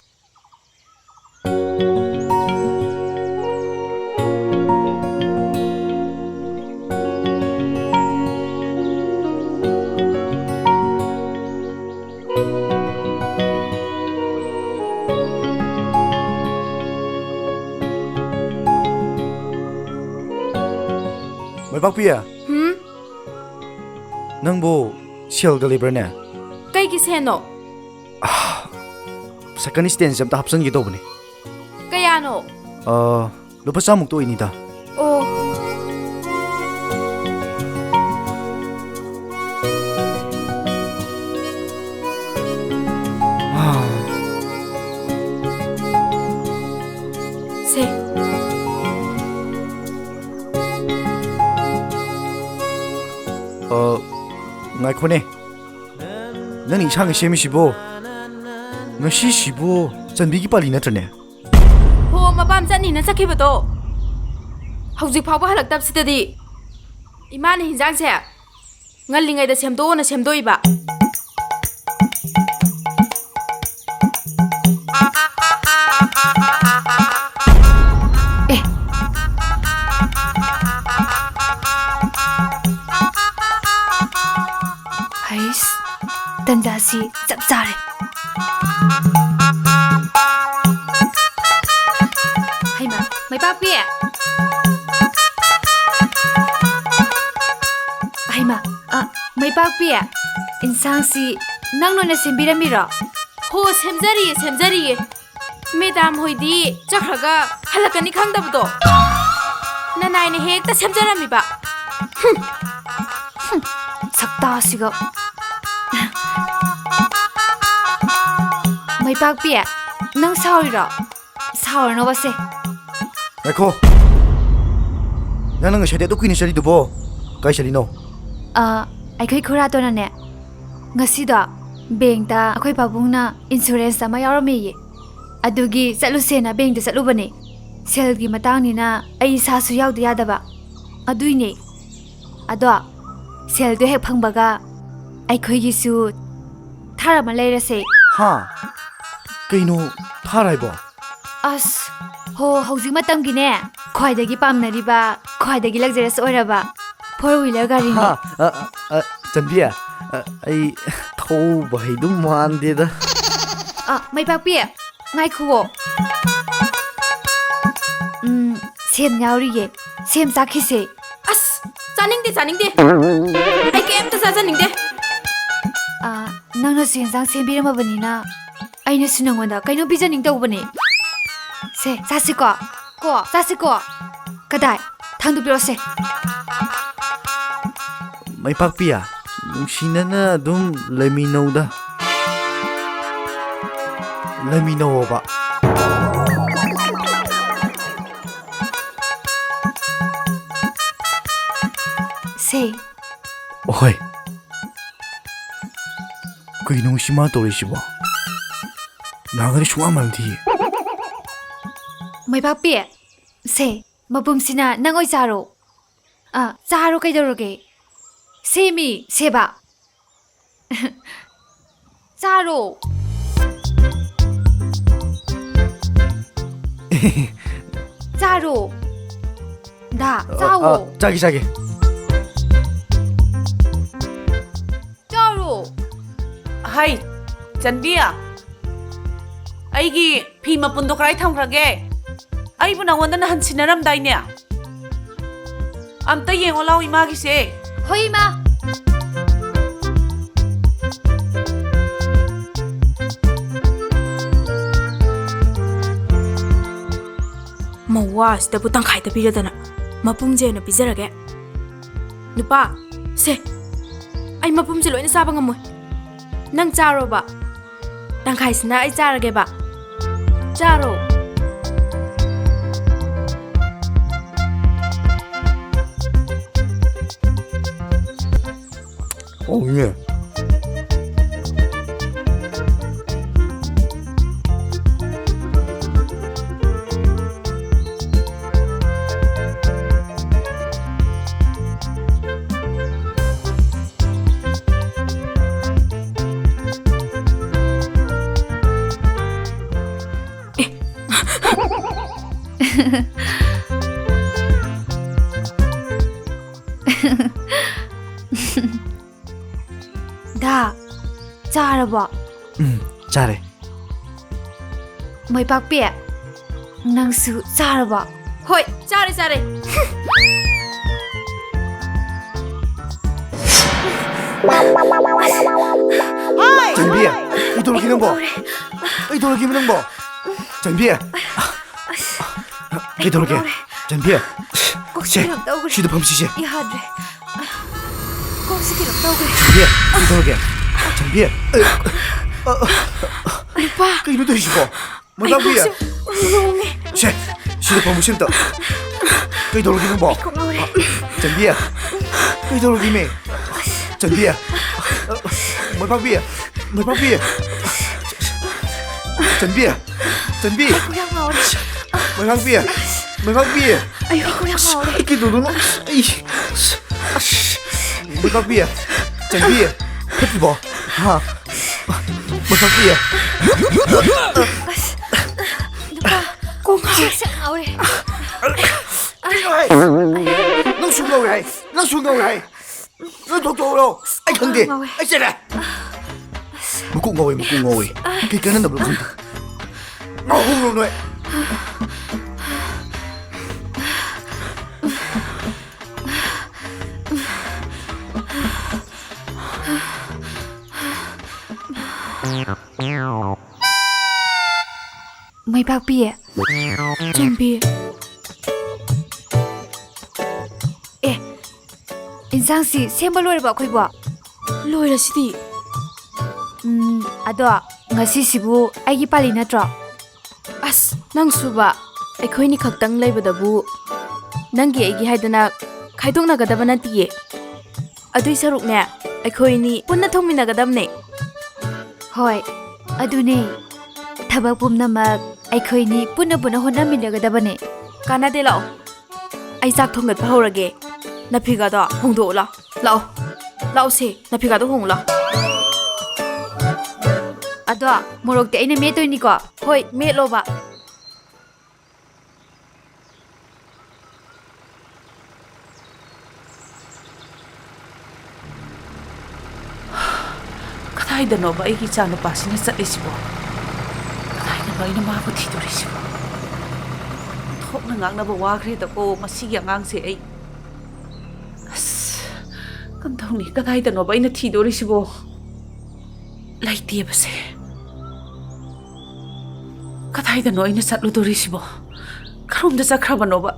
ꯃꯥꯏꯄꯥꯛꯄꯤ, ꯍꯨꯝ? ꯅꯪꯕꯨ ꯁꯦꯜꯒ ꯂꯩꯕ꯭ꯔꯥꯅꯦ? ꯀꯩꯒꯤ ꯁꯦꯜꯅꯣ? ꯁꯥꯏꯀꯜ ꯁ꯭ꯇꯦꯟꯁꯦ ꯑꯝꯇ ꯍꯥꯞꯆꯤꯟꯒꯦ ꯇꯧꯕꯅꯦ꯫ ꯀꯌꯥꯅꯣ? ꯑꯥ, ꯂꯨꯄꯥ ꯆꯥꯝꯃꯨꯛꯇ ꯑꯣꯏꯅꯤꯗ꯫ ꯑꯣ꯫ ꯁꯦ꯫ ꯑ, ꯉꯥꯏꯈꯣꯅꯦ꯫ ꯅꯪꯅ ꯏꯟꯁꯥꯡꯒ ꯁꯦꯝꯃꯤꯁꯤꯕꯣ? ꯉꯁꯤꯁꯤꯕꯨ ꯆꯟꯕꯤꯒꯤ ꯄꯥꯂꯤ ꯅꯠꯇ꯭ꯔꯅꯦ? ꯍꯣ, ꯃꯄꯥꯝ ꯆꯠꯅꯤꯅ ꯆꯠꯈꯤꯕꯗꯣ ꯍꯧꯖꯤꯛ ꯐꯥꯎꯕ ꯍꯜꯂꯛꯇꯕꯁꯤꯗꯗꯤ ꯏꯃꯥꯅ ꯍꯤꯟꯖꯥꯡꯁꯦ ꯉꯜꯂꯤꯉꯩꯗ ꯁꯦꯝꯗꯣꯛꯑꯣꯅ ꯁꯦꯝꯗꯣꯛꯏꯕ꯫ ꯑꯦ꯫ ꯍꯩꯁ, ꯇꯟꯖꯥꯁꯤ ꯆꯞ ꯆꯥꯔꯦ꯫ ꯍꯩꯃꯥ, ꯃꯩꯄꯥꯛꯄꯤ! ꯍꯩꯃꯥ, ꯑ, ꯃꯩꯄꯥꯛꯄꯤ, ꯏꯟꯁꯥꯡꯁꯤ ꯅꯪ ꯂꯣꯏꯅ ꯁꯦꯝꯕꯤꯔꯝꯃꯤꯔꯣ? ꯍꯣ, ꯁꯦꯝꯖꯔꯤꯌꯦ, ꯁꯦꯝꯖꯔꯤꯌꯦ꯫ ꯃꯦꯗꯥꯝ ꯍꯣꯏꯗꯤ ꯆꯠꯈ꯭ꯔꯒ ꯍꯜꯂꯛꯀꯅꯤ ꯈꯪꯗꯕꯗꯣ꯫ ꯅꯅꯥꯏꯅ ꯍꯦꯛꯇ ꯁꯦꯝꯖꯔꯝꯃꯤꯕ꯫ ꯍꯨꯝ꯫ ꯍꯨꯝ꯫ ꯁꯛꯇꯥꯁꯤꯒ꯫ ꯃꯩꯄꯥꯛꯄꯤ, ꯅꯪ ꯁꯥꯎꯔꯤꯔꯣ? ꯁꯥꯎꯔꯅꯣꯕꯁꯦ꯫ ꯉꯥꯏꯈꯣ꯫ ꯅꯪꯅ ꯉꯁꯥꯏꯗꯩ ꯑꯗꯨꯛ ꯀꯨꯏꯅ ꯆꯠꯂꯤꯗꯨꯕꯣ? ꯀꯥꯏ ꯆꯠꯂꯤꯅꯣ? ꯑ, ꯑꯩꯈꯣꯏ ꯈꯨꯔꯥꯇꯣꯟꯅꯅꯦ, ꯉꯁꯤꯗꯣ ꯕꯦꯡꯛꯇ ꯑꯩꯈꯣꯏ ꯄꯥꯕꯨꯡꯅ ꯏꯟꯁꯨꯔꯦꯟꯁ ꯑꯃ ꯌꯥꯎꯔꯝꯃꯦꯌꯦ꯫ ꯑꯗꯨꯒꯤ ꯆꯠꯂꯨꯁꯦꯅ ꯕꯦꯡꯛꯇ ꯆꯠꯂꯨꯕꯅꯦ꯫ ꯁꯦꯜꯒꯤ ꯃꯇꯥꯡꯅꯤꯅ ꯑꯩ ꯏꯁꯥꯁꯨ ꯌꯥꯎꯗ ꯌꯥꯗꯕ꯫ ꯑꯗꯨꯏꯅꯦ꯫ ꯑꯗꯣ ꯁꯦꯜꯗꯣ ꯍꯦꯛ ꯐꯪꯕꯒ ꯑꯩꯈꯣꯏꯒꯤꯁꯨ ꯊꯥꯔ ꯑꯃ ꯂꯩꯔꯁꯦ꯫ ꯍꯥ? ꯀꯩꯅꯣ ꯊꯥꯔ ꯍꯥꯏꯕꯣ? ꯑꯁ, ꯍꯣ, ꯍꯧꯖꯤꯛ ꯃꯇꯝꯒꯤꯅꯦ, ꯈ꯭ꯋꯥꯏꯗꯒꯤ ꯄꯥꯝꯅꯔꯤꯕ, ꯈ꯭ꯋꯥꯏꯗꯒꯤ luxurious ꯑꯣꯏꯔꯕ four wheeler ꯒꯥꯔꯤꯅꯦ꯫ ꯍꯥ? ꯑ, ꯑ, ꯑ, ꯆꯟꯕꯤ, ꯑ, ꯑꯩ ꯊꯧꯕ ꯍꯩꯗꯧ ꯃꯥꯟꯗꯦꯗ꯫ ꯑ, ꯃꯩꯄꯥꯛꯄꯤ, ꯉꯥꯏꯈꯨꯋꯣ꯫ ꯎꯝ, ꯁꯦꯝ ꯌꯥꯎꯔꯤꯌꯦ꯫ ꯁꯦꯝ ꯆꯥꯈꯤꯁꯦ꯫ ꯑꯁ, ꯆꯥꯅꯤꯡꯗꯦ, ꯆꯥꯅꯤꯡꯗꯦ꯫ ꯑꯩ ꯀꯩꯝꯇ ꯆꯥꯖꯅꯤꯡꯗꯦ꯫ ꯑ, ꯅꯪꯅꯁꯨ ꯌꯦꯟꯖꯥꯡ ꯁꯦꯝꯕꯤꯔꯝꯃꯕꯅꯤꯅ ꯑꯩꯅꯁꯨ ꯅꯪꯉꯣꯟꯗ ꯀꯩꯅꯣꯝ ꯄꯤꯖꯅꯤꯡ ꯇꯧꯕꯅꯦ꯫ ꯁꯦ, ꯆꯥꯁꯤꯀꯣ꯫ ꯀꯣ, ꯆꯥꯁꯤꯀꯣ꯫ ꯀꯗꯥꯏ? ꯊꯥꯡꯗꯣꯛꯄꯤꯔꯛꯑꯣꯁꯦ꯫ ꯃꯩꯄꯥꯛꯄꯤ, ꯅꯨꯡꯁꯤꯅꯅ ꯑꯗꯨꯝ ꯂꯩꯃꯤꯟꯅꯧꯗ꯫ ꯂꯩꯃꯤꯟꯅꯧꯑꯣꯕ꯫ ꯁꯦ꯫ ꯑꯣꯍꯣꯏ꯫ ꯀꯩꯅꯣ ꯁꯤ ꯃꯥ ꯇꯧꯔꯤꯁꯤꯕꯣ? ꯅꯍꯥꯟꯒꯗꯤ ꯁꯨꯡꯃꯥꯟ ꯃꯥꯟꯅꯗꯤꯌꯦ꯫ ꯃꯩꯄꯥꯛꯄꯤ, ꯁꯦ, ꯃꯄꯨꯝꯁꯤꯅ ꯅꯪ ꯑꯣꯏ ꯆꯥꯔꯣ꯫ ꯑ, ꯆꯥꯔꯣ ꯀꯩꯗꯧꯔꯒꯦ? ꯁꯦꯃꯤ, ꯁꯦꯕ꯫ ꯆꯥꯔꯣ꯫ ꯆꯥꯔꯣ꯫ ꯗꯥ, ꯑ, ꯆꯥꯋꯣ꯫ ꯑ, ꯆꯥꯒꯦ, ꯆꯥꯒꯦ꯫ ꯆꯥꯔꯣ꯫ ꯍꯩ, ꯆꯟꯕꯤ, ꯑꯩꯒꯤ ꯐꯤ ꯃꯄꯨꯟꯗꯣ ꯀꯗꯥꯏ ꯊꯝꯈ꯭ꯔꯒꯦ? ꯑꯩꯕꯨ ꯅꯉꯣꯟꯗ ꯅꯍꯥꯟ ꯁꯤꯟꯅꯔꯝꯗꯥꯏꯅꯦ? ꯑꯝꯇ ꯌꯦꯡꯉꯣ ꯂꯥꯎ ꯏꯃꯥꯒꯤꯁꯦ꯫ ꯍꯣꯏ, ꯏꯃꯥ꯫ ꯃꯧꯋꯥ ꯑꯁꯤꯗꯕꯨ ꯇꯪꯈꯥꯏꯗ ꯄꯤꯔꯗꯅ ꯃꯄꯨꯝꯁꯦ ꯑꯣꯏꯅ ꯄꯤꯖꯔꯒꯦ꯫ ꯅꯨꯄꯥ, ꯁꯦ, ꯑꯩ ꯃꯄꯨꯝꯁꯦ ꯂꯣꯏꯅ ꯆꯥꯕ ꯉꯝꯃꯣꯏ꯫ ꯅꯪ ꯆꯥꯔꯣꯕ꯫ ꯇꯪꯈꯥꯏꯁꯤꯅ ꯑꯩ ꯆꯥꯔꯒꯦꯕ꯫ ꯆꯥꯔꯣ꯫ ꯍꯥꯎꯏꯅꯦ꯫ ꯗꯥ, ꯆꯥꯔꯕꯣ? ꯎꯝ, ꯆꯥꯔꯦ꯫ ꯃꯩꯄꯥꯛꯄꯤ, ꯅꯪꯁꯨ ꯆꯥꯔꯕꯣ? ꯍꯣꯏ, ꯆꯥꯔꯦ, ꯆꯥꯔꯦ꯫ ꯆꯟꯕꯤ, ꯀꯩꯗꯧꯔꯒꯦ ꯅꯪꯕꯣ? ꯇꯧꯔꯦ꯫ ꯀꯩꯗꯧꯔꯒꯦ ꯅꯪꯕꯣ? ꯆꯟꯕꯤ! ꯀꯩꯗꯧꯔꯒꯦ? ꯆꯟꯕꯤ! ꯀꯣꯛꯁꯤ ꯁꯦ, ꯀꯩꯅꯣꯝ ꯇꯧꯈ꯭ꯔꯦ꯫ ꯁꯤꯗ ꯐꯝꯁꯤꯁꯦ꯫ ꯌꯥꯗ꯭ꯔꯦ꯫ ꯀꯣꯛꯁꯤ ꯀꯩꯅꯣꯝ ꯇꯧꯈ꯭ꯔꯦ꯫ ꯆꯟꯕꯤ! ꯀꯩꯗꯧꯔꯒꯦ? ꯆꯟꯕꯤ! ꯅꯨꯄꯥ! ꯀꯩꯅꯣ ꯇꯧꯔꯤꯁꯤꯕꯣ? ꯃꯣꯏꯕꯥꯡꯕꯤ! ꯑꯩ ꯀꯣꯛꯁꯦ ꯂꯣꯡꯉꯦ꯫ ꯁꯦ, ꯁꯤꯗ ꯐꯝꯃꯨꯁꯦ ꯑꯝꯇ꯫ ꯀꯩꯗꯧꯔꯒꯦ ꯅꯪꯕꯣ? ꯑꯩ ꯀꯣꯛ ꯉꯥꯎꯔꯦ꯫ ꯆꯟꯕꯤ! ꯀꯩꯗꯧꯔꯒꯦꯃꯤ? ꯆꯟꯕꯤ! ꯃꯣꯏꯕꯥꯡꯕꯤ! ꯃꯣꯏꯕꯥꯡꯕꯤ! ꯆꯟꯕꯤ! ꯆꯟꯕꯤ! ꯑꯩ ꯀꯣꯛ ꯌꯥꯝ ꯉꯥꯎꯔꯦ꯫ ꯃꯣꯏꯕꯥꯡꯕꯤ! ꯃꯣꯏꯕꯥꯡꯕꯤ! ꯑꯩ ꯀꯣꯛ ꯌꯥꯝ ꯉꯥꯎꯔꯦ꯫ ꯑꯩ ꯀꯩꯗꯧꯗꯣꯏꯅꯣ? ꯑꯩ, ꯑꯁ, ꯃꯣꯏꯕꯥꯡꯕꯤ! ꯆꯟꯕꯤ! ꯐꯠꯇ꯭ꯔꯤꯕꯣ? ꯍꯥ? ꯃꯣꯏꯕꯥꯡꯕꯤ! ꯑꯁ, ꯅꯨꯄꯥ, ꯀꯣꯛ ꯉꯥꯎꯔꯦ꯫ ꯁꯦꯛ ꯁꯦꯛ ꯉꯥꯎꯔꯦ꯫ ꯀꯩꯅꯣ ꯍꯥꯏ? ꯅꯪꯁꯨ ꯉꯧꯔꯦ ꯍꯥꯏ? ꯅꯪꯁꯨ ꯉꯧꯔꯦ ꯍꯥꯏ? ꯅꯪ ꯊꯣꯛꯇꯣꯛꯎꯔꯣ꯫ ꯑꯩ ꯈꯪꯗꯦ꯫ ꯉꯥꯎꯋꯦ꯫ ꯑꯩ ꯆꯦꯜꯂꯦ꯫ ꯃꯀꯣꯛ ꯉꯥꯎꯋꯦ, ꯃꯀꯣꯛ ꯉꯥꯎꯋꯦ꯫ ꯀꯩ ꯀꯥꯟꯅꯅꯕꯅꯣ ꯈꯪꯗꯦ꯫ ꯉꯥꯎꯍꯧꯔꯣ ꯅꯣꯏ꯫ ꯃꯩꯕꯥꯛꯄꯤ꯫ ꯆꯟꯕꯤ꯫ ꯑꯦ, ꯏꯟꯁꯥꯡꯁꯤ ꯁꯦꯝꯕ ꯂꯣꯏꯔꯕ ꯑꯩꯈꯣꯏꯕꯣ? ꯂꯣꯏꯔꯁꯤꯗꯤ꯫ ꯎꯝ, ꯑꯗꯣ ꯉꯁꯤꯁꯤꯕꯨ ꯑꯩꯒꯤ ꯄꯥꯂꯤ ꯅꯠꯇ꯭ꯔꯣ? ꯑꯁ, ꯅꯪꯁꯨꯕ, ꯑꯩꯈꯣꯏꯅꯤ ꯈꯛꯇꯪ ꯂꯩꯕꯗꯕꯨ ꯅꯪꯒꯤ ꯑꯩꯒꯤ ꯍꯥꯏꯗꯅ ꯈꯥꯏꯗꯣꯛꯅꯒꯗꯕ ꯅꯠꯇꯤꯌꯦ꯫ ꯑꯗꯨꯏ ꯁꯔꯨꯛꯅꯦ, ꯑꯩꯈꯣꯏꯅꯤ ꯄꯨꯟꯅ ꯊꯣꯡꯃꯤꯟꯅꯒꯗꯕꯅꯦ꯫ ꯍꯣꯏ, ꯑꯗꯨꯅꯦ꯫ ꯊꯕꯛ ꯄꯨꯝꯅꯃꯛ ꯑꯩꯈꯣꯏꯅꯤ ꯄꯨꯟꯅ ꯄꯨꯟꯅ ꯍꯣꯠꯅꯃꯤꯟꯅꯒꯗꯕꯅꯦ꯫ ꯀꯥꯟꯅꯗꯦ, ꯂꯥꯛꯑꯣ꯫ ꯑꯩ ꯆꯥꯛ ꯊꯣꯡꯒꯠꯄ ꯍꯧꯔꯒꯦ꯫ ꯅꯐꯤꯒꯗꯣ ꯍꯣꯡꯗꯣꯛꯎ ꯂꯥꯎ꯫ ꯂꯥꯛꯑꯣ꯫ ꯂꯥꯛꯑꯣꯁꯦ, ꯅꯐꯤꯒꯗꯣ ꯍꯣꯡꯉꯨ ꯂꯥꯎ꯫ ꯑꯗꯣ ꯃꯣꯔꯣꯛꯇꯤ ꯑꯩꯅ ꯃꯦꯠꯇꯣꯏꯅꯤꯀꯣ꯫ ꯍꯣꯏ, ꯃꯦꯠꯂꯣꯕ꯫ ꯀꯗꯥꯏꯗꯅꯣꯕ ꯑꯩꯒꯤ ꯏꯆꯥꯅꯨꯄꯥꯁꯤꯅ ꯆꯠꯂꯤꯁꯤꯕꯣ? ꯀꯗꯥꯏꯗꯅꯣ ꯑꯩꯅ ꯃꯥꯕꯨ ꯊꯤꯗꯣꯔꯤꯁꯤꯕꯣ? ꯊꯣꯛꯅ ꯉꯥꯡꯅꯕ ꯋꯥꯈ꯭ꯔꯦꯗꯀꯣ ꯃꯁꯤꯒꯤ ꯑꯉꯥꯡꯁꯦ ꯑꯩ꯫ ꯑꯁ, ꯀꯝꯗꯧꯅꯤ? ꯀꯗꯥꯏꯗꯅꯣꯕ ꯑꯩꯅ ꯊꯤꯗꯣꯔꯤꯁꯤꯕꯣ? ꯂꯩꯇꯦꯕꯁꯦ꯫ ꯀꯗꯥꯏꯗꯅꯣ ꯑꯩꯅ ꯆꯠꯂꯨꯗꯣꯔꯤꯁꯤꯕꯣ? ꯀꯔꯣꯝꯗ ꯆꯠꯈ꯭ꯔꯕꯅꯣꯕ?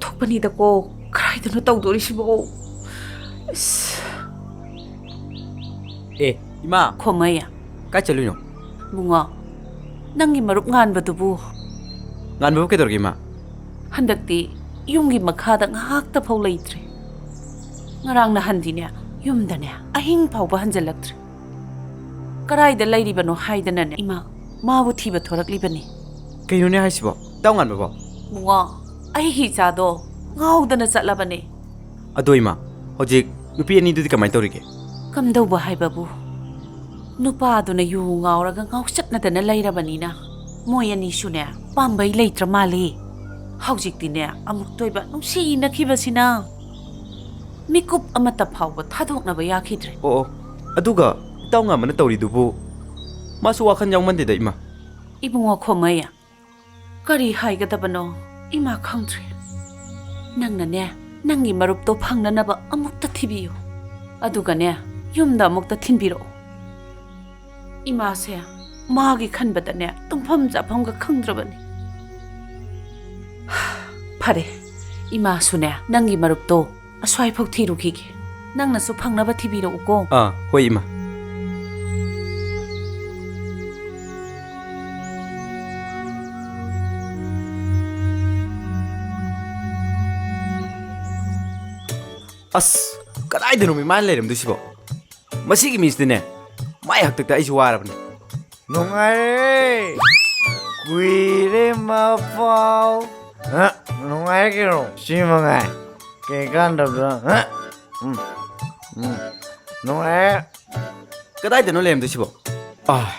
ꯊꯣꯛꯄꯅꯤꯗꯀꯣ, ꯀꯗꯥꯏꯗꯅꯣ ꯇꯧꯗꯣꯔꯤꯁꯤꯕꯣ? ꯏꯁ꯫ ꯑꯦ, ꯏꯃꯥ꯫ ꯈꯣꯃꯩ꯫ ꯀꯥꯏ ꯆꯠꯂꯨꯏꯅꯣ? ꯕꯨꯡꯉꯣ, ꯅꯪꯒꯤ ꯃꯔꯨꯞ ꯉꯥꯟꯕꯗꯨꯕꯨ? ꯉꯥꯟꯕꯕꯨ ꯀꯩꯗꯧꯔꯒꯦ, ꯏꯃꯥ? ꯍꯟꯗꯛꯇꯤ ꯌꯨꯝꯒꯤ ꯃꯈꯥꯗ ꯉꯥꯏꯍꯥꯛꯇ ꯐꯥꯎ ꯂꯩꯇ꯭ꯔꯦ꯫ ꯉꯔꯥꯡ ꯅꯍꯥꯟꯗꯤꯅꯦ, ꯌꯨꯝꯗꯅꯦ ꯑꯍꯤꯡ ꯐꯥꯎꯕ ꯍꯟꯖꯜꯂꯛꯇ꯭ꯔꯦ꯫ ꯀꯗꯥꯏꯗ ꯂꯩꯔꯤꯕꯅꯣ ꯍꯥꯏꯗꯅꯅꯦ, ꯏꯃꯥ, ꯃꯥꯕꯨ ꯊꯤꯕ ꯊꯣꯔꯛꯂꯤꯕꯅꯤ꯫ ꯀꯩꯅꯣꯅꯦ ꯍꯥꯏꯁꯤꯕꯣ? ꯏꯇꯥꯎ ꯉꯥꯟꯕꯕꯣ? ꯕꯨꯡꯉꯣ, ꯑꯩꯒꯤ ꯏꯆꯥꯗꯣ ꯉꯥꯎꯗꯅ ꯆꯠꯂꯕꯅꯦ꯫ ꯑꯗꯣ ꯏꯃꯥ, ꯍꯧꯖꯤꯛ ꯅꯨꯄꯤ ꯑꯅꯤꯗꯨꯗꯤ ꯀꯃꯥꯏꯅ ꯇꯧꯔꯤꯒꯦ? ꯀꯝꯗꯧꯕ ꯍꯥꯏꯕꯕꯨ, ꯅꯨꯄꯥꯗꯨꯅ ꯌꯨ ꯉꯥꯎꯔꯒ ꯉꯥꯎꯆꯠꯅꯗꯅ ꯂꯩꯔꯕꯅꯤꯅ, ꯃꯣꯏ ꯑꯅꯤꯁꯨꯅꯦ ꯄꯥꯝꯕꯩ ꯂꯩꯇ꯭ꯔ ꯃꯥꯜꯂꯤ꯫ ꯍꯧꯖꯤꯛꯇꯤꯅꯦ ꯑꯃꯨꯛꯇꯣꯏꯕ ꯅꯨꯡꯁꯤꯅꯈꯤꯕꯁꯤꯅ ꯃꯤꯀꯨꯞ ꯑꯃꯠꯇ ꯐꯥꯎꯕ ꯊꯥꯗꯣꯛꯅꯕ ꯌꯥꯈꯤꯗ꯭ꯔꯦ꯫ ꯑꯣ, ꯑꯣ꯫ ꯑꯗꯨꯒ ꯏꯇꯥꯎ ꯉꯥꯟꯕꯅ ꯇꯧꯔꯤꯗꯨꯕꯨ, ꯃꯥꯁꯨ ꯋꯥꯈꯜ ꯌꯥꯎꯃꯟꯗꯦꯗ, ꯏꯃꯥ꯫ ꯏꯕꯨꯡꯉꯣ ꯈꯣꯃꯩ, ꯀꯔꯤ ꯍꯥꯏꯒꯗꯕꯅꯣ ꯏꯃꯥ ꯈꯪꯗ꯭ꯔꯦ꯫ ꯅꯪꯅꯅꯦ, ꯅꯪꯒꯤ ꯃꯔꯨꯞꯇꯣ ꯐꯪꯅꯅꯕ ꯑꯃꯨꯛꯇ ꯊꯤꯕꯤꯌꯨ꯫ ꯑꯗꯨꯒꯅꯦ, ꯌꯨꯝꯗ ꯑꯃꯨꯛꯇ ꯊꯤꯟꯕꯤꯔꯛꯑꯣ꯫ ꯏꯃꯥꯁꯦ ꯃꯥꯒꯤ ꯈꯟꯕꯗꯅꯦ ꯇꯨꯝꯐꯝ ꯆꯥꯐꯝꯒ ꯈꯪꯗ꯭ꯔꯕꯅꯤ꯫ ꯐꯔꯦ, ꯏꯃꯥꯁꯨꯅꯦ ꯅꯪꯒꯤ ꯃꯔꯨꯞꯇꯣ ꯑꯁ꯭ꯋꯥꯏꯐꯥꯎ ꯊꯤꯔꯨꯈꯤꯒꯦ꯫ ꯅꯪꯅꯁꯨ ꯐꯪꯅꯕ ꯊꯤꯕꯤꯔꯛꯎꯀꯣ꯫ ꯑꯥ, ꯍꯣꯏ, ꯏꯃꯥ꯫ ꯑꯁ, ꯀꯗꯥꯏꯗꯅꯣ ꯃꯤ ꯃꯥꯅ ꯂꯩꯔꯝꯗꯣꯏꯁꯤꯕꯣ? ꯃꯁꯤꯒꯤ ꯃꯤꯁꯤꯗꯤꯅꯦ, ꯃꯥꯏ ꯍꯥꯛꯇꯛꯇ ꯑꯩꯁꯨ ꯋꯥꯔꯕꯅꯤ꯫ ꯅꯨꯡꯉꯥꯏꯔꯦ꯫ ꯀꯨꯏꯔꯦ ꯃꯄꯥꯎ꯫ ꯍ? ꯅꯨꯡꯉꯥꯏꯔꯦ ꯀꯩꯅꯣ꯫ ꯁꯤ ꯃꯉꯥꯏ꯫ ꯀꯩ ꯀꯥꯟꯗꯕꯗ꯫ ꯍ? ꯎꯝ꯫ ꯎꯝ꯫ ꯅꯨꯡꯉꯥꯏꯔꯦ꯫ ꯀꯗꯥꯏꯗꯅꯣ ꯂꯩꯔꯝꯗꯣꯏꯁꯤꯕꯣ? ꯑꯥ꯫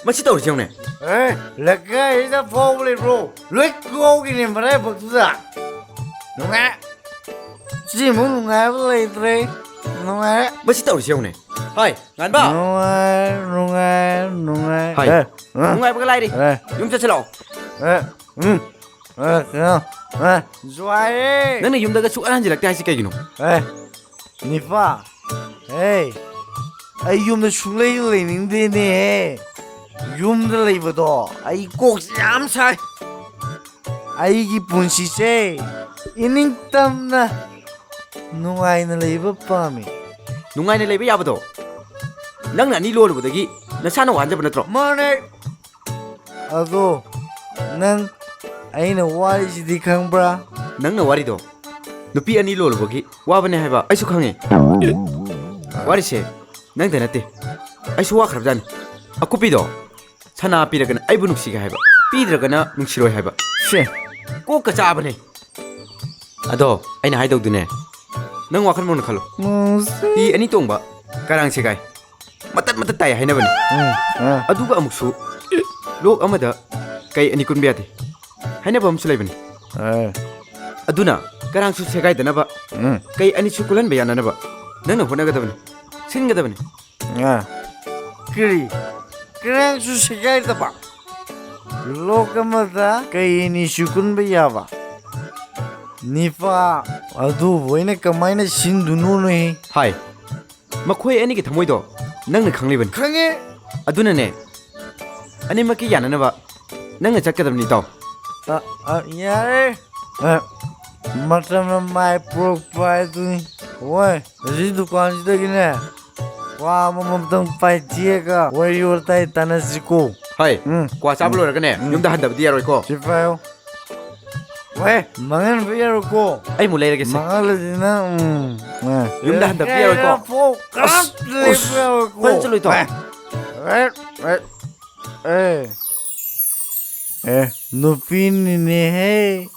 ꯃꯁꯤ ꯇꯧꯔꯤꯁꯤ ꯌꯦꯡꯉꯨꯅꯦ꯫ ꯑꯦ, ꯂꯩꯀꯥꯏꯁꯤꯗ ꯐꯥꯎꯕ ꯂꯩꯕ꯭ꯔꯣ? ꯂꯣꯏ ꯀꯥꯎꯈꯤꯅꯦ ꯃꯔꯥꯏꯕꯛꯇꯨꯗ꯫ ꯅꯨꯡꯉꯥꯏ꯫ ꯁꯤꯃꯨꯛ ꯅꯨꯡꯉꯥꯏꯕ ꯂꯩꯇ꯭ꯔꯦ꯫ ꯅꯨꯡꯉꯥꯏꯔꯦ꯫ ꯃꯁꯤ ꯇꯧꯔꯤꯁꯤ ꯌꯦꯡꯉꯨꯅꯦ꯫ ꯍꯥꯏ, ꯉꯥꯟꯕ꯫ ꯅꯨꯡꯉꯥꯏ, ꯅꯨꯡꯉꯥꯏ, ꯅꯨꯡꯉꯥꯏ꯫ ꯍꯥꯏ꯫ ꯑꯦ, ꯑ? ꯅꯨꯡꯉꯥꯏꯕꯒ ꯂꯥꯏꯔꯤ꯫ ꯑꯦ꯫ ꯌꯨꯝ ꯆꯠꯁꯤ ꯂꯥꯛꯑꯣ꯫ ꯑꯦ, ꯎꯝ꯫ ꯑꯦ, ꯀꯩꯅꯣ? ꯑꯦ꯫ ꯖ꯭ꯋꯥꯏꯔꯦ꯫ ꯅꯪꯅ ꯌꯨꯝꯗꯒ ꯁꯨꯛꯍꯟ ꯍꯟꯖꯤꯜꯂꯛꯇꯦ ꯍꯥꯏꯁꯤ ꯀꯩꯒꯤꯅꯣ? ꯑꯦ, ꯅꯤꯄꯥ꯫ ꯑꯦ, ꯑꯩ ꯌꯨꯝꯗ ꯁꯨꯡꯂꯩ ꯂꯩꯅꯤꯡꯗꯦꯅꯦꯍꯦ꯫ ꯌꯨꯝꯗ ꯂꯩꯕꯗꯣ ꯑꯩ ꯀꯣꯛꯁꯦ ꯌꯥꯝ ꯁꯥꯏ꯫ ꯑꯩꯒꯤ ꯄꯨꯟꯁꯤꯁꯦ ꯏꯅꯤꯡꯇꯝꯅ ꯅꯨꯡꯉꯥꯏꯅ ꯂꯩꯕ ꯄꯥꯝꯃꯤ꯫ ꯅꯨꯡꯉꯥꯏꯅ ꯂꯩꯕ ꯌꯥꯕꯗꯣ ꯅꯪꯅ ꯑꯅꯤ ꯂꯣꯜꯂꯨꯕꯗꯒꯤ ꯅꯁꯥꯅ ꯋꯥꯍꯟꯖꯕ ꯅꯠꯇ꯭ꯔꯣ? ꯃꯥꯅꯦ꯫ ꯑꯗꯣ ꯅꯪ ꯑꯩꯅ ꯋꯥꯔꯤꯁꯤꯗꯤ ꯈꯪꯕ꯭ꯔꯥ? ꯅꯪꯅ ꯋꯥꯔꯤꯗꯣ ꯅꯨꯄꯤ ꯑꯅꯤ ꯂꯣꯜꯂꯨꯕꯒꯤ ꯋꯥꯕꯅꯦ ꯍꯥꯏꯕ ꯑꯩꯁꯨ ꯈꯪꯉꯤ꯫ ꯋꯥꯔꯤꯁꯦ ꯅꯪꯗ ꯅꯠꯇꯦ, ꯑꯩꯁꯨ ꯋꯥꯈ꯭ꯔꯕꯖꯥꯠꯅꯤ꯫ ꯑꯀꯨꯞꯄꯤꯗꯣ ꯁꯅꯥ ꯄꯤꯔꯒꯅ ꯑꯩꯕꯨ ꯅꯨꯡꯁꯤꯒꯦ ꯍꯥꯏꯕ, ꯄꯤꯗ꯭ꯔꯒꯅ ꯅꯨꯡꯁꯤꯔꯣꯏ ꯍꯥꯏꯕ꯫ ꯁꯦ꯫ ꯀꯣꯛꯀ ꯆꯥꯕꯅꯦ꯫ ꯑꯗꯣ ꯑꯩꯅ ꯍꯥꯏꯗꯧꯗꯨꯅꯦ, ꯅꯪ ꯋꯥꯈꯜ ꯃꯨꯟꯅ ꯈꯜꯂꯣ꯫ ꯃꯨꯟꯁꯤ꯫ ꯍꯤ ꯑꯅꯤ ꯇꯣꯡꯕ ꯀꯔꯥꯡ ꯁꯦꯒꯥꯏ, ꯃꯇꯠ ꯃꯇꯠ ꯇꯥꯏ ꯍꯥꯏꯅꯕꯅꯤ꯫ ꯎꯝ, ꯑꯥ꯫ ꯑꯗꯨꯒ ꯑꯃꯨꯛꯁꯨ ꯂꯣꯛ ꯑꯃꯗ ꯀꯩ ꯑꯅꯤ ꯀꯨꯟꯕ ꯌꯥꯗꯦ ꯍꯥꯏꯅꯕ ꯑꯃꯁꯨ ꯂꯩꯕꯅꯤ꯫ ꯑꯥ꯫ ꯑꯗꯨꯅ ꯀꯔꯥꯡꯁꯨ ꯁꯦꯒꯥꯏꯗꯅꯕ, ꯎꯝ꯫ ꯀꯩ ꯑꯅꯤꯁꯨ ꯀꯨꯜꯍꯟꯕ ꯌꯥꯅꯅꯕ ꯅꯪꯅ ꯍꯣꯠꯅꯒꯗꯕꯅꯤ, ꯁꯤꯟꯒꯗꯕꯅꯤ꯫ ꯑꯥ꯫ ꯀꯔꯤ? ꯀꯔꯥꯡꯁꯨ ꯁꯦꯒꯥꯏꯗꯕ? ꯂꯣꯛ ꯑꯃꯗ ꯀꯩ ꯑꯅꯤꯁꯨ ꯀꯨꯟꯕ ꯌꯥꯕ? ꯅꯤꯄꯥ, ꯑꯗꯨꯕꯨ ꯑꯩꯅ ꯀꯃꯥꯏꯅ ꯁꯤꯟꯗꯣꯏꯅꯣꯅꯦ? ꯍꯥꯏ, ꯃꯈꯣꯏ ꯑꯅꯤꯒꯤ ꯊꯃꯣꯏꯗꯣ ꯅꯪꯅ ꯈꯪꯂꯤꯕꯅꯤ꯫ ꯈꯪꯉꯦ꯫ ꯑꯗꯨꯅꯅꯦ, ꯑꯅꯤꯃꯛꯀꯤ ꯌꯥꯅꯅꯕ ꯅꯪꯅ ꯆꯠꯀꯗꯕꯅꯤ, ꯏꯇꯥꯎ꯫ ꯑ, ꯑ, ꯌꯥꯔꯦ꯫ ꯑ, ꯃꯇꯝꯅ ꯃꯥꯏ ꯄꯨꯔꯛꯄ ꯍꯥꯏꯗꯨꯅꯤ꯫ ꯍꯣꯏ, ꯑꯁꯤ ꯗꯨꯀꯥꯟꯁꯤꯗꯒꯤꯅꯦ, ꯋꯥ ꯑꯃꯃꯝꯇꯪ ꯄꯥꯏꯊꯦꯛꯑꯒ ꯋꯥꯔꯤ ꯋꯥꯇꯥꯏ ꯇꯥꯟꯅꯁꯤꯀꯣ꯫ ꯍꯣꯏ, ꯎꯝ꯫ ꯀ꯭ꯋꯥ ꯆꯥꯕ ꯎꯝ꯫ ꯂꯣꯏꯔꯒꯅꯦ, ꯎꯝ꯫ ꯌꯨꯝꯗ ꯍꯟꯗꯕꯗꯤ ꯌꯥꯔꯣꯏꯀꯣ꯫ ꯁꯤ ꯄꯥꯏꯌꯣ꯫ ꯋꯦ, ꯃꯥꯡꯍꯟꯕ ꯌꯥꯔꯣꯏꯀꯣ꯫ ꯑꯩ ꯑꯃꯨꯛ ꯂꯩꯔꯒꯦꯁꯦ꯫ ꯃꯥꯡꯍꯜꯂꯗꯤ ꯅꯪ, ꯎꯝ, ꯑ꯫ ꯌꯨꯝꯗ ꯍꯟꯗꯕꯗꯤ ꯌꯥꯔꯣꯏꯀꯣ꯫ ꯀꯦꯔ ꯐꯥꯎ ꯑꯁ, ꯀꯅꯥꯝꯇ ꯂꯩꯕ ꯑꯁ꯫ ꯌꯥꯔꯣꯏꯀꯣ꯫ ꯍꯣꯏ, ꯆꯠꯂꯣ, ꯏꯇꯥꯎ꯫ ꯋꯦ, ꯋꯦ, ꯋꯦ꯫ ꯑꯦ, ꯑꯦ, ꯅꯨꯄꯤꯅꯤꯅꯦꯍꯦ꯫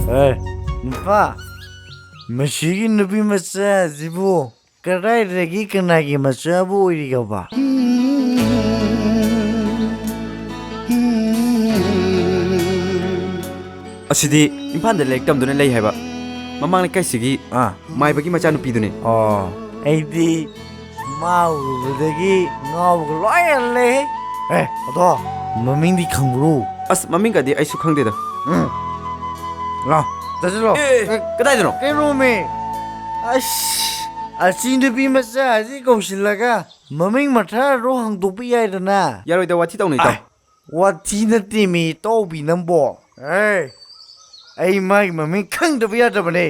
ꯑꯦ, ꯅꯨꯄꯥ, ꯃꯁꯤꯒꯤ ꯅꯨꯄꯤ ꯃꯆꯥꯁꯤꯕꯨ ꯀꯗꯥꯏꯗꯒꯤ ꯀꯅꯥꯒꯤ ꯃꯆꯥꯕꯨ ꯑꯣꯏꯔꯤꯒꯕ? ꯑꯁꯤꯗꯤ ꯏꯝꯐꯥꯜꯗ ꯂꯥꯏꯔꯤꯛ ꯇꯝꯗꯨꯅ ꯂꯩ ꯍꯥꯏꯕ ꯃꯃꯥꯡ ꯂꯩꯀꯥꯏꯁꯤꯒꯤ ꯑꯥ꯫ ꯃꯥꯏꯕꯒꯤ ꯃꯆꯥꯅꯨꯄꯤꯗꯨꯅꯤ꯫ ꯑꯣ, ꯑꯩꯗꯤ ꯃꯥ ꯎꯔꯨꯕꯗꯒꯤ ꯉꯥꯎꯕꯒ ꯂꯣꯏ ꯍꯜꯂꯦ꯫ ꯑꯦ, ꯑꯗꯣ ꯃꯃꯤꯡꯗꯤ ꯈꯪꯕ꯭ꯔꯣ? ꯑꯁ, ꯃꯃꯤꯡꯒꯗꯤ ꯑꯩꯁꯨ ꯈꯪꯗꯦꯗ꯫ ꯎꯝ꯫ ꯂꯥꯎ, ꯆꯠꯁꯤꯜꯂꯣ꯫ ꯑꯦ, ꯑꯦ, ꯀꯗꯥꯏꯗꯅꯣ? ꯀꯩꯅꯣꯃꯤ꯫ ꯑꯁ, ꯑꯁꯤ ꯅꯨꯄꯤ ꯃꯆꯥ ꯑꯁꯤ ꯀꯧꯁꯤꯜꯂꯒ ꯃꯃꯤꯡ ꯃꯊꯥꯗꯣ ꯍꯥꯡꯗꯣꯛꯄ ꯌꯥꯏꯗꯅ꯫ ꯌꯥꯔꯣꯏꯗ, ꯋꯥꯊꯤ ꯇꯧꯅꯩ, ꯏꯇꯥꯎ꯫ ꯑꯥꯏ, ꯋꯥꯊꯤ ꯅꯠꯇꯦꯃꯤ, ꯏꯇꯥꯎꯕꯤ ꯅꯪꯕꯣ꯫ ꯑꯦ, ꯑꯩ ꯃꯥꯒꯤ ꯃꯃꯤꯡ ꯈꯪꯗꯕ ꯌꯥꯗꯕꯅꯦ꯫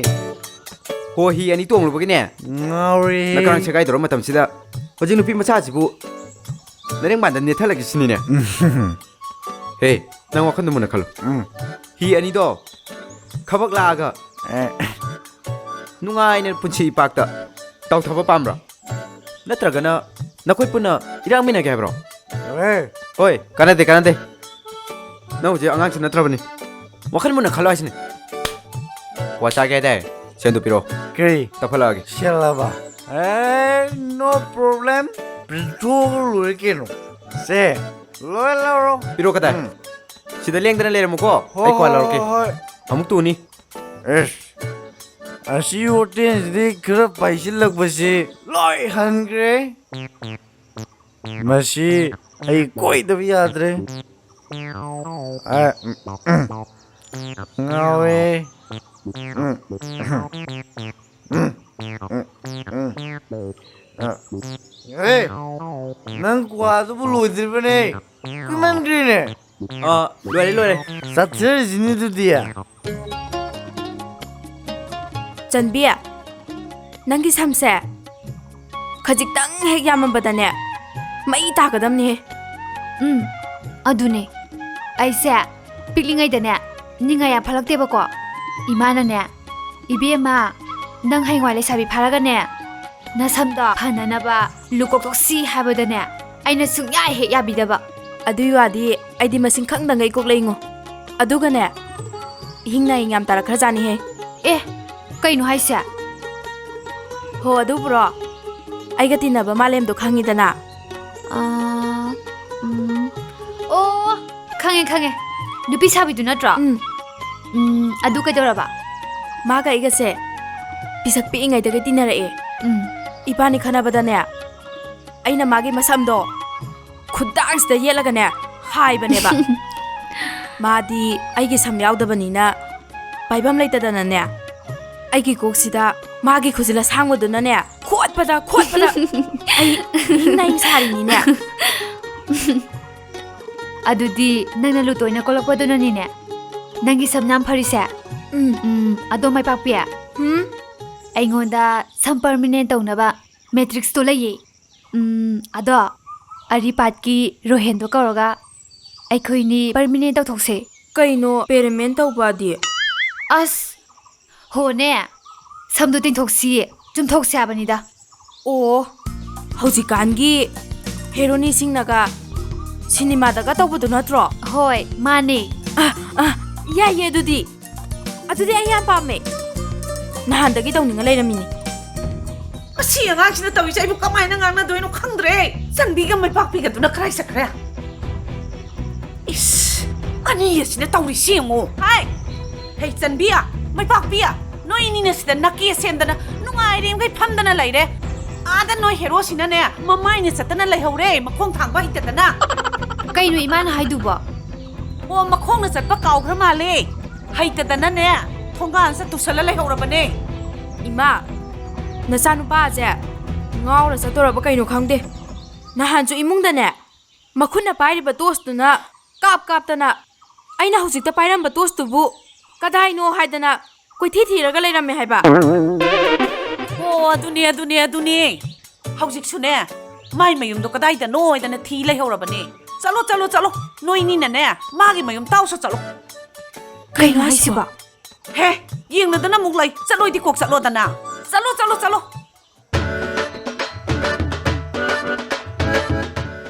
ꯍꯣ, ꯍꯤ ꯑꯅꯤ ꯇꯣꯡꯂꯨꯕꯒꯤꯅꯦ꯫ ꯉꯥꯎꯔꯦꯍꯦ꯫ ꯅꯀꯔꯥꯡ ꯁꯦꯒꯥꯏꯗꯧꯔ ꯃꯇꯝꯁꯤꯗ ꯍꯧꯖꯤꯛ ꯅꯨꯄꯤ ꯃꯆꯥꯁꯤꯕꯨ ꯅꯔꯦꯡꯕꯥꯟꯗ ꯅꯦꯠꯊꯜꯂꯒꯦ ꯁꯤꯅꯤꯅꯦ꯫ ꯍꯦ, ꯅꯪ ꯋꯥꯈꯜꯗ ꯃꯨꯟꯅ ꯈꯜꯂꯨ꯫ ꯎꯝ꯫ ꯍꯤ ꯑꯅꯤꯗꯣ ꯈꯕꯛ ꯂꯥꯛꯑꯒ ꯑꯦ꯫ ꯅꯨꯡꯉꯥꯏꯅ ꯄꯨꯟꯁꯤ ꯏꯄꯥꯛꯇ ꯇꯥꯎꯊꯕ ꯄꯥꯝꯕ꯭ꯔꯣ? ꯅꯠꯇ꯭ꯔꯒꯅ ꯅꯈꯣꯏ ꯄꯨꯟꯅ ꯏꯔꯥꯡꯃꯤꯟꯅꯒꯦ ꯍꯥꯏꯕ꯭ꯔꯣ? ꯑꯦ꯫ ꯍꯣꯏ, ꯀꯥꯟꯅꯗꯦ, ꯀꯥꯟꯅꯗꯦ꯫ ꯅꯪ ꯍꯧꯖꯤꯛ ꯑꯉꯥꯡꯁꯨ ꯅꯠꯇ꯭ꯔꯕꯅꯤ꯫ ꯋꯥꯈꯜ ꯃꯨꯟꯅ ꯈꯜꯂꯣ ꯍꯥꯏꯁꯤꯅꯤ꯫ ꯀ꯭ꯋꯥ ꯆꯥꯒꯦ ꯍꯥꯏꯗꯥꯏ? ꯁꯦꯟꯗꯨ ꯄꯤꯔꯛꯑꯣ꯫ ꯀꯔꯤ? ꯇꯞꯍꯜꯂꯛꯑꯒꯦ꯫ ꯁꯦꯜꯂꯕ? ꯑꯦ, no problem. ꯄꯤꯊꯣꯛꯑꯒ ꯂꯣꯏꯔꯦ ꯀꯩꯅꯣ꯫ ꯁꯦ, ꯂꯣꯏ ꯂꯧꯔꯣ꯫ ꯄꯤꯔꯛꯑꯣ ꯀꯗꯥꯏ? ꯎꯝ꯫ ꯁꯤꯗ ꯂꯦꯡꯗꯅ ꯂꯩꯔꯝꯃꯨꯀꯣ꯫ ꯍꯣꯏ, ꯑꯩ ꯀ꯭ꯋꯥ ꯍꯣꯏ, ꯂꯧꯔꯛꯀꯦ꯫ ꯍꯣꯏ, ꯍꯣꯏ꯫ ꯑꯃꯨꯛ ꯇꯨꯅꯤ꯫ ꯑꯦꯁ, ꯑꯁꯤ ꯍꯣꯇꯦꯜꯁꯤꯗꯤ ꯈꯔ ꯄꯥꯏꯁꯤꯜꯂꯛꯄꯁꯤ ꯂꯣꯏ ꯍꯟꯈ꯭ꯔꯦ꯫ ꯃꯁꯤ ꯑꯩ ꯀꯣꯏꯗꯕ ꯌꯥꯗ꯭ꯔꯦ꯫ ꯑ, ꯎꯝ, ꯎꯝ, ꯉꯥꯎꯋꯦ꯫ ꯎꯝ, ꯎꯝ, ꯎꯝ, ꯎꯝ, ꯎꯝ, ꯎꯝ, ꯎꯝ, ꯎꯝ꯫ ꯑ, ꯑꯦ, ꯅꯪ ꯀ꯭ꯋꯥꯗꯨꯕꯨ ꯂꯣꯏꯗ꯭ꯔꯤꯕꯅꯦ? ꯀꯨꯏꯃꯟꯈ꯭ꯔꯦꯅꯦ꯫ ꯑ, ꯂꯣꯏꯔꯦ, ꯂꯣꯏꯔꯦ꯫ ꯆꯠꯊꯔꯤꯁꯤꯅꯤ ꯑꯗꯨꯗꯤ꯫ ꯆꯟꯕꯤ, ꯅꯪꯒꯤ ꯁꯝꯁꯦ ꯈꯖꯤꯛꯇꯪ ꯍꯦꯛ ꯌꯥꯝꯃꯝꯕꯗꯅꯦ, ꯃꯩ ꯇꯥꯒꯗꯕꯅꯤꯍꯦ꯫ ꯎꯝ, ꯑꯗꯨꯅꯦ꯫ ꯑꯩꯁꯦ ꯄꯤꯛꯂꯤꯉꯩꯗꯅꯦ ꯅꯤꯡꯉꯥꯏ ꯌꯥꯝ ꯐꯠꯂꯛꯇꯦꯕꯀꯣ꯫ ꯏꯃꯥꯅꯅꯦ, "ꯏꯕꯦꯝꯃ, ꯅꯪ ꯍꯌꯦꯡꯋꯥꯏ ꯂꯩꯁꯥꯕꯤ ꯐꯥꯔꯒꯅꯦ, ꯅꯁꯝꯗꯣ ꯐꯅꯅꯕ ꯂꯨ ꯀꯣꯛꯊꯣꯛꯁꯤ" ꯍꯥꯏꯕꯗꯅꯦ, ꯑꯩꯅ ꯁꯨꯡꯌꯥ ꯍꯦꯛ ꯌꯥꯕꯤꯗꯕ꯫ ꯑꯗꯨꯏ ꯋꯥꯗꯤ ꯑꯩꯗꯤ ꯃꯁꯤꯡ ꯈꯪꯗꯉꯩ ꯀꯣꯛꯂꯛꯏꯉꯣ꯫ ꯑꯗꯨꯒꯅꯦ, ꯏꯍꯤꯡ ꯅꯥꯍꯤꯡ ꯌꯥꯝ ꯇꯥꯔꯛꯈ꯭ꯔꯖꯥꯠꯅꯤꯍꯦ꯫ ꯑꯦ, ꯀꯩꯅꯣ ꯍꯥꯏꯁꯦ? ꯍꯣ, ꯑꯗꯨꯕꯨꯔꯣ? ꯑꯩꯒ ꯇꯤꯟꯅꯕ ꯃꯥꯂꯦꯝꯗꯣ ꯈꯪꯉꯤꯗꯅ? ꯑꯥ, ꯎꯝ꯫ ꯑꯣ, ꯈꯪꯉꯦ, ꯈꯪꯉꯦ꯫ ꯅꯨꯄꯤ ꯁꯥꯕꯤꯗꯨ ꯅꯠꯇ꯭ꯔꯣ? ꯎꯝ꯫ ꯎꯝ, ꯑꯗꯨ ꯀꯩꯗꯧꯔꯕ? ꯃꯥꯒ ꯑꯩꯒꯁꯦ ꯄꯤꯁꯛ ꯄꯤꯛꯏꯉꯩꯗꯒꯤ ꯇꯤꯟꯅꯔꯛꯑꯦ꯫ ꯎꯝ꯫ ꯏꯕꯥꯅꯤ ꯈꯟꯅꯕꯗꯅꯦ, ꯑꯩꯅ ꯃꯥꯒꯤ ꯃꯁꯝꯗꯣ ꯈꯨꯗꯥꯡꯁꯤꯗ ꯌꯦꯠꯂꯒꯅꯦ ꯍꯥꯏꯕꯅꯦꯕ꯫ ꯃꯥꯗꯤ ꯑꯩꯒꯤ ꯁꯝ ꯌꯥꯎꯗꯕꯅꯤꯅ ꯄꯥꯏꯐꯝ ꯂꯩꯇꯗꯅꯅꯦ, ꯑꯩꯒꯤ ꯀꯣꯛꯁꯤꯗ ꯃꯥꯒꯤ ꯈꯨꯖꯤꯜ ꯑꯁꯥꯡꯕꯗꯨꯅꯅꯦ ꯈꯣꯠꯄꯗ, ꯈꯣꯠꯄꯗ ꯑꯩ ꯏꯪ ꯅꯥꯏꯪ ꯁꯥꯔꯤꯅꯤꯅꯦ꯫ ꯑꯗꯨꯗꯤ ꯅꯪꯅ ꯂꯨꯇꯣꯏꯅ ꯀꯣꯜꯂꯛꯄꯗꯨꯅꯅꯤꯅꯦ ꯅꯪꯒꯤ ꯁꯝ ꯌꯥꯝ ꯐꯔꯤꯁꯦ? ꯎꯝ꯫ ꯎꯝ, ꯑꯗꯣ ꯃꯥꯏꯄꯥꯛꯄꯤ, ꯎꯝ? ꯑꯩꯉꯣꯟꯗ ꯁꯝ permanent ꯇꯧꯅꯕ Matrix ꯇꯣ ꯂꯩꯌꯦ꯫ ꯎꯝ, ꯑꯗꯣ ꯑꯔꯤꯄꯥꯠꯀꯤ ꯔꯣꯍꯦꯟꯗꯣ ꯀꯧꯔꯒ ꯑꯩꯈꯣꯏꯅꯤ permanent ꯇꯧꯊꯣꯛꯁꯦ꯫ ꯀꯩꯅꯣ permanent ꯇꯧꯕꯗꯤ? ꯑꯁ, ꯍꯣꯅꯦ, ꯁꯝꯗꯣ ꯇꯤꯡꯊꯣꯛꯁꯤ, ꯆꯨꯝꯊꯣꯛꯁꯤ ꯍꯥꯏꯕꯅꯤꯗ꯫ ꯑꯣ, ꯍꯧꯖꯤꯛꯀꯥꯟꯒꯤ ꯍꯦꯔꯣꯅꯤꯁꯤꯡꯅꯒ ꯁꯤꯅꯦꯃꯥꯗꯒ ꯇꯧꯕꯗꯣ ꯅꯠꯇ꯭ꯔꯣ? ꯍꯣꯏ, ꯃꯥꯅꯦ꯫ ꯑ, ꯑ, ꯌꯥꯏꯌꯦ ꯑꯗꯨꯗꯤ꯫ ꯑꯗꯨꯗꯤ ꯑꯩ ꯌꯥꯝ ꯄꯥꯝꯃꯦ꯫ ꯅꯍꯥꯟꯗꯒꯤ ꯇꯧꯅꯤꯡꯉ ꯂꯩꯔꯝꯃꯤꯅꯤ꯫ ꯃꯁꯤ ꯑꯉꯥꯡꯁꯤꯅ ꯇꯧꯔꯤꯁꯦ ꯑꯩꯕꯨ ꯀꯃꯥꯏꯅ ꯉꯥꯡꯅꯗꯣꯏꯅꯣ ꯈꯪꯗ꯭ꯔꯦ꯫ ꯆꯟꯕꯤꯒ ꯃꯩꯄꯥꯛꯄꯤꯒꯗꯨꯅ ꯀꯗꯥꯏ ꯆꯠꯈ꯭ꯔꯦ? ꯏꯁ, ꯑꯅꯤ ꯑꯁꯤꯅ ꯇꯧꯔꯤꯁꯤ ꯌꯦꯡꯉꯨ꯫ ꯍꯥꯏ! ꯍꯩ ꯆꯟꯕꯤ, ꯃꯩꯄꯥꯛꯄꯤ, ꯅꯣꯏ ꯑꯅꯤꯅ ꯁꯤꯗ ꯅꯥꯀꯦ ꯁꯦꯝꯗꯅ ꯅꯨꯡꯉꯥꯏꯔꯤꯃꯈꯩ ꯐꯝꯗꯅ ꯂꯩꯔꯦ꯫ ꯑꯥꯗ ꯅꯣꯏ ꯍꯦꯔꯣꯁꯤꯅꯅꯦ ꯃꯃꯥꯏꯅ ꯆꯠꯇꯅ ꯂꯩꯍꯧꯔꯦ, ꯃꯈꯣꯡ ꯊꯥꯡꯕ ꯍꯩꯇꯗꯅ꯫ ꯀꯩꯅꯣ ꯏꯃꯥꯅ ꯍꯥꯏꯗꯨꯕꯣ? ꯑꯣ, ꯃꯈꯣꯡꯅ ꯆꯠꯄ ꯀꯥꯎꯈ꯭ꯔ ꯃꯥꯜꯂꯦ꯫ ꯍꯩꯇꯗꯅꯅꯦ ꯊꯣꯡꯒꯥꯟꯁꯤꯗ ꯇꯨꯁꯜꯂ ꯂꯩꯍꯧꯔꯕꯅꯦ꯫ ꯏꯃꯥ, ꯅꯆꯥꯅꯨꯄꯥꯁꯦ ꯉꯥꯎꯔ ꯆꯠꯇꯣꯔꯕ ꯀꯩꯅꯣ ꯈꯪꯗꯦ꯫ ꯅꯍꯥꯟꯁꯨ ꯏꯃꯨꯡꯗꯅꯦ ꯃꯈꯨꯠꯅ ꯄꯥꯏꯔꯤꯕ ꯇꯣꯁꯇꯨꯅ ꯀꯥꯞ ꯀꯥꯞꯇꯅ, ꯑꯩꯅ ꯍꯧꯖꯤꯛꯇ ꯄꯥꯏꯔꯝꯕ ꯇꯣꯁꯇꯨꯕꯨ ꯀꯗꯥꯏꯅꯣ ꯍꯥꯏꯗꯅ ꯀꯣꯏꯊꯤ ꯊꯤꯔꯒ ꯂꯩꯔꯝꯃꯦ ꯍꯥꯏꯕ꯫ ꯑꯣ, ꯑꯗꯨꯅꯦ, ꯑꯗꯨꯅꯦ, ꯑꯗꯨꯅꯦ꯫ ꯍꯧꯖꯤꯛꯁꯨꯅꯦ ꯃꯥꯏ ꯃꯌꯨꯝꯗꯣ ꯀꯗꯥꯏꯗꯅꯣ ꯍꯥꯏꯗꯅ ꯊꯤ ꯂꯩꯍꯧꯔꯕꯅꯦ꯫ ꯆꯠꯂꯣ, ꯆꯠꯂꯣ, ꯆꯠꯂꯣ꯫ ꯅꯣꯏꯅꯤꯅꯅꯦ ꯃꯥꯒꯤ ꯃꯌꯨꯝ ꯇꯥꯎꯁ ꯆꯠꯂꯣ꯫ ꯀꯩꯅꯣ ꯍꯥꯏꯁꯤꯕꯣ? ꯍꯦ, ꯌꯦꯡꯅꯗꯅ ꯑꯃꯨꯛ ꯂꯩ꯫ ꯆꯠꯂꯣꯏꯗꯤ ꯀꯣꯛ ꯆꯠꯂꯣꯗꯅ꯫ ꯆꯠꯂꯣ, ꯆꯠꯂꯣ, ꯆꯠꯂꯣ꯫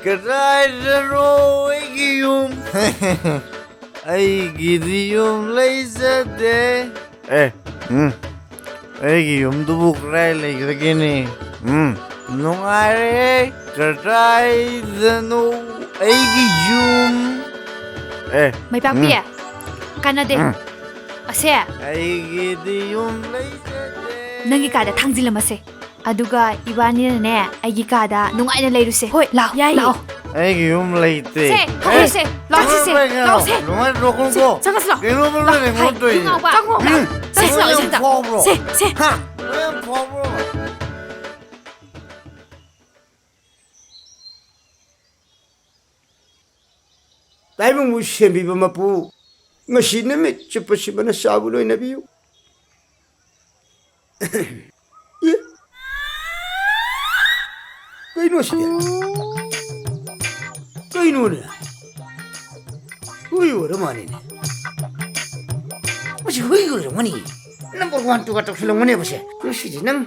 ꯀꯗꯥꯏꯗꯅꯣ ꯑꯩꯒꯤ ꯌꯨꯝ? ꯑꯩꯒꯤꯗꯤ ꯌꯨꯝ ꯂꯩꯖꯗꯦ꯫ ꯑꯦ, ꯎꯝ꯫ ꯑꯩꯒꯤ ꯌꯨꯝꯗꯨꯕꯨ ꯀꯗꯥꯏ ꯂꯩꯒꯗꯒꯦꯅꯦ? ꯎꯝ, ꯅꯨꯡꯉꯥꯏꯔꯦ꯫ ꯀꯗꯥꯏꯗꯅꯣ ꯑꯩꯒꯤ ꯌꯨꯝ? ꯑꯦ, ꯃꯩꯄꯥꯛꯄꯤ, ꯎꯝ꯫ ꯀꯥꯟꯅꯗꯦ꯫ ꯎꯝ꯫ ꯑꯁꯦ, ꯑꯩꯒꯤꯗꯤ ꯌꯨꯝ ꯂꯩꯖꯗꯦ꯫ ꯅꯪꯒꯤ ꯀꯥꯗ ꯊꯥꯡꯖꯤꯜꯂꯝꯃꯁꯦ꯫ ꯑꯗꯨꯒ ꯏꯕꯥꯅꯤꯅꯅꯦ, ꯑꯩꯒꯤ ꯀꯥꯗ ꯅꯨꯡꯉꯥꯏꯅ ꯂꯩꯔꯨꯁꯦ꯫ ꯍꯣꯏ, ꯂꯥꯛꯑꯣ, ꯌꯥꯏꯌꯦ꯫ ꯂꯥꯛꯑꯣ꯫ ꯑꯩꯒꯤ ꯌꯨꯝ ꯂꯩꯇꯦ꯫ ꯁꯦ, ꯍꯧꯔꯁꯦ꯫ ꯂꯥꯛꯑꯣꯁꯦ, ꯁꯦ, ꯂꯥꯛꯑꯣꯁꯦ꯫ ꯂꯥꯛꯑꯣꯁꯦ꯫ ꯆꯪꯉꯁꯤ ꯂꯥꯛꯑꯣ꯫ ꯀꯩꯅꯣ ꯂꯥꯛꯑꯣ꯫ ꯂꯩꯉꯣꯟꯗꯣꯏꯁꯦ꯫ ꯍꯥꯏ, ꯌꯨꯝ ꯉꯥꯎꯕ꯫ ꯆꯪꯉꯣ꯫ ꯎꯝ꯫ ꯁꯦ, ꯁꯦ, ꯂꯥꯛꯑꯣꯁꯦ ꯌꯥꯝ ꯑꯝꯇ꯫ ꯐꯥꯎꯕ꯭ꯔꯣ? ꯁꯦ, ꯁꯦ꯫ ꯍꯥ? ꯌꯥꯝ ꯐꯥꯎꯕ꯭ꯔꯣ? ꯇꯥꯏꯕꯪꯕꯨ ꯁꯦꯝꯕꯤꯕ ꯃꯄꯨ, ꯉꯁꯤ ꯅꯨꯃꯤꯠ ꯆꯨꯞꯄꯁꯤꯃ ꯅꯆꯥꯕꯨ ꯂꯣꯏꯅꯕꯤꯌꯨ꯫ ꯑꯦ? ꯀꯩꯅꯣ ꯁꯤꯗꯤ? ꯀꯩꯅꯣꯅꯦ? ꯍꯨꯏ ꯑꯣꯏꯔ ꯃꯥꯜꯂꯦꯅꯦ꯫ ꯃꯁꯤ ꯍꯨꯏ ꯑꯣꯏꯔꯝꯒꯅꯤ꯫ Number one, two ꯒ ꯇꯧꯁꯤꯜꯂꯝꯒꯅꯦꯕꯁꯦ꯫ ꯉꯁꯤꯗꯤ ꯅꯪ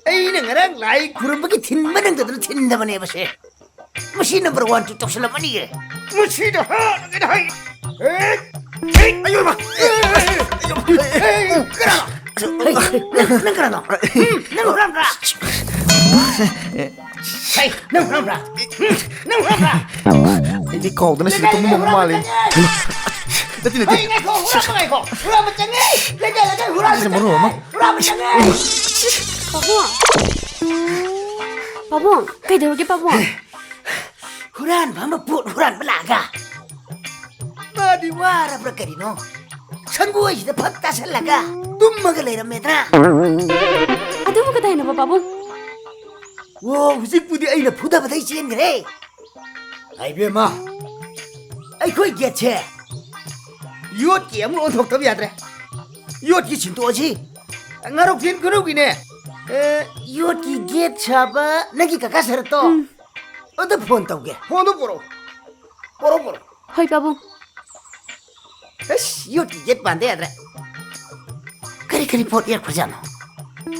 ꯑꯩꯅ ꯉꯔꯥꯡ ꯂꯥꯏ ꯈꯨꯔꯨꯝꯕꯒꯤ ꯊꯤꯟꯕ ꯅꯪꯗꯗꯅ ꯊꯤꯟꯗꯕꯅꯦꯕꯁꯦ꯫ ꯃꯁꯤ number one, two ꯇꯧꯁꯜꯂꯝꯃꯅꯤꯌꯦ꯫ ꯃꯁꯤꯗ ꯍꯥꯠꯂꯒꯦꯅ ꯍꯥꯏ꯫ ꯍꯦ! ꯍꯦ! ꯑꯌꯣ ꯃꯥ! ꯍꯦ! ꯀꯅꯥꯅꯣ? ꯍꯦ! ꯅꯪ, ꯅꯪ ꯀꯅꯥꯅꯣ? ꯎꯝ? ꯅꯪ ꯍꯨꯔꯥꯟꯕ꯭ꯔꯥ? ꯍꯦ! ꯅꯪ ꯍꯨꯔꯥꯟꯕ꯭ꯔꯥ? ꯎꯝ? ꯅꯪ ꯍꯨꯔꯥꯟꯕ꯭ꯔꯥ? ꯑꯩꯗꯤ ꯀꯥꯎꯗꯅ ꯁꯤꯗ ꯇꯨꯝꯃꯝꯕ ꯃꯥꯜꯂꯦ꯫ ꯅꯠꯇꯦ, ꯅꯠꯇꯦ꯫ ꯍꯩ, ꯉꯥꯏꯈꯣ, ꯍꯨꯔꯥꯟꯕ ꯉꯥꯏꯈꯣ꯫ ꯍꯨꯔꯥꯟꯕ ꯆꯪꯉꯦ꯫ ꯂꯩꯀꯥꯏ, ꯂꯩꯀꯥꯏ ꯍꯨꯔꯥꯟꯕ ꯁꯤꯁꯦ ꯃꯔꯣꯜ ꯑꯃ꯫ ꯆꯪꯉꯦ꯫ ꯍꯨꯔꯥꯟꯕ ꯆꯪꯉꯦ꯫ ꯄꯥꯕꯨꯡ꯫ ꯄꯥꯕꯨꯡ, ꯀꯩꯗꯧꯔꯒꯦ ꯄꯥꯕꯨꯡ? ꯍꯨꯔꯥꯟꯕ ꯑꯃ ꯄꯣꯠ ꯍꯨꯔꯥꯟꯕ ꯂꯥꯛꯑꯒ꯫ ꯃꯥꯗꯤ ꯋꯥꯔꯕ꯭ꯔꯥ ꯀꯔꯤꯅꯣ? ꯁꯪꯒꯣꯏꯁꯤꯗ ꯐꯛ ꯇꯥꯁꯜꯂꯒ ꯇꯨꯝꯃꯒ ꯂꯩꯔꯝꯃꯦꯗ꯭ꯔꯥ? ꯑꯗꯨꯕꯨ ꯀꯗꯥꯏꯅꯣꯕ ꯄꯥꯕꯨꯡ? ꯑꯣ, ꯍꯧꯖꯤꯛꯄꯨꯗꯤ ꯑꯩꯅ ꯐꯨꯗꯕꯗꯩ ꯆꯦꯟꯈ꯭ꯔꯦ꯫ ꯍꯥꯏꯕꯦꯝꯃ, ꯑꯩꯈꯣꯏ ꯒꯦꯠꯁꯦ ꯌꯣꯠꯀꯤ ꯑꯃꯨꯛ ꯑꯣꯟꯊꯣꯛꯇꯕ ꯌꯥꯗ꯭ꯔꯦ꯫ ꯌꯣꯠꯀꯤ ꯁꯤꯟꯗꯣꯛꯑꯁꯤ꯫ ꯉꯥꯔꯧꯊꯦꯟ ꯈꯨꯅꯧꯒꯤꯅꯦ꯫ ꯑꯦ, ꯌꯣꯠꯀꯤ ꯒꯦꯠ ꯁꯥꯕ ꯅꯪꯒꯤ ꯀꯀꯥ ꯁꯔꯠꯇꯣ꯫ ꯎꯝ꯫ ꯑꯗꯨ ꯐꯣꯟ ꯇꯧꯒꯦ꯫ ꯐꯣꯟꯗꯣ ꯄꯣꯔꯛꯑꯣ꯫ ꯄꯣꯔꯛꯑꯣ, ꯄꯣꯔꯛꯑꯣ꯫ ꯍꯣꯏ, ꯄꯥꯕꯨꯡ꯫ ꯑꯁ, ꯌꯣꯠꯀꯤ ꯒꯦꯠ ꯄꯥꯟꯗ ꯌꯥꯗ꯭ꯔꯦ꯫ ꯀꯔꯤ ꯀꯔꯤ ꯄꯣꯠ ꯌꯦꯛꯈ꯭ꯔꯖꯥꯠꯅꯣ?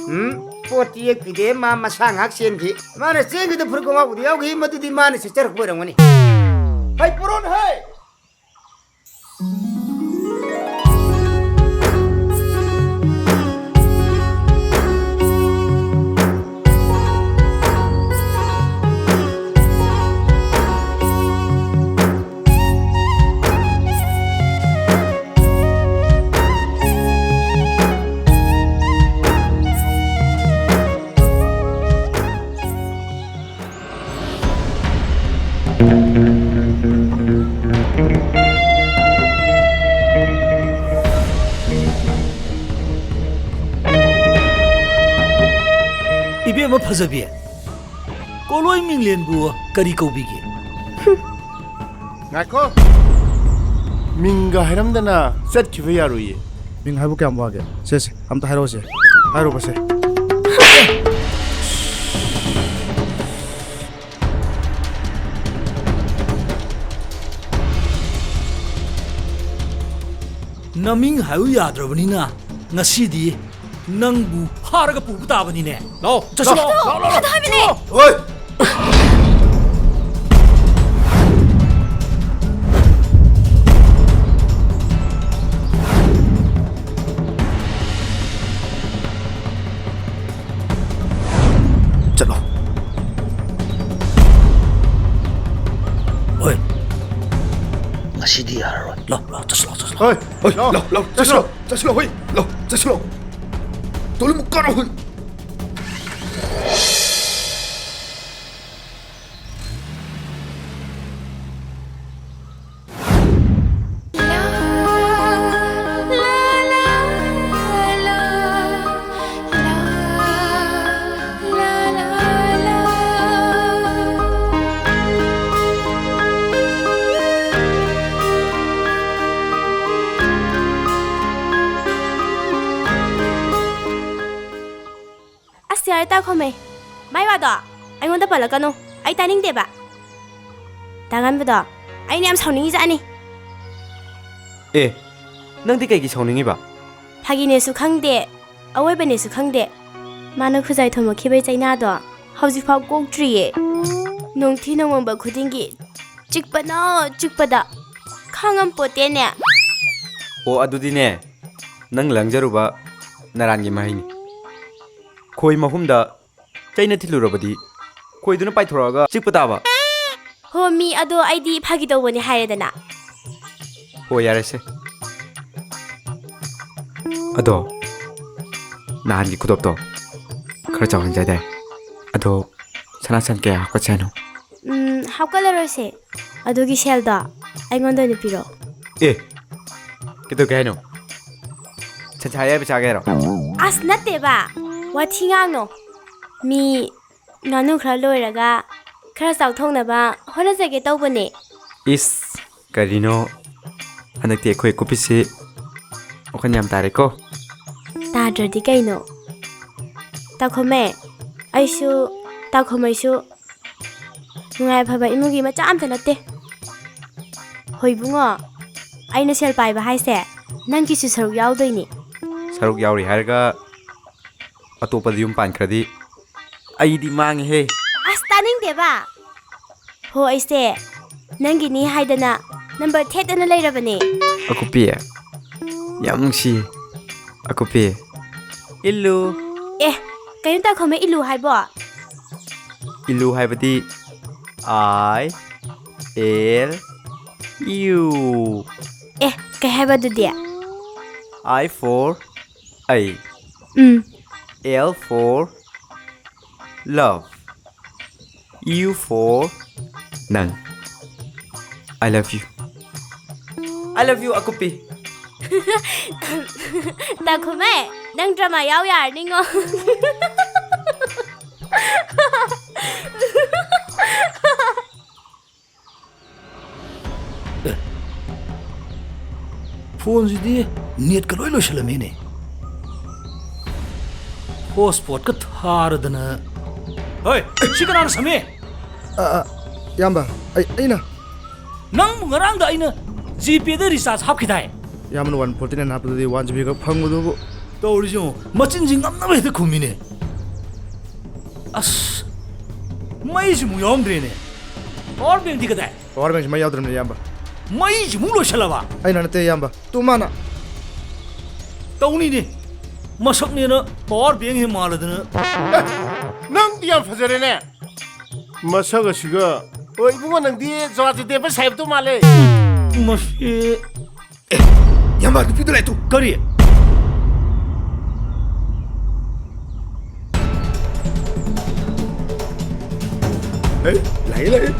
ꯎꯝ, ꯄꯣꯠꯇꯤ ꯌꯦꯛꯄꯤꯗꯦ, ꯃꯥ ꯃꯁꯥ ꯉꯥꯏꯍꯥꯛ ꯆꯦꯟꯈꯤ꯫ ꯃꯥꯅ ꯆꯦꯟꯈꯤꯗ ꯐꯨꯔꯤꯠ ꯈꯣꯡꯒ꯭ꯔꯥꯎꯕꯨꯗꯤ ꯌꯥꯎꯈꯤ, ꯃꯗꯨꯗꯤ ꯃꯥꯅ ꯁꯦꯠꯆꯔꯛꯄ ꯑꯣꯏꯔꯝꯒꯅꯤ꯫ ꯍꯩ, ꯄꯣꯔꯣꯟ, ꯍꯩ! ꯐꯖꯕꯤ, ꯀꯣꯂꯣꯏ ꯃꯤꯡꯂꯦꯟꯕꯨ ꯀꯔꯤ ꯀꯧꯕꯤꯒꯦ? ꯉꯥꯏꯈꯣ꯫ ꯃꯤꯡꯒ ꯍꯥꯏꯔꯝꯗꯅ ꯆꯠꯈꯤꯕ ꯌꯥꯔꯣꯏꯌꯦ꯫ ꯃꯤꯡ ꯍꯥꯏꯕꯨ ꯀꯌꯥꯝ ꯋꯥꯒꯦ? ꯁꯦ, ꯁꯦ, ꯑꯝꯇ ꯍꯥꯏꯔꯛꯑꯣꯁꯦ꯫ ꯍꯥꯏꯔꯨꯕꯁꯦ꯫ ꯅꯃꯤꯡ ꯍꯥꯏꯌꯨ ꯌꯥꯗ꯭ꯔꯕꯅꯤꯅ ꯉꯁꯤꯗꯤ ꯅꯪꯕꯨ ꯐꯥꯔꯒ ꯄꯨꯕ ꯇꯥꯕꯅꯤꯅꯦ꯫ ꯂꯥꯛꯑꯣ, ꯆꯠꯁꯤ ꯂꯥꯛꯑꯣ, ꯂꯥꯛꯑꯣ, ꯂꯥꯛꯑꯣ, ꯂꯥꯛꯑꯣ꯫ ꯊꯥꯗꯣꯛꯑꯣ ꯍꯥꯏꯕꯅꯦ꯫ ꯍꯣꯏ꯫ ꯆꯠꯂꯣ꯫ ꯍꯣꯏ꯫ ꯉꯁꯤꯗꯤ ꯌꯥꯔꯔꯣꯏ꯫ ꯂꯥꯛꯑꯣ, ꯂꯥꯛꯑꯣ, ꯆꯠꯁꯤ ꯂꯥꯛꯑꯣ, ꯆꯠꯁꯤ ꯂꯥꯛꯑꯣ꯫ ꯍꯣꯏ, ꯍꯣꯏ, ꯂꯥꯛꯑꯣ, ꯂꯥꯛꯑꯣ, ꯆꯠꯁꯤ ꯂꯥꯛꯑꯣ, ꯆꯠꯁꯤ ꯂꯥꯛꯑꯣ, ꯍꯣꯏ, ꯂꯥꯛꯑꯣ, ꯆꯠꯁꯤ ꯂꯥꯛꯑꯣ꯫ ꯇꯣꯂꯨ ꯃꯨꯛ ꯀꯥꯔꯣ, ꯍꯣꯏ꯫ ꯑꯁ, ꯌꯥꯔꯦ, ꯇꯥꯈꯣꯃꯦ꯫ ꯃꯥꯏ ꯋꯥꯗꯣ ꯑꯩꯉꯣꯟꯗ ꯄꯜꯂꯛꯀꯅꯨ꯫ ꯑꯩ ꯇꯥꯅꯤꯡꯗꯦꯕ꯫ ꯇꯥꯉꯟꯕꯗꯣ, ꯑꯩꯅ ꯌꯥꯝ ꯁꯥꯎꯅꯤꯡꯉꯤꯖꯥꯠꯅꯤ꯫ ꯑꯦ, ꯅꯪꯗꯤ ꯀꯩꯒꯤ ꯁꯥꯎꯅꯤꯡꯉꯤꯕ? ꯐꯥꯒꯤꯅꯦꯁꯨ ꯈꯪꯗꯦ, ꯑꯋꯣꯏꯕꯅꯦꯁꯨ ꯈꯪꯗꯦ꯫ ꯃꯥꯅ ꯈꯨꯖꯥꯏ ꯊꯣꯝꯃꯛꯈꯤꯕꯩ ꯆꯩꯅꯥꯗꯣ ꯍꯧꯖꯤꯛꯐꯥꯎ ꯀꯣꯛꯇ꯭ꯔꯤꯌꯦ꯫ ꯅꯨꯡꯊꯤ ꯅꯣꯡꯃꯪꯕ ꯈꯨꯗꯤꯡꯒꯤ ꯆꯤꯛꯄꯅ ꯆꯤꯛꯄꯗ ꯈꯥꯡꯉꯝꯄꯣꯠꯇꯦꯅꯦ꯫ ꯑꯣ, ꯑꯗꯨꯗꯤꯅꯦ, ꯅꯪ ꯂꯪꯖꯔꯨꯕ ꯅꯔꯥꯟꯒꯤ ꯃꯍꯩꯅꯤ꯫ ꯈꯣꯏ ꯃꯍꯨꯝꯗ ꯆꯩꯅ ꯊꯤꯜꯂꯨꯔꯕꯗꯤ ꯈꯣꯏꯗꯨꯅ ꯄꯥꯏꯊꯣꯔꯛꯑꯒ ꯆꯤꯛꯄ ꯇꯥꯕ꯫ ꯍꯣ, ꯃꯤ ꯑꯗꯣ, ꯑꯩꯗꯤ ꯐꯥꯒꯤ ꯇꯧꯕꯅꯦ ꯍꯥꯏꯔꯦꯗꯅ꯫ ꯍꯣ, ꯌꯥꯔꯦꯁꯦ꯫ ꯑꯗꯣ, ꯅꯍꯥꯟꯒꯤ ꯈꯨꯗꯣꯞꯇꯣ ꯈꯔ ꯆꯥꯎꯍꯟꯖꯦ ꯍꯥꯏꯗꯥꯏ? ꯑꯗꯣ, ꯁꯅꯥ ꯁꯟ ꯀꯌꯥ ꯍꯥꯞꯀꯠꯁꯦ ꯍꯥꯏꯅꯣ? ꯎꯝ, ꯍꯥꯞꯀꯠꯂꯔꯣꯏꯁꯦ꯫ ꯑꯗꯨꯒꯤ ꯁꯦꯜꯗꯣ ꯑꯩꯉꯣꯟꯗ ꯑꯣꯏꯅ ꯄꯤꯔꯛꯑꯣ꯫ ꯑꯦ, ꯀꯩꯗꯧꯒꯦ ꯍꯥꯏꯅꯣ? ꯁꯟꯁꯥ ꯑꯌꯥꯏꯕ ꯆꯥꯒꯦ ꯍꯥꯏꯔꯣ? ꯑꯁ, ꯅꯠꯇꯦꯕ꯫ ꯋꯥꯊꯤ ꯉꯥꯡꯅꯣ꯫ ꯃꯤ ꯉꯥꯅꯨ ꯈꯔ ꯂꯣꯏꯔꯒ ꯈꯔ ꯆꯥꯎꯊꯣꯛꯅꯕ ꯍꯣꯠꯅꯖꯒꯦ ꯇꯧꯕꯅꯦ꯫ ꯏꯁ, ꯀꯔꯤꯅꯣ? ꯍꯟꯗꯛꯇꯤ ꯑꯩꯈꯣꯏ ꯀꯨꯞꯄꯤꯁꯤ ꯋꯥꯈꯜ ꯌꯥꯝ ꯇꯥꯔꯦꯀꯣ꯫ ꯇꯥꯗ꯭ꯔꯗꯤ ꯀꯩꯅꯣ? ꯇꯥꯈꯣꯃꯦ, ꯑꯩꯁꯨ, ꯇꯥꯈꯣꯃꯩꯁꯨ ꯅꯨꯡꯉꯥꯏ ꯐꯕ ꯏꯃꯨꯡꯒꯤ ꯃꯆꯥ ꯑꯝꯇ ꯅꯠꯇꯦ꯫ ꯍꯣꯏ ꯏꯕꯨꯡꯉꯣ, ꯑꯩꯅ ꯁꯦꯜ ꯄꯥꯏꯕ ꯍꯥꯏꯁꯦ ꯅꯪꯒꯤꯁꯨ ꯁꯔꯨꯛ ꯌꯥꯎꯗꯣꯏꯅꯤ꯫ ꯁꯔꯨꯛ ꯌꯥꯎꯔꯤ ꯍꯥꯏꯔꯒ ꯑꯇꯣꯞꯄꯗ ꯌꯨꯝ ꯄꯥꯟꯈ꯭ꯔꯗꯤ ꯑꯩꯗꯤ ꯃꯥꯡꯉꯦꯍꯦ꯫ ꯑꯁ, ꯇꯥꯅꯤꯡꯗꯦꯕ꯫ ꯍꯣ, ꯑꯩꯁꯦ ꯅꯪꯒꯤꯅꯤ ꯍꯥꯏꯗꯅ ꯅꯝꯕꯔ ꯊꯦꯠꯇꯅ ꯂꯩꯔꯕꯅꯦ꯫ ꯑꯀꯨꯞꯄꯤ, ꯌꯥꯝ ꯅꯨꯡꯁꯤ꯫ ꯑꯀꯨꯞꯄꯤ, ꯏꯜꯂꯨ꯫ ꯑꯦ, ꯀꯩꯅꯣ ꯇꯥꯈꯣꯃꯩ ꯏꯜꯂꯨ ꯍꯥꯏꯕꯣ? ꯏꯜꯂꯨ ꯍꯥꯏꯕꯗꯤ I L U꯫ ꯑꯦ, ꯀꯩ ꯍꯥꯏꯕ ꯑꯗꯨꯗꯤ? I for I꯫ Um. L for love꯫ U for ꯅꯪ꯫ I love you꯫ I love you, ꯑꯀꯨꯞꯄꯤ꯫ ꯇꯥꯈꯣꯃꯩ, ꯅꯪ ꯗ꯭ꯔꯃꯥ ꯌꯥꯎ ꯌꯥꯔꯅꯤꯉꯣ꯫ ꯐꯣꯟꯁꯤꯗꯤ ꯅꯦꯠꯀ ꯂꯣꯏ ꯂꯣꯏꯁꯜꯂꯝꯃꯦꯅꯦ꯫ ꯍꯣꯠꯁꯄꯣꯠꯀ ꯊꯥꯔꯗꯅ꯫ ꯍꯣꯏ, ꯁꯤ ꯀꯅꯥꯅ ꯁꯝꯃꯤ? ꯑ, ꯑ, ꯏꯌꯥꯝꯕ, ꯑꯩ, ꯑꯩꯅ꯫ ꯅꯪꯕꯨ ꯉꯔꯥꯡꯗ ꯑꯩꯅ ꯖꯤꯄꯦꯗ ꯔꯤꯆꯥꯔꯖ ꯍꯥꯞꯈꯤꯗꯥꯏ? ꯏꯌꯥꯝꯕꯅ ꯋꯥꯟ ꯐꯣꯔꯇꯤ ꯅꯥꯏꯟ ꯍꯥꯞꯄꯗꯨꯗꯤ ꯋꯥꯟ ꯖꯤꯕꯤ ꯈꯛ ꯐꯪꯕꯗꯨꯕꯨ꯫ ꯇꯧꯔꯤꯁꯤ ꯌꯦꯡꯉꯨ, ꯃꯆꯤꯟꯁꯤ ꯉꯝꯅꯕ ꯍꯦꯛꯇ ꯈꯨꯝꯃꯤꯅꯦ꯫ ꯑꯁ, ꯃꯩꯁꯤꯃꯨꯛ ꯌꯥꯎꯔꯝꯗ꯭ꯔꯦꯅꯦ꯫ ꯄꯋꯥꯔ ꯕꯦꯡꯗꯤ ꯀꯗꯥꯏ? ꯄꯋꯥꯔ ꯕꯦꯡꯁꯤ ꯃꯩ ꯌꯥꯎꯗ꯭ꯔꯕꯅꯤ, ꯏꯌꯥꯝꯕ꯫ ꯃꯩꯁꯤꯃꯨꯛ ꯂꯣꯏꯁꯜꯂꯕ? ꯑꯩꯅ ꯅꯠꯇꯦ, ꯏꯌꯥꯝꯕ, ꯇꯨ ꯃꯥꯅ꯫ ꯇꯧꯅꯤꯅꯦ, ꯃꯁꯛꯅꯦꯅ ꯄꯋꯥꯔ ꯕꯦꯡ ꯍꯦꯛ ꯃꯥꯜꯂꯗꯅ꯫ ꯑꯦ, ꯅꯪꯗꯤ ꯌꯥꯝ ꯐꯖꯔꯦꯅꯦ꯫ ꯃꯁꯛ ꯑꯁꯤꯒ꯫ ꯑꯣ, ꯏꯕꯨꯡꯉꯣ, ꯅꯪꯗꯤ ꯖꯣꯖꯤꯗꯦꯕ ꯁꯥꯍꯦꯕꯇꯣ ꯃꯥꯜꯂꯦ꯫ ꯃꯁꯤ꯫ ꯑꯦ, ꯏꯌꯥꯝꯕ, ꯅꯨꯄꯤꯗꯣ ꯂꯥꯛꯑꯦ ꯇꯨ꯫ ꯀꯔꯤ? ꯑꯦ, ꯂꯥꯛꯑꯦ, ꯂꯥꯛꯑꯦ꯫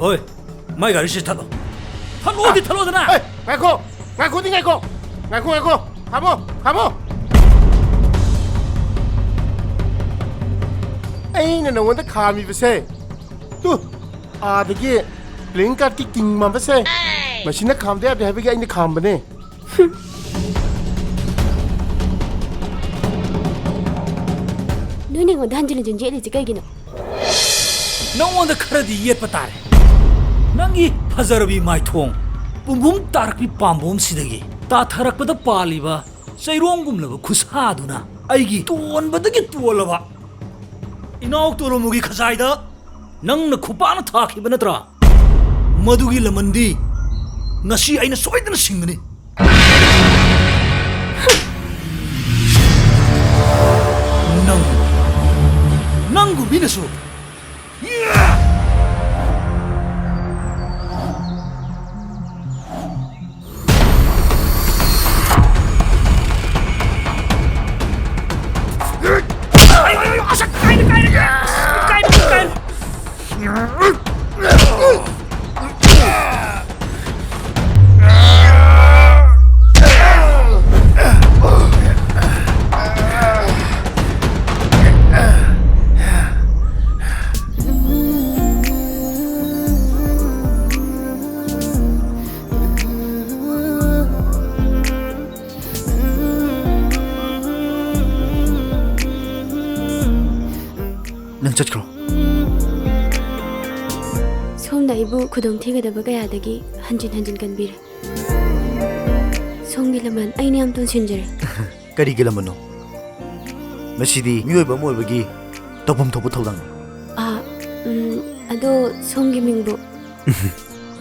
ꯍꯣꯏ, ꯃꯥꯏ ꯒꯥꯔꯤꯁꯤ ꯊꯠꯂꯣ꯫ ꯊꯠꯂꯣꯗꯤ ꯊꯠꯂꯣꯗꯅ꯫ ꯑꯦ, ꯉꯥꯏꯈꯣ꯫ ꯉꯥꯏꯈꯣꯗꯤ ꯉꯥꯏꯈꯣ꯫ ꯉꯥꯏꯈꯣ, ꯉꯥꯏꯈꯣ꯫ ꯈꯥꯝꯃꯣ, ꯈꯥꯝꯃꯣ꯫ ꯑꯩꯅ ꯅꯉꯣꯟꯗ ꯈꯥꯝꯃꯤꯕꯁꯦ, ꯇꯨ, ꯑꯥꯗꯒꯤ playing cardꯀꯤ king ꯃꯥꯟꯕꯁꯦ, ꯃꯁꯤꯅ ꯈꯥꯝꯗ ꯌꯥꯗꯦ ꯍꯥꯏꯕꯒꯤ ꯑꯩꯅ ꯈꯥꯝꯕꯅꯦ꯫ ꯅꯣꯏꯅ ꯑꯩꯉꯣꯟꯗ ꯍꯟꯖꯤꯟ ꯍꯟꯖꯤꯟ ꯌꯦꯠꯂꯤꯁꯦ ꯀꯩꯒꯤꯅꯣ? ꯅꯉꯣꯟꯗ ꯈꯔꯗꯤ ꯌꯦꯠꯄ ꯇꯥꯔꯦ꯫ ꯅꯪꯒꯤ ꯐꯖꯔꯕꯤ ꯃꯥꯏꯊꯣꯡ, ꯄꯨꯡꯐꯝ ꯇꯥꯔꯛꯄꯤ ꯄꯥꯝꯕꯣꯝꯁꯤꯗꯒꯤ ꯇꯥꯊꯔꯛꯄꯗ ꯄꯥꯜꯂꯤꯕ ꯆꯩꯔꯣꯡꯒꯨꯝꯂꯕ ꯈꯨꯠꯁꯥꯗꯨꯅ ꯑꯩꯒꯤ ꯇꯣꯟꯕꯗꯒꯤ ꯇꯣꯜꯂꯕ ꯏꯅꯥꯎ ꯇꯣꯂꯣꯃꯨꯒꯤ ꯈꯖꯥꯏꯗ ꯅꯪꯅ ꯈꯨꯄꯥꯛꯅ ꯊꯥꯈꯤꯕ ꯅꯠꯇ꯭ꯔꯥ? ꯃꯗꯨꯒꯤ ꯂꯃꯟꯗꯤ ꯉꯁꯤ ꯑꯩꯅ ꯁꯣꯏꯗꯅ ꯁꯤꯡꯒꯅꯤ꯫ ꯅꯪ, ꯅꯪꯒꯨꯝ ꯃꯤꯅꯁꯨ꯫ ꯅꯪ ꯆꯠꯈ꯭ꯔꯣ꯫ ꯁꯣꯝꯅ ꯑꯩꯕꯨ ꯈꯨꯗꯣꯡꯊꯤꯒꯗꯕ ꯀꯌꯥꯗꯒꯤ ꯍꯟꯖꯤꯟ ꯍꯟꯖꯤꯟ ꯀꯟꯕꯤꯔꯦ꯫ ꯁꯣꯝꯒꯤ ꯂꯃꯟ ꯑꯩꯅ ꯌꯥꯝ ꯇꯣꯟꯁꯤꯟꯖꯔꯦ꯫ ꯀꯔꯤꯒꯤ ꯂꯃꯟꯅꯣ? ꯃꯁꯤꯗꯤ ꯃꯤꯑꯣꯏꯕ ꯑꯃ ꯑꯣꯏꯕꯒꯤ ꯇꯧꯐꯝ ꯊꯣꯛꯄ ꯊꯧꯗꯥꯡꯅꯤ꯫ ꯑꯥ, ꯎꯝ, ꯑꯗꯣ ꯁꯣꯝꯒꯤ ꯃꯤꯡꯕꯨ?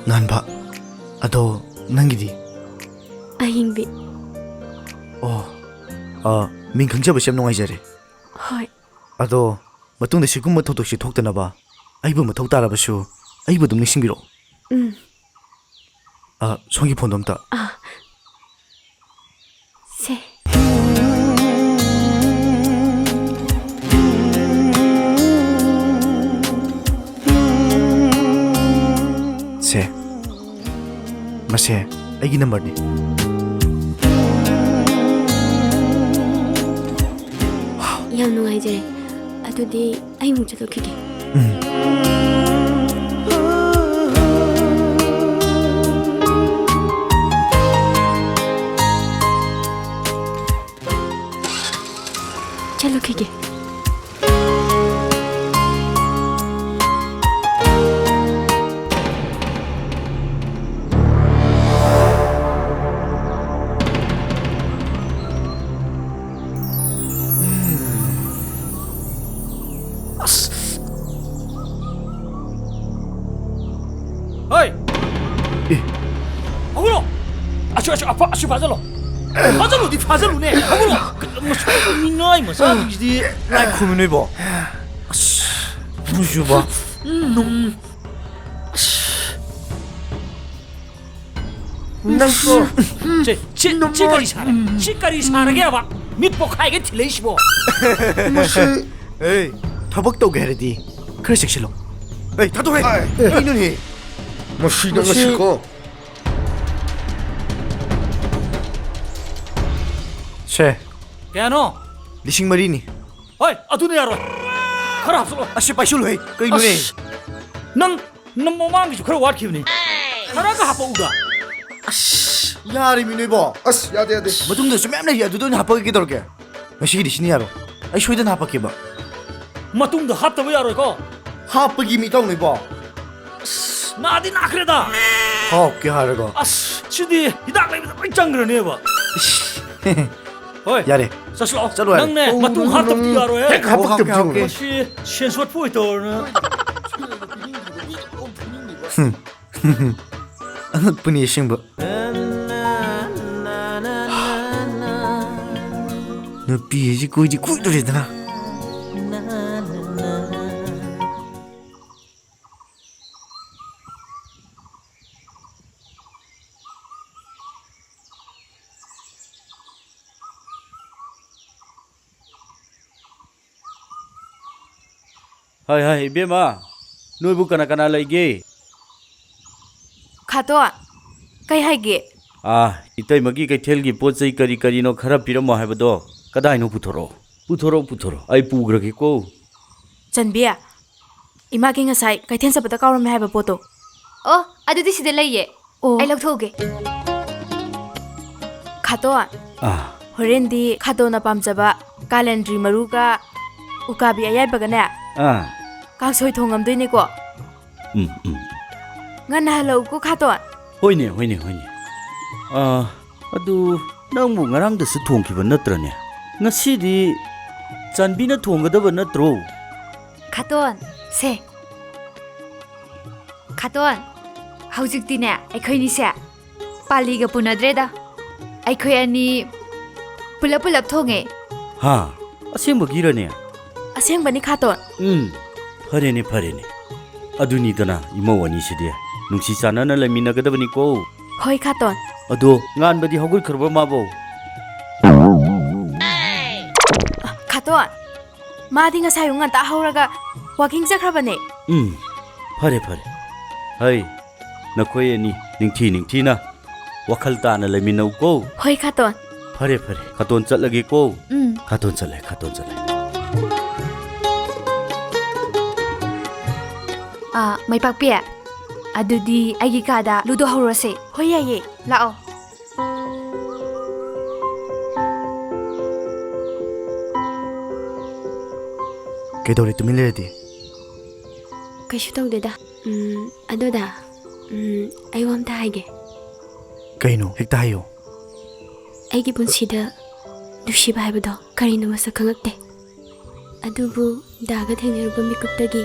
ꯉꯥꯟꯕ꯫ ꯑꯗꯣ ꯅꯪꯒꯤꯗꯤ? ꯑꯍꯤꯡꯕꯤ꯫ ꯑꯣ, ꯑꯥ, ꯃꯤꯡ ꯈꯪꯖꯕꯁꯦ ꯌꯥꯝ ꯅꯨꯡꯉꯥꯏꯖꯔꯦ꯫ ꯍꯣꯏ꯫ ꯑꯗꯣ ꯃꯇꯨꯡꯗ ꯁꯤꯒꯨꯝꯕ ꯊꯧꯗꯣꯛꯁꯤ ꯊꯣꯛꯇꯅꯕ ꯑꯩꯕꯨ ꯃꯊꯧ ꯇꯥꯔꯕꯁꯨ ꯑꯩꯕꯨ ꯑꯗꯨꯝ ꯅꯤꯡꯁꯤꯡꯕꯤꯔꯛꯑꯣ꯫ ꯎꯝ꯫ ꯑ, ꯁꯣꯝꯒꯤ ꯐꯣꯟꯗꯣ ꯑꯝꯇ꯫ ꯑ꯫ ꯁꯦ꯫ ꯁꯦ꯫ ꯃꯁꯦ ꯑꯩꯒꯤ ꯅꯝꯕꯔꯅꯤ꯫ ꯌꯥꯝ ꯅꯨꯡꯉꯥꯏꯖꯔꯦ꯫ ꯑꯗꯨꯗꯤ ꯑꯩ ꯑꯃꯨꯛ ꯆꯠꯊꯣꯛꯈꯤꯒꯦ꯫ ꯆꯠꯂꯨꯈꯤꯒꯦ꯫ ꯑꯁ! ꯍꯣꯏ! ꯑꯦ! ꯍꯧꯒꯠꯂꯣ! ꯑꯁꯤ, ꯑꯁꯤ, ꯑꯐ-, ꯑꯁꯤ ꯐꯥꯖꯜꯂꯣ! ꯐꯥꯖꯜꯂꯨꯗꯤ ꯐꯥꯖꯜꯂꯨꯅꯦ! ꯍꯧꯒꯠꯂꯣ! ꯃꯁꯤ ꯃꯤꯅꯥꯏ ꯃꯆꯥꯁꯤꯡꯁꯤꯗꯤ! ꯂꯥꯏ ꯈꯨꯔꯨꯝꯃꯤ ꯅꯣꯏꯕꯣ! ꯑꯁ! ꯅꯨꯡꯁꯤꯕ! ꯎꯝ, ꯅꯨꯡ-, ꯑꯁ! ꯅꯪꯁꯨ ꯁꯤ, ꯁꯤ, ꯁꯤ ꯀꯔꯤ ꯁꯥꯔꯦ? ꯁꯤ ꯀꯔꯤ ꯁꯥꯔꯒꯦꯕ? ꯃꯤꯠ ꯄꯣꯛꯈꯥꯏꯒꯩ ꯊꯤꯜꯂꯛꯏꯁꯤꯕꯣ? ꯃꯁꯤ ꯑꯦ, ꯊꯕꯛ ꯇꯧꯒꯦ ꯍꯥꯏꯔꯗꯤ ꯈꯔ ꯆꯦꯛꯁꯤꯜꯂꯣ꯫ ꯑꯦ, ꯊꯥꯗꯣꯛꯑꯦ꯫ ꯑꯦ꯫ ꯀꯩꯅꯣꯅꯦ? ꯃꯁꯤꯗ ꯃꯁꯤ ꯉꯁꯤꯀꯣ꯫ ꯁꯦ꯫ ꯀꯌꯥꯅꯣ? ꯂꯤꯁꯤꯡ ꯃꯔꯤꯅꯤ꯫ ꯍꯣꯏ, ꯑꯗꯨꯅ ꯌꯥꯔꯣꯏ꯫ ꯈꯔ ꯍꯥꯞꯆꯤꯜꯂꯣ꯫ ꯑꯁꯤ ꯄꯥꯏꯁꯤꯜꯂꯨꯍꯦ꯫ ꯀꯩꯅꯣꯅꯦ? ꯑꯁ, ꯅꯪ ꯅꯪ ꯃꯃꯥꯡꯒꯤꯁꯨ ꯈꯔ ꯋꯥꯠꯈꯤꯕꯅꯤ꯫ ꯈꯔꯒ ꯍꯥꯄꯛꯎꯗ꯫ ꯑꯁ, ꯌꯥꯔꯤꯃꯤ ꯅꯣꯏꯕꯣ꯫ ꯑꯁ, ꯌꯥꯗꯦ, ꯌꯥꯗꯦ꯫ ꯃꯇꯨꯡꯗꯁꯨ ꯃꯌꯥꯝ ꯂꯩ, ꯑꯗꯨꯗ ꯑꯣꯏꯅ ꯍꯥꯄꯛꯑꯒꯦ ꯀꯩꯗꯧꯔꯒꯦ? ꯉꯁꯤꯒꯤꯗꯤ ꯁꯤꯅ ꯌꯥꯔꯣꯏ꯫ ꯑꯩ ꯁꯣꯏꯗꯅ ꯍꯥꯄꯛꯀꯦꯕ꯫ ꯃꯇꯨꯡꯗ ꯍꯥꯞꯇꯕ ꯌꯥꯔꯣꯏꯀꯣ꯫ ꯍꯥꯞꯄꯒꯤ ꯃꯤ ꯇꯧꯅꯤꯕꯣ꯫ ꯑꯁ, ꯅꯥꯗꯤ ꯅꯥꯈ꯭ꯔꯦꯗ꯫ ꯍꯥꯞꯀꯦ ꯍꯥꯏꯔꯒ꯫ ꯑꯁ, ꯁꯤꯗꯤ ꯍꯤꯗꯥꯛ ꯂꯩꯕꯗ ꯂꯣꯏ ꯆꯪꯈ꯭ꯔꯅꯦꯕ꯫ ꯏꯁ꯫ ꯍꯣꯏ꯫ ꯌꯥꯔꯦ꯫ ꯆꯠꯁꯤ ꯂꯥꯛꯑꯣ꯫ ꯆꯠꯂꯣ ꯍꯥꯏꯔꯦ꯫ ꯅꯪꯅꯦ, ꯑꯣ, ꯃꯇꯨꯡ ꯅꯣ, ꯅꯣ, ꯍꯥꯞꯇꯕꯗꯤ ꯅꯣ, ꯅꯣ꯫ ꯌꯥꯔꯣꯏꯍꯦ꯫ ꯍꯦꯛ ꯍꯥꯞꯄꯛꯇꯕꯗꯤ ꯑꯣ, ꯍꯥꯞꯀꯦ, ꯌꯥꯔꯣꯏ꯫ ꯍꯥꯞꯀꯦ꯫ ꯃꯁꯤ ꯁꯦꯟ ꯁꯣꯠꯄ ꯑꯣꯏ ꯇꯧꯔꯅ꯫ ꯑꯉꯛꯄꯅꯤ ꯑꯁꯦꯡꯕ꯫ ꯅꯨꯄꯤ ꯍꯥꯏꯁꯤ ꯀꯣꯏꯗꯤ ꯀꯣꯏꯗꯣꯔꯦꯗꯅ꯫ ꯍꯥꯏ, ꯍꯥꯏ, ꯏꯕꯦꯝꯃ, ꯅꯣꯏꯕꯨ ꯀꯅꯥ ꯀꯅꯥ ꯂꯩꯒꯦ? ꯈꯥꯇꯣ, ꯀꯩ ꯍꯥꯏꯒꯦ? ꯑꯥ, ꯏꯇꯩꯃꯒꯤ ꯀꯩꯊꯦꯜꯒꯤ ꯄꯣꯠ ꯆꯩ ꯀꯔꯤ ꯀꯔꯤꯅꯣ ꯈꯔ ꯄꯤꯔꯝꯃꯣ ꯍꯥꯏꯕꯗꯣ ꯀꯗꯥꯏꯅꯣ? ꯄꯨꯊꯣꯔꯛꯑꯣ, ꯄꯨꯊꯣꯔꯛꯑꯣ, ꯄꯨꯊꯣꯔꯛꯑꯣ, ꯑꯩ ꯄꯨꯈ꯭ꯔꯒꯦꯀꯣ꯫ ꯆꯟꯕꯤ, ꯏꯃꯥꯒꯤ ꯉꯁꯥꯏ ꯀꯩꯊꯦꯜ ꯆꯠꯄꯗ ꯀꯥꯎꯔꯝꯃꯦ ꯍꯥꯏꯕ ꯄꯣꯠꯇꯣ꯫ ꯑꯣ, ꯑꯗꯨꯗꯤ ꯁꯤꯗ ꯂꯩꯌꯦ꯫ ꯑꯣ꯫ ꯑꯩ ꯂꯧꯊꯣꯛꯎꯒꯦ꯫ ꯈꯥꯇꯣꯟ, ꯑꯥ꯫ ꯍꯣꯔꯦꯟꯗꯤ ꯈꯥꯇꯣꯟꯅ ꯄꯥꯝꯖꯕ ꯀꯥꯂꯦꯟꯗ꯭ꯔꯤ ꯃꯔꯨꯒ ꯎꯀꯥꯕꯤ ꯑꯌꯥꯏꯕꯒꯅꯦ, ꯑꯥ꯫ ꯀꯥꯡꯁꯣꯏ ꯊꯣꯡꯉꯝꯗꯣꯏꯅꯦꯀꯣ꯫ ꯎꯝ, ꯎꯝ꯫ ꯉꯟꯅ ꯍꯜꯂꯛꯎꯀꯣ, ꯈꯥꯇꯣꯟ꯫ ꯍꯣꯏꯅꯦ, ꯍꯣꯏꯅꯦ, ꯍꯣꯏꯅꯦ꯫ ꯑꯥ, ꯑꯗꯨ ꯅꯪꯕꯨ ꯉꯔꯥꯡꯗꯁꯨ ꯊꯣꯡꯈꯤꯕ ꯅꯠꯇ꯭ꯔꯅꯦ? ꯉꯁꯤꯗꯤ ꯆꯥꯟꯕꯤꯅ ꯊꯣꯡꯒꯗꯕ ꯅꯠꯇ꯭ꯔꯣ? ꯈꯥꯇꯣꯟ, ꯁꯦ꯫ ꯈꯥꯇꯣꯟ, ꯍꯧꯖꯤꯛꯇꯤꯅꯦ, ꯑꯩꯈꯣꯏꯅꯤꯁꯦ ꯄꯥꯂꯤꯒ ꯄꯨꯅꯗ꯭ꯔꯦꯗ꯫ ꯑꯩꯈꯣꯏ ꯑꯅꯤ ꯄꯨꯂꯞ ꯄꯨꯂꯞ ꯊꯣꯡꯉꯦ꯫ ꯍꯥ? ꯑꯁꯦꯡꯕꯒꯤꯔꯅꯦ? ꯑꯁꯦꯡꯕꯅꯤ, ꯈꯥꯇꯣꯟ꯫ ꯎꯝ, ꯐꯔꯦꯅꯦ, ꯐꯔꯦꯅꯦ꯫ ꯑꯗꯨꯅꯤꯗꯅ, ꯏꯃꯧ ꯑꯅꯤꯁꯤꯗꯤ ꯅꯨꯡꯁꯤ ꯆꯥꯟꯅꯅ ꯂꯩꯃꯤꯟꯅꯒꯗꯕꯅꯤꯀꯣ꯫ ꯍꯣꯏ, ꯈꯥꯇꯣꯟ꯫ ꯑꯗꯣ, ꯉꯥꯟꯕꯗꯤ ꯍꯧꯒꯠꯈ꯭ꯔꯕ ꯃꯥꯕꯣ? ꯈꯥꯇꯣꯟ, ꯃꯥꯗꯤ ꯉꯁꯥꯏ ꯑꯌꯨꯛ ꯉꯟꯇꯥ ꯍꯧꯔꯒ ꯋꯥꯀꯤꯡ ꯆꯠꯈ꯭ꯔꯕꯅꯦ꯫ ꯎꯝ, ꯐꯔꯦ, ꯐꯔꯦ꯫ ꯍꯩ, ꯅꯈꯣꯏ ꯑꯅꯤ ꯅꯤꯡꯊꯤ ꯅꯤꯡꯊꯤꯅ ꯋꯥꯈꯜ ꯇꯥꯅ ꯂꯩꯃꯤꯟꯅꯧꯀꯣ꯫ ꯍꯣꯏ, ꯈꯥꯇꯣꯟ꯫ ꯐꯔꯦ, ꯐꯔꯦ꯫ ꯈꯥꯇꯣꯟ ꯆꯠꯂꯒꯦꯀꯣ꯫ ꯎꯝ꯫ ꯈꯥꯇꯣꯟ ꯆꯠꯂꯦ, ꯈꯥꯇꯣꯟ ꯆꯠꯂꯦ꯫ ꯑꯥ, ꯃꯩꯄꯥꯛꯄꯤ, ꯑꯗꯨꯗꯤ ꯑꯩꯒꯤ ꯀꯥꯗ ꯂꯨꯗꯣ ꯍꯧꯔꯁꯦ꯫ ꯍꯣꯏ, ꯌꯥꯏꯌꯦ꯫ ꯂꯥꯛꯑꯣ꯫ ꯀꯩꯗꯧꯔꯦ ꯇꯨꯃꯤꯟ ꯂꯩꯔꯗꯤ? ꯀꯩꯁꯨ ꯇꯧꯗꯦꯗ꯫ ꯎꯝ, ꯑꯗꯨꯗ, ꯎꯝ, ꯑꯩ ꯋꯥ ꯑꯝꯇ ꯍꯥꯏꯒꯦ꯫ ꯀꯩꯅꯣ? ꯍꯦꯛꯇ ꯍꯥꯏꯌꯣ꯫ ꯑꯩꯒꯤ ꯄꯨꯟꯁꯤꯗ ꯅꯨꯡꯁꯤꯕ ꯍꯥꯏꯕꯗꯣ ꯀꯔꯤꯅꯣ ꯃꯁꯛ ꯈꯪꯉꯛꯇꯦ꯫ ꯑꯗꯨꯕꯨ ꯗꯥꯒ ꯊꯦꯡꯅꯔꯨꯕ ꯃꯤꯀꯨꯞꯇꯒꯤ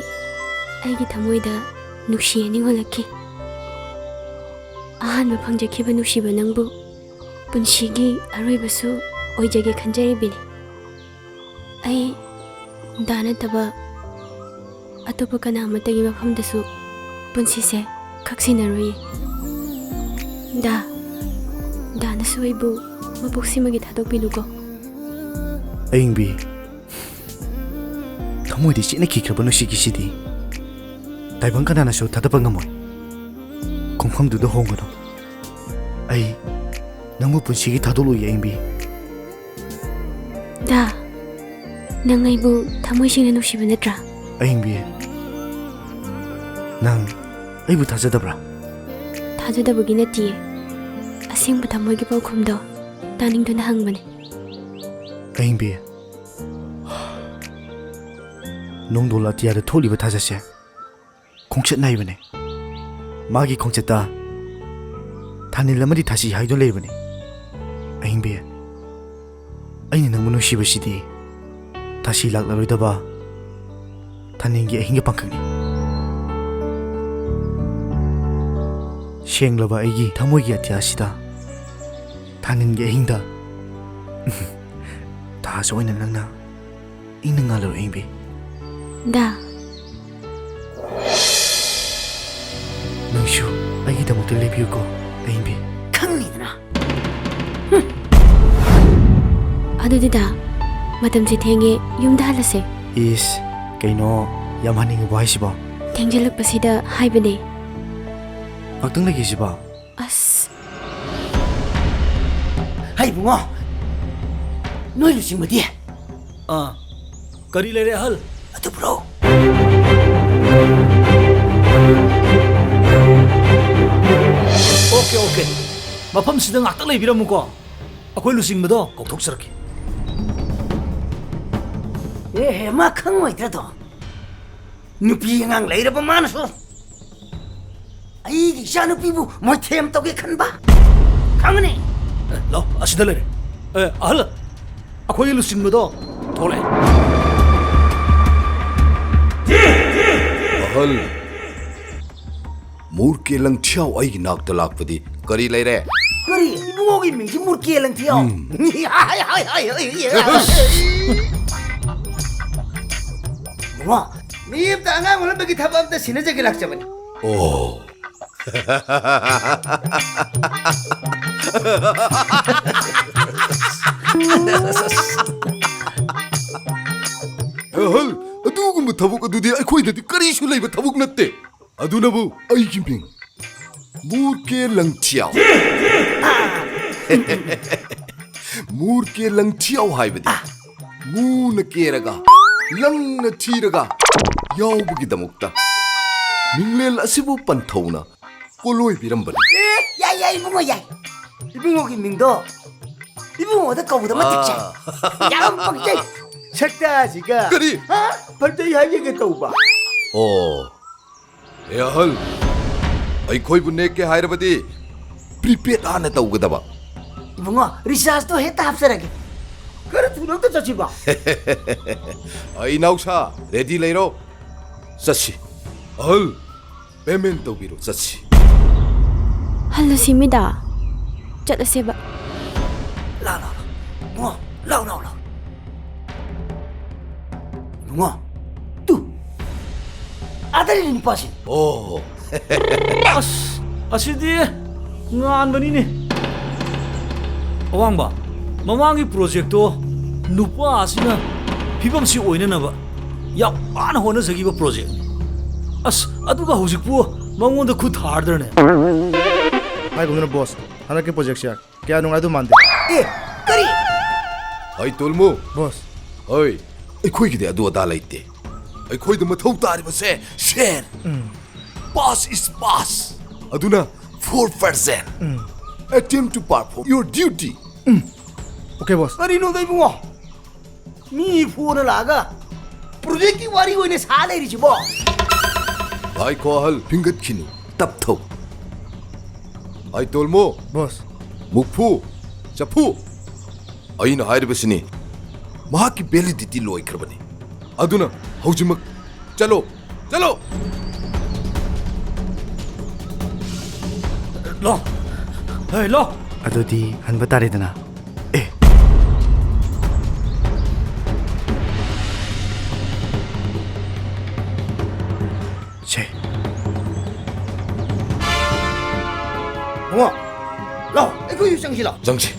ꯑꯩꯒꯤ ꯊꯃꯣꯏꯗ ꯅꯨꯡꯁꯤ ꯑꯅꯤ ꯍꯣꯜꯂꯛꯈꯤ꯫ ꯑꯍꯥꯟꯕ ꯐꯪꯖꯈꯤꯕ ꯅꯨꯡꯁꯤꯕ ꯅꯪꯕꯨ ꯄꯨꯟꯁꯤꯒꯤ ꯑꯔꯣꯏꯕꯁꯨ ꯑꯣꯏꯖꯒꯦ ꯈꯟꯖꯔꯤꯕꯅꯤ꯫ ꯑꯩ ꯗꯥ ꯅꯠꯇꯕ ꯑꯇꯣꯞꯄ ꯀꯅꯥ ꯑꯃꯠꯇꯒꯤ ꯃꯐꯝꯗꯁꯨ ꯄꯨꯟꯁꯤꯁꯦ ꯀꯛꯁꯤꯟꯅꯔꯣꯏꯌꯦ꯫ ꯗꯥ, ꯗꯥꯅꯁꯨ ꯑꯩꯕꯨ ꯃꯄꯣꯛꯁꯤꯃꯒꯤ ꯊꯥꯗꯣꯛꯄꯤꯅꯨꯀꯣ꯫ ꯑꯌꯤꯡꯕꯤ, ꯊꯃꯣꯏꯗ ꯆꯦꯠꯅꯈꯤꯈ꯭ꯔꯕ ꯅꯨꯡꯁꯤꯒꯤꯁꯤꯗꯤ ꯇꯥꯏꯕꯪ ꯀꯅꯥꯅꯁꯨ ꯊꯥꯗꯣꯛꯄ ꯉꯝꯃꯣꯏ꯫ ꯈꯣꯡꯐꯝꯗꯨꯗ ꯍꯣꯡꯒꯅꯨ꯫ ꯑꯩ ꯅꯪꯕꯨ ꯄꯨꯟꯁꯤꯒꯤ ꯊꯥꯗꯣꯛꯂꯣꯏꯒꯦ, ꯑꯌꯤꯡꯕꯤ꯫ ꯗꯥ, ꯅꯪ ꯑꯩꯕꯨ ꯊꯃꯣꯏ ꯁꯦꯡꯅ ꯅꯨꯡꯁꯤꯕ ꯅꯠꯇ꯭ꯔꯥ? ꯑꯌꯤꯡꯕꯤ, ꯅꯪ ꯑꯩꯕꯨ ꯊꯥꯖꯗꯕ꯭ꯔꯥ? ꯊꯥꯖꯗꯕꯒꯤ ꯅꯠꯇꯤꯌꯦ꯫ ꯑꯁꯦꯡꯕ ꯊꯃꯣꯏꯒꯤ ꯄꯥꯎꯈꯨꯝꯗꯣ ꯇꯥꯅꯤꯡꯗꯨꯅ ꯍꯪꯕꯅꯦ꯫ ꯑꯌꯤꯡꯕꯤ, ꯅꯣꯡꯗꯣꯜ ꯑꯇꯤꯌꯥꯗ ꯊꯣꯛꯂꯤꯕ ꯊꯥꯖꯁꯦ ꯈꯣꯡꯆꯠ ꯅꯥꯏꯕꯅꯦ꯫ ꯃꯥꯒꯤ ꯈꯣꯡꯆꯠꯇ ꯊꯥꯅꯤꯜ ꯑꯃꯗꯤ ꯊꯥꯁꯤ ꯍꯥꯏꯗꯨꯅ ꯂꯩꯕꯅꯦ꯫ ꯑꯍꯤꯡꯕꯤ, ꯑꯩꯅ ꯅꯪꯕꯨ ꯅꯨꯡꯁꯤꯕꯁꯤꯗꯤ ꯊꯥꯁꯤ ꯂꯥꯛꯂꯔꯣꯏꯗꯕ ꯊꯥꯅꯤꯜꯒꯤ ꯑꯍꯤꯡꯒꯤ ꯄꯥꯡꯈꯛꯅꯤ꯫ ꯁꯦꯡꯂꯕ ꯑꯩꯒꯤ ꯊꯃꯣꯏꯒꯤ ꯑꯇꯤꯌꯥꯁꯤꯗ ꯊꯥꯅꯤꯜꯒꯤ ꯑꯍꯤꯡꯗ ꯊꯥꯁꯨ ꯑꯣꯏꯅ ꯅꯪꯅ ꯏꯪꯅ ꯉꯥꯜꯂꯔꯣ, ꯑꯍꯤꯡꯕꯤ꯫ ꯗꯥ꯫ ꯅꯪꯁꯨ ꯑꯩꯒꯤꯗꯃꯛꯇ ꯂꯦꯞꯄꯤꯌꯨꯀꯣ, ꯑꯍꯤꯡꯕꯤ꯫ ꯈꯪꯅꯤꯗꯅ꯫ ꯍꯨꯝ꯫ ꯑꯗꯨꯗꯤ ꯗꯥ, ꯃꯇꯝꯁꯦ ꯊꯦꯡꯉꯦ, ꯌꯨꯝꯗ ꯍꯜꯂꯁꯦ꯫ ꯏꯁ, ꯀꯩꯅꯣ, ꯌꯥꯝ ꯍꯟꯅꯤꯡꯉꯕꯣ ꯍꯥꯏꯁꯤꯕꯣ? ꯊꯦꯡꯖꯤꯜꯂꯛꯄꯁꯤꯗ ꯍꯥꯏꯕꯅꯦ꯫ ꯉꯥꯛꯇꯪ ꯂꯩꯒꯦ ꯁꯤꯕꯣ꯫ ꯑꯁ꯫ ꯍꯩ ꯏꯕꯨꯡꯉꯣ, ꯅꯣꯏ ꯂꯨꯆꯤꯡꯕꯗꯤ? ꯑꯥ, ꯀꯔꯤ ꯂꯩꯔꯦ ꯑꯍꯜ? ꯑꯗꯨꯕꯨꯔꯣ? ꯑꯣꯀꯦ, ꯑꯣꯀꯦ, ꯃꯐꯝꯁꯤꯗ ꯉꯥꯛꯇꯪ ꯂꯩꯕꯤꯔꯝꯃꯨꯀꯣ, ꯑꯩꯈꯣꯏ ꯂꯨꯆꯤꯡꯕꯗꯣ ꯀꯧꯊꯣꯛꯆꯔꯛꯀꯦ꯫ ꯑꯦ, ꯃꯥ ꯈꯪꯉꯣꯏꯗ꯭ꯔꯗꯣ? ꯅꯨꯄꯤ ꯑꯉꯥꯡ ꯂꯩꯔꯕ ꯃꯥꯅꯁꯨ ꯑꯩꯒꯤ ꯏꯆꯥꯅꯨꯄꯤꯕꯨ ꯃꯣꯏꯊꯦꯝ ꯇꯧꯒꯦ ꯈꯟꯕ? ꯈꯪꯒꯅꯤ꯫ ꯑꯦ, ꯂꯥꯎ, ꯑꯁꯤꯗ ꯂꯩꯔꯦ꯫ ꯑꯦ, ꯑꯍꯜ, ꯑꯩꯈꯣꯏꯒꯤ ꯂꯨꯆꯤꯡꯕꯗꯣ ꯊꯣꯛꯂꯛꯑꯦ꯫ ꯑꯍꯜ, ꯃꯨꯔꯀꯦ ꯂꯪꯊꯤꯌꯥꯎ ꯑꯩꯒꯤ ꯅꯥꯛꯇ ꯂꯥꯛꯄꯗꯤ ꯀꯔꯤ ꯂꯩꯔꯦ? ꯀꯔꯤ? ꯏꯕꯨꯡꯉꯣꯒꯤ ꯃꯤꯡꯁꯤ ꯃꯨꯔꯀꯦ ꯂꯪꯊꯤꯌꯥꯎ? ꯎꯝ꯫ ꯍꯥꯏ, ꯍꯥꯏ, ꯍꯥꯏ, ꯍꯥꯏ, ꯍꯥꯏ꯫ ꯏꯕꯨꯡꯉꯣ, ꯃꯤ ꯑꯝꯇ ꯑꯉꯥꯡ ꯑꯣꯜꯂꯝꯕꯒꯤ ꯊꯕꯛ ꯑꯝꯇ ꯁꯤꯟꯅꯖꯒꯦ ꯂꯥꯛꯆꯕꯅꯤ꯫ ꯑꯣ꯫ ꯑꯍꯜ, ꯑꯗꯨꯒꯨꯝꯕ ꯊꯕꯛ ꯑꯗꯨꯗꯤ ꯑꯩꯈꯣꯏꯗꯗꯤ ꯀꯔꯤꯁꯨ ꯂꯩꯕ ꯊꯕꯛ ꯅꯠꯇꯦ꯫ ꯑꯗꯨꯅꯕꯨ ꯑꯩꯒꯤ ꯃꯤꯡ ꯃꯨꯔꯀꯦ ꯂꯪꯊꯤꯌꯥꯎ꯫ ꯃꯨꯔꯀꯦ ꯂꯪꯊꯤꯌꯥꯎ ꯍꯥꯏꯕꯗꯤ ꯃꯨꯅ ꯀꯦꯔꯒ, ꯂꯪꯅ ꯊꯤꯔꯒ ꯌꯥꯎꯕꯒꯤꯗꯃꯛꯇ ꯃꯤꯡꯂꯦꯟ ꯑꯁꯤꯕꯨ ꯄꯟꯊꯧꯅ ꯀꯣꯂꯣꯏꯕꯤꯔꯝꯕꯅꯤ꯫ ꯑꯦ, ꯌꯥꯏ, ꯌꯥꯏ, ꯏꯕꯨꯡꯉꯣ, ꯌꯥꯏ꯫ ꯏꯕꯨꯡꯉꯣꯒꯤ ꯃꯤꯡꯗꯣ ꯏꯕꯨꯡꯉꯣꯗ ꯀꯧꯕꯗ ꯃꯇꯤꯛ ꯆꯥꯏ꯫ ꯑꯥ꯫ ꯌꯥꯝ ꯄꯛꯆꯩ꯫ ꯁꯛꯇꯥꯁꯤꯒ꯫ ꯀꯔꯤ? ꯍꯥ? ꯐꯖꯩ ꯍꯥꯏꯖꯒꯦ ꯇꯧꯕ꯫ ꯑꯣ, ꯑꯦ ꯑꯍꯜ, ꯑꯩꯈꯣꯏꯕꯨ ꯅꯦꯛꯀꯦ ꯍꯥꯏꯔꯕꯗꯤ prepaid ꯍꯥꯟꯅ ꯇꯧꯒꯗꯕ꯫ ꯏꯕꯨꯡꯉꯣ, rechargeꯇꯣ ꯍꯦꯛꯇ ꯍꯥꯞꯆꯔꯒꯦ꯫ ꯈꯔ ꯊꯨꯅ ꯑꯝꯇ ꯆꯠꯁꯤꯕ꯫ ꯑꯩ ꯏꯅꯥꯎꯁꯥ, ready ꯂꯩꯔꯣ꯫ ꯆꯠꯁꯤ꯫ ꯑꯍꯜ, payment ꯇꯧꯕꯤꯔꯣ, ꯆꯠꯁꯤ꯫ ꯍꯜꯂꯁꯤ ꯃꯤꯗꯥ, ꯆꯠꯂꯁꯦꯕ꯫ ꯂꯥꯎ, ꯂꯥꯎ, ꯂꯥꯎ꯫ ꯏꯕꯨꯡꯉꯣ, ꯂꯥꯎ, ꯂꯥꯎ, ꯂꯥꯎ꯫ ꯏꯕꯨꯡꯉꯣ, ꯇꯨ꯫ ꯑꯥꯗ ꯂꯩꯔꯤ ꯅꯨꯄꯥꯁꯤ꯫ ꯑꯣ꯫ ꯑꯁ, ꯑꯁꯤꯗꯤ ꯉꯥꯟꯕꯅꯤꯅꯦ꯫ ꯑꯋꯥꯡꯕ, ꯃꯃꯥꯡꯒꯤ projectꯇꯣ ꯅꯨꯄꯥ ꯑꯁꯤꯅ ꯐꯤꯕꯝꯁꯤ ꯑꯣꯏꯅꯅꯕ ꯌꯥꯝ ꯋꯥꯅ ꯍꯣꯠꯅꯖꯈꯤꯕ projectꯅꯤ꯫ ꯑꯁ, ꯑꯗꯨꯒ ꯍꯧꯖꯤꯛꯄꯨ ꯃꯉꯣꯟꯗ ꯈꯨꯠ ꯊꯥꯔꯗ꯭ꯔꯅꯦ? ꯍꯥꯏꯒꯨꯝꯗꯅ boss, ꯍꯟꯗꯛꯀꯤ projectꯁꯦ ꯀꯌꯥ ꯅꯨꯡꯉꯥꯏꯗꯧ ꯃꯥꯟꯗꯦ꯫ ꯑꯦ, ꯀꯔꯤ? ꯍꯩ ꯇꯣꯜꯃꯨ꯫ Boss꯫ ꯍꯣꯏ, ꯑꯩꯈꯣꯏꯒꯤꯗꯤ ꯑꯗꯨ ꯑꯗꯥ ꯂꯩꯇꯦ꯫ ꯑꯩꯈꯣꯏꯗ ꯃꯊꯧ ꯇꯥꯔꯤꯕꯁꯦ ꯁꯦꯟ꯫ ꯎꯝ꯫ Pass is pass꯫ ꯑꯗꯨꯅ four percent꯫ Um. Attempt to perform your duty꯫ Um. Okay, boss꯫ ꯀꯔꯤꯅꯣꯗ Ibungo? Me phone ꯂꯥꯛꯑꯒ projectꯀꯤ ꯋꯥꯔꯤ ꯑꯣꯏꯅ ꯁꯥ ꯂꯩꯔꯤꯁꯤꯕꯣ? ꯉꯥꯏꯈꯣ ꯑꯍꯜ, ꯐꯤꯡꯒꯠꯈꯤꯅꯨ, ꯇꯞꯊꯧ꯫ ꯑꯩ ꯇꯣꯜꯃꯣ꯫ Boss꯫ ꯃꯨꯛꯐꯨ, ꯆꯐꯨ, ꯑꯩꯅ ꯍꯥꯏꯔꯤꯕꯁꯤꯅꯤ, ꯃꯍꯥꯛꯀꯤ validity ꯂꯣꯏꯈ꯭ꯔꯕꯅꯤ꯫ ꯑꯗꯨꯅ ꯍꯧꯖꯤꯛꯃꯛ ꯆꯠꯂꯣ, ꯆꯠꯂꯣ! ꯂꯣ! ꯍꯦ, ꯂꯣ! ꯑꯗꯨꯗꯤ ꯍꯟꯕ ꯇꯥꯔꯦꯗꯅ꯫ ꯑꯦ꯫ ꯁꯦ꯫ ꯕꯨꯡꯉꯣ, ꯂꯥꯎ, ꯑꯩꯈꯣꯏꯁꯨ ꯆꯪꯁꯤ ꯂꯥꯎ꯫ ꯆꯪꯁꯤ꯫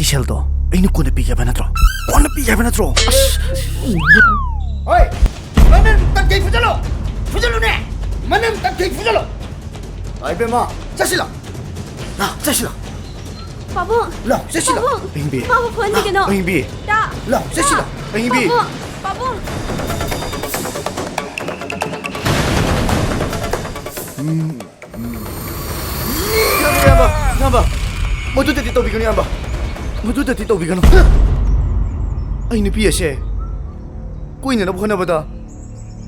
ꯁꯦꯜꯗꯣ ꯑꯩꯅ ꯀꯣꯟꯅ ꯄꯤꯒꯦ ꯍꯥꯏꯕ ꯅꯠꯇ꯭ꯔꯣ? ꯀꯣꯟꯅ ꯄꯤꯒꯦ ꯍꯥꯏꯕ ꯅꯠꯇ꯭ꯔꯣ? ꯑꯁ! ꯍꯣꯏ! ꯃꯅꯝ ꯇꯠꯈꯩ ꯐꯨꯖꯜꯂꯣ! ꯐꯨꯖꯜꯂꯨꯅꯦ! ꯃꯅꯝ ꯇꯠꯈꯩ ꯐꯨꯖꯜꯂꯣ! ꯏꯕꯦꯝꯃ, ꯆꯠꯁꯤꯂꯥ! ꯂꯥ, ꯆꯠꯁꯤꯂꯥ! ꯄꯥꯕꯨꯡ! ꯂꯥ, ꯆꯠꯁꯤꯂꯥ! ꯄꯥꯕꯨꯡ! ꯑꯍꯤꯡꯕꯤ! ꯄꯥꯕꯨꯡ ꯐꯣꯟ ꯄꯤꯒꯅꯣ! ꯑꯍꯤꯡꯕꯤ! ꯇꯥ! ꯂꯥ, ꯆꯠꯁꯤꯂꯥ! ꯇꯥ! ꯑꯍꯤꯡꯕꯤ! ꯄꯥꯕꯨꯡ! ꯄꯥꯕꯨꯡ! ꯎꯝ, ꯎꯝ꯫ ꯏꯌꯥꯝꯕ, ꯏꯌꯥꯝꯕ, ꯏꯌꯥꯝꯕ! ꯃꯗꯨꯗꯗꯤ ꯇꯧꯕꯤꯒꯅꯨ, ꯏꯌꯥꯝꯕ! ꯃꯗꯨꯗꯗꯤ ꯇꯧꯕꯤꯒꯅꯨ! ꯑꯩ ꯅꯨꯄꯤ ꯑꯁꯦ ꯀꯣꯏꯅꯅꯕ ꯍꯣꯠꯅꯕꯗ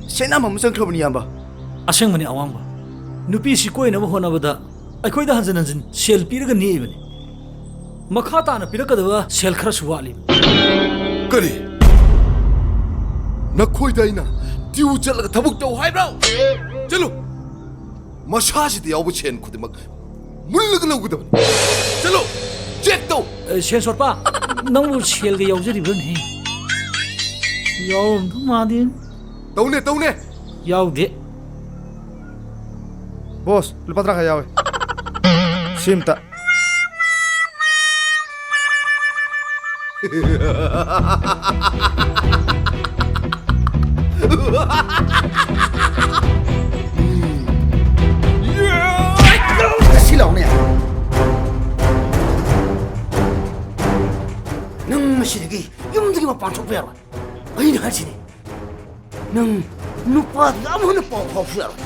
ꯁꯦꯟ ꯌꯥꯝ ꯑꯃ ꯆꯪꯈ꯭ꯔꯕꯅꯤ, ꯏꯌꯥꯝꯕ꯫ ꯑꯁꯦꯡꯕꯅꯤ, ꯑꯋꯥꯡꯕ꯫ ꯅꯨꯄꯤꯁꯤ ꯀꯣꯏꯅꯕ ꯍꯣꯠꯅꯕꯗ ꯑꯩꯈꯣꯏꯗ ꯍꯟꯖꯤꯟ ꯍꯟꯖꯤꯟ ꯁꯦꯜ ꯄꯤꯔꯒ ꯅꯦꯛꯏꯕꯅꯤ꯫ ꯃꯈꯥ ꯇꯥꯅ ꯄꯤꯔꯛꯀꯗꯕ ꯁꯦꯜ ꯈꯔꯁꯨ ꯋꯥꯠꯂꯤꯕꯅꯤ꯫ ꯀꯔꯤ? ꯅꯈꯣꯏꯗ ꯑꯩꯅ ꯗ꯭ꯌꯨ ꯆꯠꯂꯒ ꯊꯕꯛ ꯇꯧ ꯍꯥꯏꯕ꯭ꯔꯣ? ꯆꯠꯂꯨ! ꯃꯁꯥꯁꯤꯗ ꯌꯥꯎꯕ ꯁꯦꯟ ꯈꯨꯗꯤꯡꯃꯛ ꯃꯨꯜꯂꯒ ꯂꯧꯒꯗꯕꯅꯤ꯫ ꯆꯠꯂꯨ! ꯆꯦꯛ ꯇꯧ! ꯑꯦ, ꯁꯦꯟ ꯁꯣꯠꯄ, ꯅꯪꯕꯨ ꯁꯦꯜꯒ ꯌꯥꯎꯖꯔꯤꯕ꯭ꯔꯅꯦ? ꯌꯥꯎꯔꯝꯗꯧ ꯃꯥꯟꯗꯦ꯫ ꯇꯧꯅꯦ, ꯇꯧꯅꯦ! ꯌꯥꯎꯗꯦ꯫ ꯕꯣꯁ, ꯂꯨꯄꯥ ꯇꯔꯥ ꯈꯛ ꯌꯥꯎꯋꯦ꯫ ꯁꯤ ꯑꯝꯇ꯫ ꯁꯤ ꯂꯥꯎꯅꯦ꯫ ꯅꯪ ꯉꯁꯤꯗꯒꯤ ꯌꯨꯝꯗꯒꯤ ꯃꯄꯥꯟ ꯊꯣꯛꯄ ꯌꯥꯔꯣꯏ꯫ ꯑꯩꯅ ꯍꯥꯏꯁꯤꯅꯤ꯫ ꯅꯪ ꯅꯨꯄꯥꯗꯨꯗ ꯑꯃꯨꯛ ꯍꯟꯅ ꯄꯥꯎ ꯐꯥꯎꯕꯁꯨ ꯌꯥꯔꯣꯏ꯫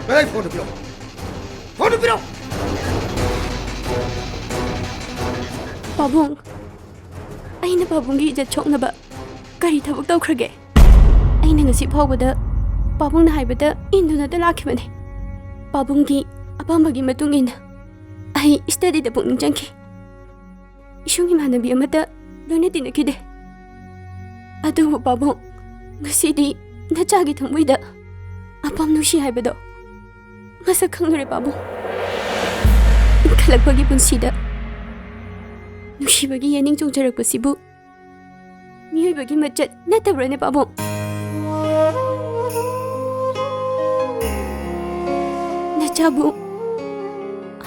ꯀꯗꯥꯏ ꯐꯣꯟꯗꯣ ꯄꯤꯔꯛꯑꯣ꯫ ꯐꯣꯟꯗꯣ ꯄꯤꯔꯛꯑꯣ꯫ ꯄꯥꯕꯨꯡ, ꯑꯩꯅ ꯄꯥꯕꯨꯡꯒꯤ ꯏꯖꯠ ꯁꯣꯛꯅꯕ ꯀꯔꯤ ꯊꯕꯛ ꯇꯧꯈ꯭ꯔꯒꯦ? ꯑꯩꯅ ꯉꯁꯤ ꯐꯥꯎꯕꯗ ꯄꯥꯕꯨꯡꯅ ꯍꯥꯏꯕꯗ ꯏꯟꯗꯨꯅꯇ ꯂꯥꯛꯈꯤꯕꯅꯦ꯫ ꯄꯥꯕꯨꯡꯒꯤ ꯑꯄꯥꯝꯕꯒꯤ ꯃꯇꯨꯡ ꯏꯟꯅ ꯑꯩ ꯁ꯭ꯇꯗꯤꯗ ꯄꯨꯛꯅꯤꯡ ꯆꯪꯈꯤ꯫ ꯏꯁꯨꯡ ꯏꯃꯥꯟꯅꯕꯤ ꯑꯃꯠꯇ ꯂꯣꯏꯅ ꯇꯤꯟꯅꯈꯤꯗꯦ꯫ ꯑꯗꯨꯕꯨ ꯄꯥꯕꯨꯡ, ꯉꯁꯤꯗꯤ ꯅꯆꯥꯒꯤ ꯊꯃꯣꯏꯗ ꯑꯄꯥꯝ ꯅꯨꯡꯁꯤ ꯍꯥꯏꯕꯗꯣ ꯃꯁꯛ ꯈꯪꯂꯨꯔꯦ ꯄꯥꯕꯨꯡ꯫ ꯏꯟꯈꯠꯂꯛꯄꯒꯤ ꯄꯨꯟꯁꯤꯗ ꯅꯨꯡꯁꯤꯕꯒꯤ ꯌꯦꯅꯤꯡ ꯆꯣꯡꯖꯔꯛꯄꯁꯤꯕꯨ ꯃꯤꯑꯣꯏꯕꯒꯤ ꯃꯆꯠ ꯅꯠꯇꯕ꯭ꯔꯅꯦ ꯄꯥꯕꯨꯡ? ꯅꯆꯥꯕꯨ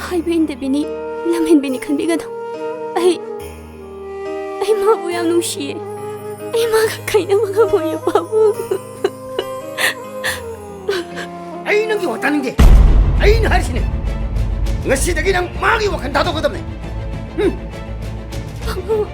ꯍꯥꯏꯕ ꯏꯟꯗꯕꯤꯅꯤ, ꯂꯝꯍꯦꯟꯕꯤꯅꯤ ꯈꯟꯕꯤꯒꯅꯨ꯫ ꯑꯩ ꯄꯥꯕꯨꯡ ꯌꯥꯝ ꯅꯨꯡꯁꯤꯌꯦ꯫ ꯑꯩ ꯃꯥꯒ ꯀꯥꯏꯅꯕ ꯉꯝꯃꯣꯏꯌꯦ, ꯄꯥꯕꯨꯡ꯫ ꯑꯩ ꯅꯪꯒꯤ ꯋꯥ ꯇꯥꯅꯤꯡꯗꯦ꯫ ꯑꯩꯅ ꯍꯥꯏꯔꯤꯁꯤꯅꯦ, ꯉꯁꯤꯗꯒꯤ ꯅꯪ ꯃꯥꯒꯤ ꯋꯥꯈꯜ ꯊꯥꯗꯣꯛꯀꯗꯕꯅꯦ꯫ ꯍꯨꯝ꯫ ꯄꯥꯕꯨꯡ꯫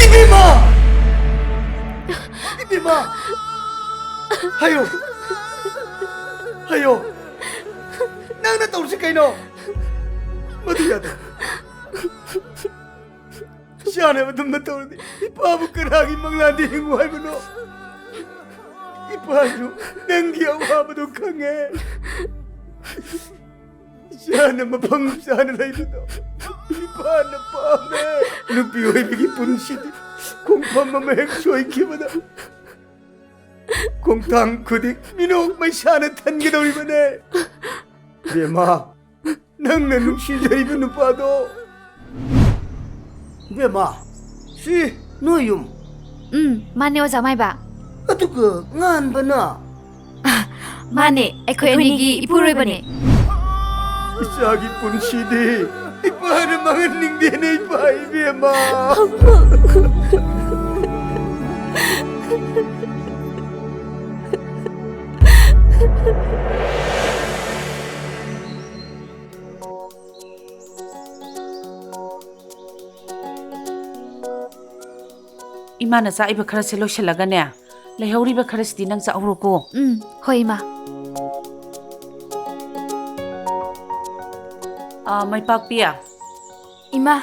ꯏꯕꯦꯝꯃ! ꯏꯕꯦꯝꯃ! ꯍꯥꯏꯌꯣ! ꯍꯥꯏꯌꯣ! ꯅꯪꯅ ꯇꯧꯔꯤꯁꯤ ꯀꯩꯅꯣ? ꯃꯗꯨ ꯌꯥꯗꯦ꯫ ꯏꯆꯥꯅ ꯑꯗꯨꯝꯅ ꯇꯧꯔꯗꯤ ꯏꯄꯥꯕꯨ ꯀꯅꯥꯒꯤ ꯃꯪꯂꯥꯟꯗ ꯍꯤꯡꯉꯨ ꯍꯥꯏꯕꯅꯣ? ꯏꯄꯥꯁꯨ ꯅꯪꯒꯤ ꯑꯋꯥꯕꯗꯨ ꯈꯪꯉꯦ꯫ ꯏꯆꯥꯅ ꯃꯐꯝ ꯆꯥꯅ ꯂꯩꯕꯗꯣ ꯏꯄꯥꯅ ꯄꯥꯝꯃꯦ꯫ ꯅꯨꯄꯤ ꯑꯣꯏꯕꯒꯤ ꯄꯨꯟꯁꯤꯗꯤ ꯈꯣꯡꯐꯝ ꯑꯃ ꯍꯦꯛ ꯁꯣꯏꯈꯤꯕꯗ ꯈꯣꯡꯊꯥꯡ ꯈꯨꯗꯤꯡ ꯃꯤꯅꯣꯛ ꯃꯩꯁꯥꯅ ꯊꯟꯒꯗꯧꯔꯤꯕꯅꯦ꯫ ꯕꯦꯝꯃ, ꯅꯪꯅ ꯅꯨꯡꯁꯤꯖꯔꯤꯕ ꯅꯨꯄꯥꯗꯣ꯫ ꯕꯦꯝꯃ, ꯁꯤ ꯅꯣꯏ ꯌꯨꯝ? ꯎꯝ, ꯃꯥꯅꯦ, ꯑꯣꯖꯥ ꯃꯥꯏꯕ꯫ ꯑꯗꯨꯒ ꯉꯥꯟꯕꯅ? ꯑ, ꯃꯥꯅꯦ, ꯑꯩꯈꯣꯏ ꯑꯅꯤꯒꯤ ꯏꯄꯨꯔꯣꯏꯕꯅꯦ꯫ ꯏꯆꯥꯒꯤ ꯄꯨꯟꯁꯤꯗꯤ ꯏꯄꯥꯅ ꯃꯥꯡꯍꯟꯅꯤꯡꯗꯦꯅꯦ, ꯏꯄꯥ ꯏꯕꯦꯝꯃ꯫ ꯏꯃꯥꯅ ꯆꯥꯛꯏꯕ ꯈꯔꯁꯦ ꯂꯣꯏꯁꯤꯜꯂꯒꯅꯦ, ꯂꯩꯍꯧꯔꯤꯕ ꯈꯔꯁꯤꯗꯤ ꯅꯪ ꯆꯥꯍꯧꯔꯣꯀꯣ꯫ ꯎꯝ, ꯍꯣꯏ, ꯏꯃꯥ꯫ ꯑꯥ, ꯃꯩꯄꯥꯛꯄꯤ꯫ ꯏꯃꯥ꯫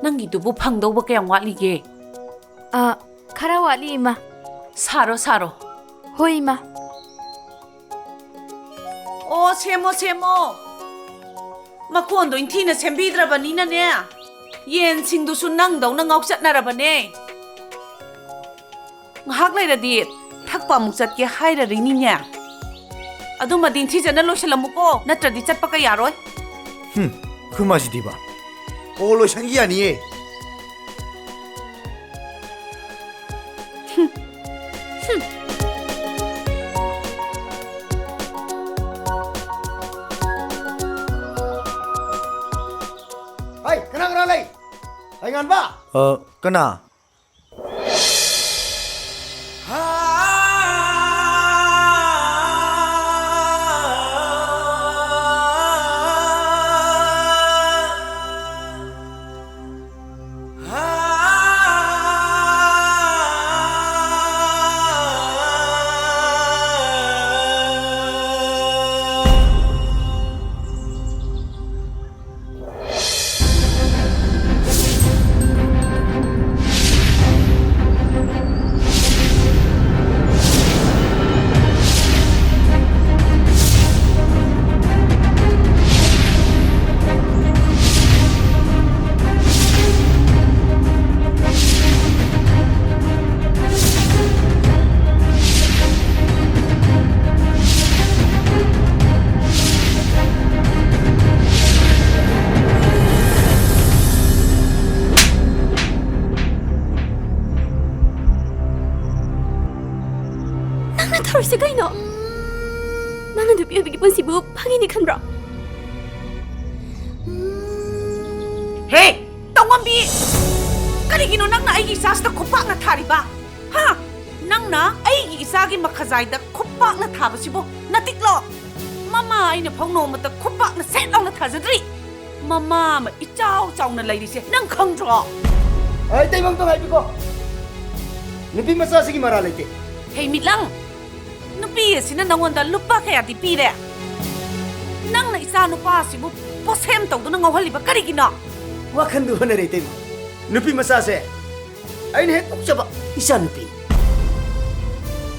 ꯅꯪꯒꯤꯗꯨꯕꯨ ꯐꯪꯗꯧꯕ ꯀꯌꯥꯝ ꯋꯥꯠꯂꯤꯒꯦ? ꯑꯥ, ꯈꯔ ꯋꯥꯠꯂꯤ, ꯏꯃꯥ꯫ ꯁꯥꯔꯣ, ꯁꯥꯔꯣ꯫ ꯍꯣꯏ, ꯏꯃꯥ꯫ ꯑꯣ, ꯁꯦꯝꯃꯣ, ꯁꯦꯝꯃꯣ꯫ ꯃꯀꯣꯟꯗꯣ ꯏꯟꯊꯤꯅ ꯁꯦꯝꯕꯤꯗ꯭ꯔꯕꯅꯤꯅꯅꯦ, ꯌꯦꯟꯁꯤꯡꯗꯨꯁꯨ ꯅꯪꯗꯧꯅ ꯉꯥꯎꯆꯠꯅꯔꯕꯅꯦ꯫ ꯉꯥꯏꯍꯥꯛ ꯂꯩꯔꯗꯤ ꯊꯛꯄ ꯑꯃꯨꯛ ꯆꯠꯀꯦ ꯍꯥꯏꯔꯔꯤꯅꯤꯅꯦ꯫ ꯑꯗꯨꯃꯗꯤ ꯏꯟꯊꯤꯖꯅ ꯂꯣꯏꯁꯤꯜꯂꯝꯃꯨꯀꯣ, ꯅꯠꯇ꯭ꯔꯗꯤ ꯆꯠꯄꯒ ꯌꯥꯔꯣꯏ꯫ ꯍꯨꯝ, ꯈꯨꯃꯥꯁꯤꯗꯤꯕ꯫ ꯑꯣ, ꯂꯣꯏꯁꯟꯈꯤ ꯌꯥꯅꯤꯌꯦ꯫ ꯍꯩ, ꯀꯅꯥ ꯀꯅꯥ ꯂꯩ? ꯍꯩꯉꯥꯟꯕ? ꯑ, ꯀꯅꯥ? ꯅꯪꯅ ꯇꯧꯔꯤꯁꯦ ꯀꯩꯅꯣ? ꯅꯪꯅ ꯅꯨꯄꯤ ꯑꯣꯏꯕꯒꯤ ꯄꯨꯟꯁꯤꯕꯨ ꯐꯥꯒꯤꯅꯤ ꯈꯟꯕ꯭ꯔꯣ? ꯍꯦ! ꯇꯧꯉꯝꯕꯤ! ꯀꯔꯤꯒꯤꯅꯣ ꯅꯪꯅ ꯑꯩꯒꯤ ꯏꯆꯥꯁꯤꯗ ꯈꯨꯄꯥꯛꯅ ꯊꯥꯔꯤꯕ? ꯍꯥ? ꯅꯪꯅ ꯑꯩꯒꯤ ꯏꯆꯥꯒꯤ ꯃꯈꯖꯥꯏꯗ ꯈꯨꯄꯥꯛꯅ ꯊꯥꯕꯁꯤꯕꯨ ꯅꯇꯤꯛꯂꯣ? ꯃꯃꯥ ꯑꯩꯅ ꯐꯥꯎ ꯅꯣꯡꯃꯇ ꯈꯨꯄꯥꯛꯅ ꯁꯦꯠ ꯂꯥꯎꯅ ꯊꯥꯖꯗ꯭ꯔꯤ꯫ ꯃꯃꯥ ꯑꯃ ꯏꯆꯥꯎ ꯆꯥꯎꯅ ꯂꯩꯔꯤꯁꯦ ꯅꯪ ꯈꯪꯗ꯭ꯔꯣ? ꯑꯩ ꯇꯩꯕꯪ ꯇꯧ ꯍꯥꯏꯕꯤꯀꯣ꯫ ꯅꯨꯄꯤ ꯃꯆꯥꯁꯤꯒꯤ ꯃꯔꯥꯜ ꯂꯩꯇꯦ꯫ ꯍꯦ ꯃꯤꯠꯂꯪ, ꯅꯨꯄꯤ ꯑꯁꯤꯅ ꯅꯉꯣꯟꯗ ꯂꯨꯄꯥ ꯀꯌꯥꯗꯤ ꯄꯤꯔꯦ? ꯅꯪꯅ ꯏꯆꯥ ꯅꯨꯄꯥ ꯑꯁꯤꯕꯨ ꯄꯣꯠꯁꯦꯝ ꯇꯧꯗꯨꯅ ꯉꯥꯎꯍꯜꯂꯤꯕ ꯀꯔꯤꯒꯤꯅꯣ? ꯋꯥꯈꯟꯗꯨ ꯍꯣꯠꯅꯔꯦ, ꯏꯇꯩꯃ꯫ ꯅꯨꯄꯤ ꯃꯆꯥꯁꯦ ꯑꯩꯅ ꯍꯦꯛ ꯄꯣꯛꯆꯕ ꯏꯆꯥ ꯅꯨꯄꯤ꯫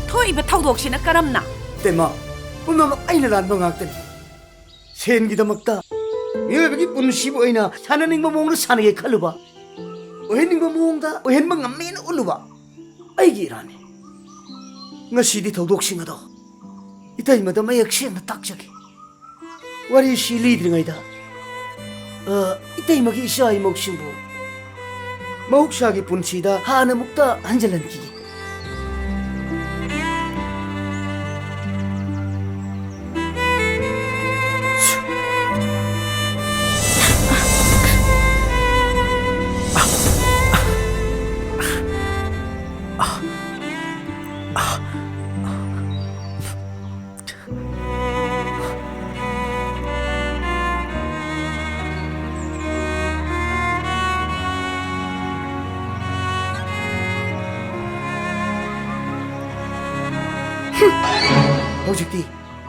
ꯊꯣꯛꯏꯕ ꯊꯧꯗꯣꯛꯁꯤꯅ ꯀꯔꯝꯅ? ꯏꯇꯩꯃ, ꯄꯨꯝꯅꯃꯛ ꯑꯩꯅ ꯂꯥꯟꯕ ꯉꯥꯛꯇꯅꯤ꯫ ꯁꯦꯟꯒꯤꯗꯃꯛꯇ ꯃꯤꯑꯣꯏꯕꯒꯤ ꯄꯨꯟꯁꯤꯕꯨ ꯑꯩꯅ ꯁꯥꯟꯅꯅꯤꯡꯕ ꯃꯑꯣꯡꯗ ꯁꯥꯟꯅꯒꯦ ꯈꯜꯂꯨꯕ, ꯑꯣꯏꯍꯟꯅꯤꯡꯕ ꯃꯑꯣꯡꯗ ꯑꯣꯏꯍꯟꯕ ꯉꯝꯃꯦꯅ ꯎꯠꯂꯨꯕ, ꯑꯩꯒꯤ ꯏꯔꯥꯟꯅꯤ꯫ ꯉꯁꯤꯗꯤ ꯊꯧꯗꯣꯛꯁꯤꯡ ꯑꯗꯣ ꯏꯇꯩꯃꯗ ꯃꯌꯦꯛ ꯁꯦꯡꯅ ꯇꯥꯛꯆꯒꯦ꯫ ꯋꯥꯔꯤꯁꯤ ꯂꯤꯗ꯭ꯔꯤꯉꯩꯗ, ꯑ, ꯏꯇꯩꯃꯒꯤ ꯏꯆꯥ ꯏꯃꯧꯁꯤꯡꯕꯨ ꯃꯍꯧꯁꯥꯒꯤ ꯄꯨꯟꯁꯤꯗ ꯍꯥꯟꯅꯃꯨꯛꯇ ꯍꯟꯖꯤꯜꯍꯟꯈꯤꯒꯦ꯫ ꯍꯧꯖꯤꯛꯇꯤ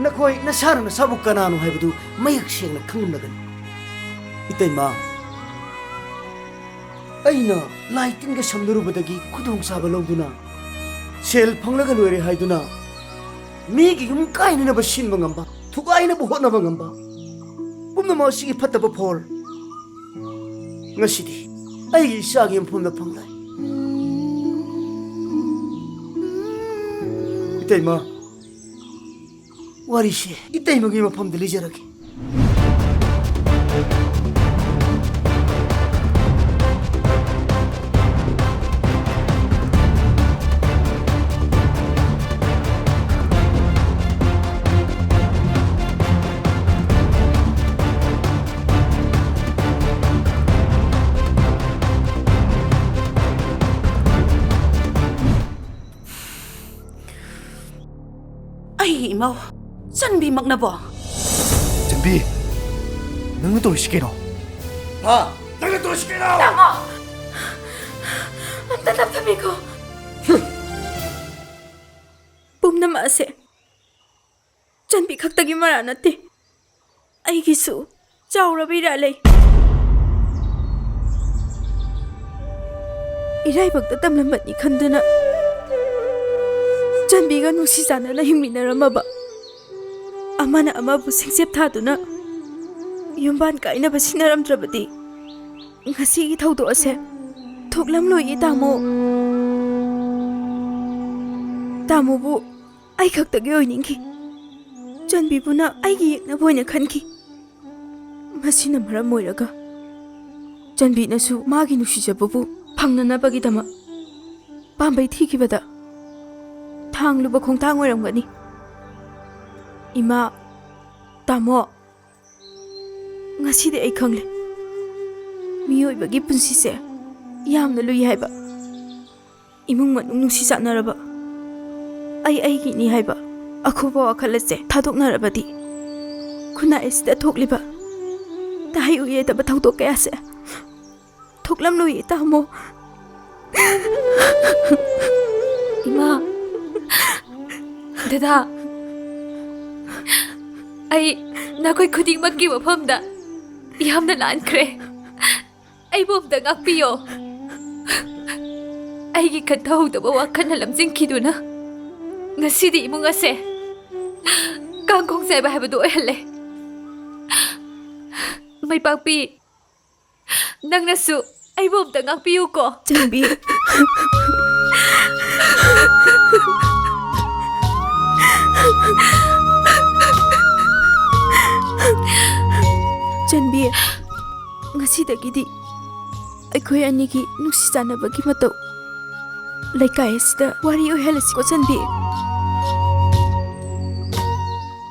ꯅꯈꯣꯏ ꯅꯁꯥꯅ ꯅꯁꯥꯕꯨ ꯀꯅꯥꯅꯣ ꯍꯥꯏꯕꯗꯨ ꯃꯌꯦꯛ ꯁꯦꯡꯅ ꯈꯪꯂꯝꯂꯒꯅꯤ꯫ ꯏꯇꯩꯃ, ꯑꯩꯅ ꯂꯥꯏ ꯇꯤꯟꯒ ꯁꯝꯅꯔꯨꯕꯗꯒꯤ ꯈꯨꯗꯣꯡꯆꯥꯕ ꯂꯧꯗꯨꯅ, ꯁꯦꯜ ꯐꯪꯂꯒ ꯂꯣꯏꯔꯦ ꯍꯥꯏꯗꯨꯅ ꯃꯤꯒꯤ ꯌꯨꯝ ꯀꯥꯏꯅꯅꯕ ꯁꯤꯟꯕ ꯉꯝꯕ, ꯊꯨꯒꯥꯏꯅꯕ ꯍꯣꯠꯅꯕ ꯉꯝꯕ, ꯄꯨꯝꯅꯃꯛ ꯑꯁꯤꯒꯤ ꯐꯠꯇꯕ ꯐꯣꯜ ꯉꯁꯤꯗꯤ ꯑꯩꯒꯤ ꯏꯆꯥꯒꯤ ꯃꯐꯝꯗ ꯐꯪꯂꯦ꯫ ꯏꯇꯩꯃ, ꯋꯥꯔꯤꯁꯦ ꯏꯇꯩꯃꯒꯤ ꯃꯐꯝꯗ ꯂꯤꯖꯔꯒꯦ꯫ ꯑꯩꯒꯤ ꯏꯃꯧ, ꯆꯟꯕꯤꯃꯛꯅꯕꯣ? ꯆꯟꯕꯤ, ꯅꯪꯅ ꯇꯧꯔꯤꯁꯤ ꯀꯩꯅꯣ? ꯍꯥ? ꯅꯪꯅ ꯇꯧꯔꯤꯁꯤ ꯀꯩꯅꯣ? ꯇꯥꯃꯣ! ꯑꯝꯇ ꯇꯞꯊꯕꯤꯈꯣ꯫ ꯍꯨꯝ! ꯑꯁꯦ ꯆꯟꯕꯤ ꯈꯛꯇꯒꯤ ꯃꯔꯥ ꯅꯠꯇꯦ, ꯑꯩꯒꯤꯁꯨ ꯆꯥꯎꯔꯕ ꯏꯔꯥ ꯂꯩ꯫ ꯏꯔꯥꯏꯕꯛꯇ ꯇꯝꯂꯝꯕꯅꯤ ꯈꯟꯗꯨꯅ ꯆꯟꯕꯤꯒ ꯅꯨꯡꯁꯤ ꯆꯥꯟꯅꯅ ꯍꯤꯡꯃꯤꯟꯅꯔꯝꯃꯕ, ꯑꯃꯅ ꯑꯃꯕꯨ ꯁꯤꯡꯆꯦꯞ ꯊꯥꯗꯨꯅ ꯌꯨꯝꯕꯥꯟ ꯀꯥꯏꯅꯕ ꯁꯤꯟꯅꯔꯝꯗ꯭ꯔꯕꯗꯤ ꯉꯁꯤꯒꯤ ꯊꯧꯗꯣꯛ ꯑꯁꯦ ꯊꯣꯛꯂꯝꯂꯣꯏꯌꯦ, ꯇꯥꯃꯣ꯫ ꯇꯥꯃꯣꯕꯨ ꯑꯩ ꯈꯛꯇꯒꯤ ꯑꯣꯏꯅꯤꯡꯈꯤ꯫ ꯆꯟꯕꯤꯕꯨꯅ ꯑꯩꯒꯤ ꯌꯦꯛꯅꯕ ꯑꯣꯏꯅ ꯈꯟꯈꯤ꯫ ꯃꯁꯤꯅ ꯃꯔꯝ ꯑꯣꯏꯔꯒ ꯆꯟꯕꯤꯅꯁꯨ ꯃꯥꯒꯤ ꯅꯨꯡꯁꯤꯖꯕꯕꯨ ꯐꯪꯅꯅꯕꯒꯤꯗꯃꯛ ꯄꯥꯝꯕꯩ ꯊꯤꯈꯤꯕꯗ ꯊꯥꯡꯂꯨꯕ ꯈꯣꯡꯊꯥꯡ ꯑꯣꯏꯔꯝꯒꯅꯤ꯫ ꯏꯃꯥ, ꯇꯥꯃꯣ, ꯉꯁꯤꯗꯤ ꯑꯩ ꯈꯪꯂꯦ, ꯃꯤꯑꯣꯏꯕꯒꯤ ꯄꯨꯟꯁꯤꯁꯦ ꯌꯥꯝꯅ ꯂꯨꯏ ꯍꯥꯏꯕ꯫ ꯏꯃꯨꯡ ꯃꯅꯨꯡ ꯅꯨꯡꯁꯤ ꯆꯥꯟꯅꯔꯕ, ꯑꯩ ꯑꯩꯒꯤꯅꯤ ꯍꯥꯏꯕ ꯑꯈꯨꯕ ꯋꯥꯈꯜ ꯑꯁꯦ ꯊꯥꯗꯣꯛꯅꯔꯕꯗꯤ, ꯈꯨꯟꯅꯥꯏ ꯑꯁꯤꯗ ꯊꯣꯛꯂꯤꯕ ꯇꯍꯩ ꯑꯣꯏꯔꯣꯏꯗꯕ ꯊꯧꯗꯣꯛ ꯀꯌꯥꯁꯦ ꯊꯣꯛꯂꯝꯂꯣꯏꯌꯦ, ꯇꯥꯃꯣ꯫ ꯏꯃꯥ, ꯗꯗꯥ, ꯑꯩ ꯅꯈꯣꯏ ꯈꯨꯗꯤꯡꯃꯛꯀꯤ ꯃꯐꯝꯗ ꯌꯥꯝꯅ ꯂꯥꯟꯈ꯭ꯔꯦ꯫ ꯑꯩꯕꯨ ꯑꯝꯇ ꯉꯥꯛꯄꯤꯌꯣ꯫ ꯑꯩꯒꯤ ꯈꯟꯊꯍꯧꯗꯕ ꯋꯥꯈꯜꯅ ꯂꯝꯖꯤꯡꯈꯤꯗꯨꯅ ꯉꯁꯤꯗꯤ ꯏꯃꯨꯡ ꯑꯁꯦ ꯀꯥꯡꯈꯣꯡ ꯆꯥꯏꯕ ꯍꯥꯏꯕꯗꯨ ꯑꯣꯏꯍꯜꯂꯦ꯫ ꯃꯩꯄꯥꯛꯄꯤ, ꯅꯪꯅꯁꯨ ꯑꯩꯕꯨ ꯑꯝꯇ ꯉꯥꯛꯄꯤꯌꯨꯀꯣ꯫ ꯆꯟꯕꯤ꯫ ꯆꯟꯕꯤ, ꯉꯁꯤꯗꯒꯤꯗꯤ ꯑꯩꯈꯣꯏ ꯑꯅꯤꯒꯤ ꯅꯨꯡꯁꯤ ꯆꯥꯟꯅꯕꯒꯤ ꯃꯇꯧ ꯂꯩꯀꯥꯏ ꯑꯁꯤꯗ ꯋꯥꯔꯤ ꯑꯣꯏꯍꯜꯂꯁꯤꯀꯣ, ꯆꯟꯕꯤ꯫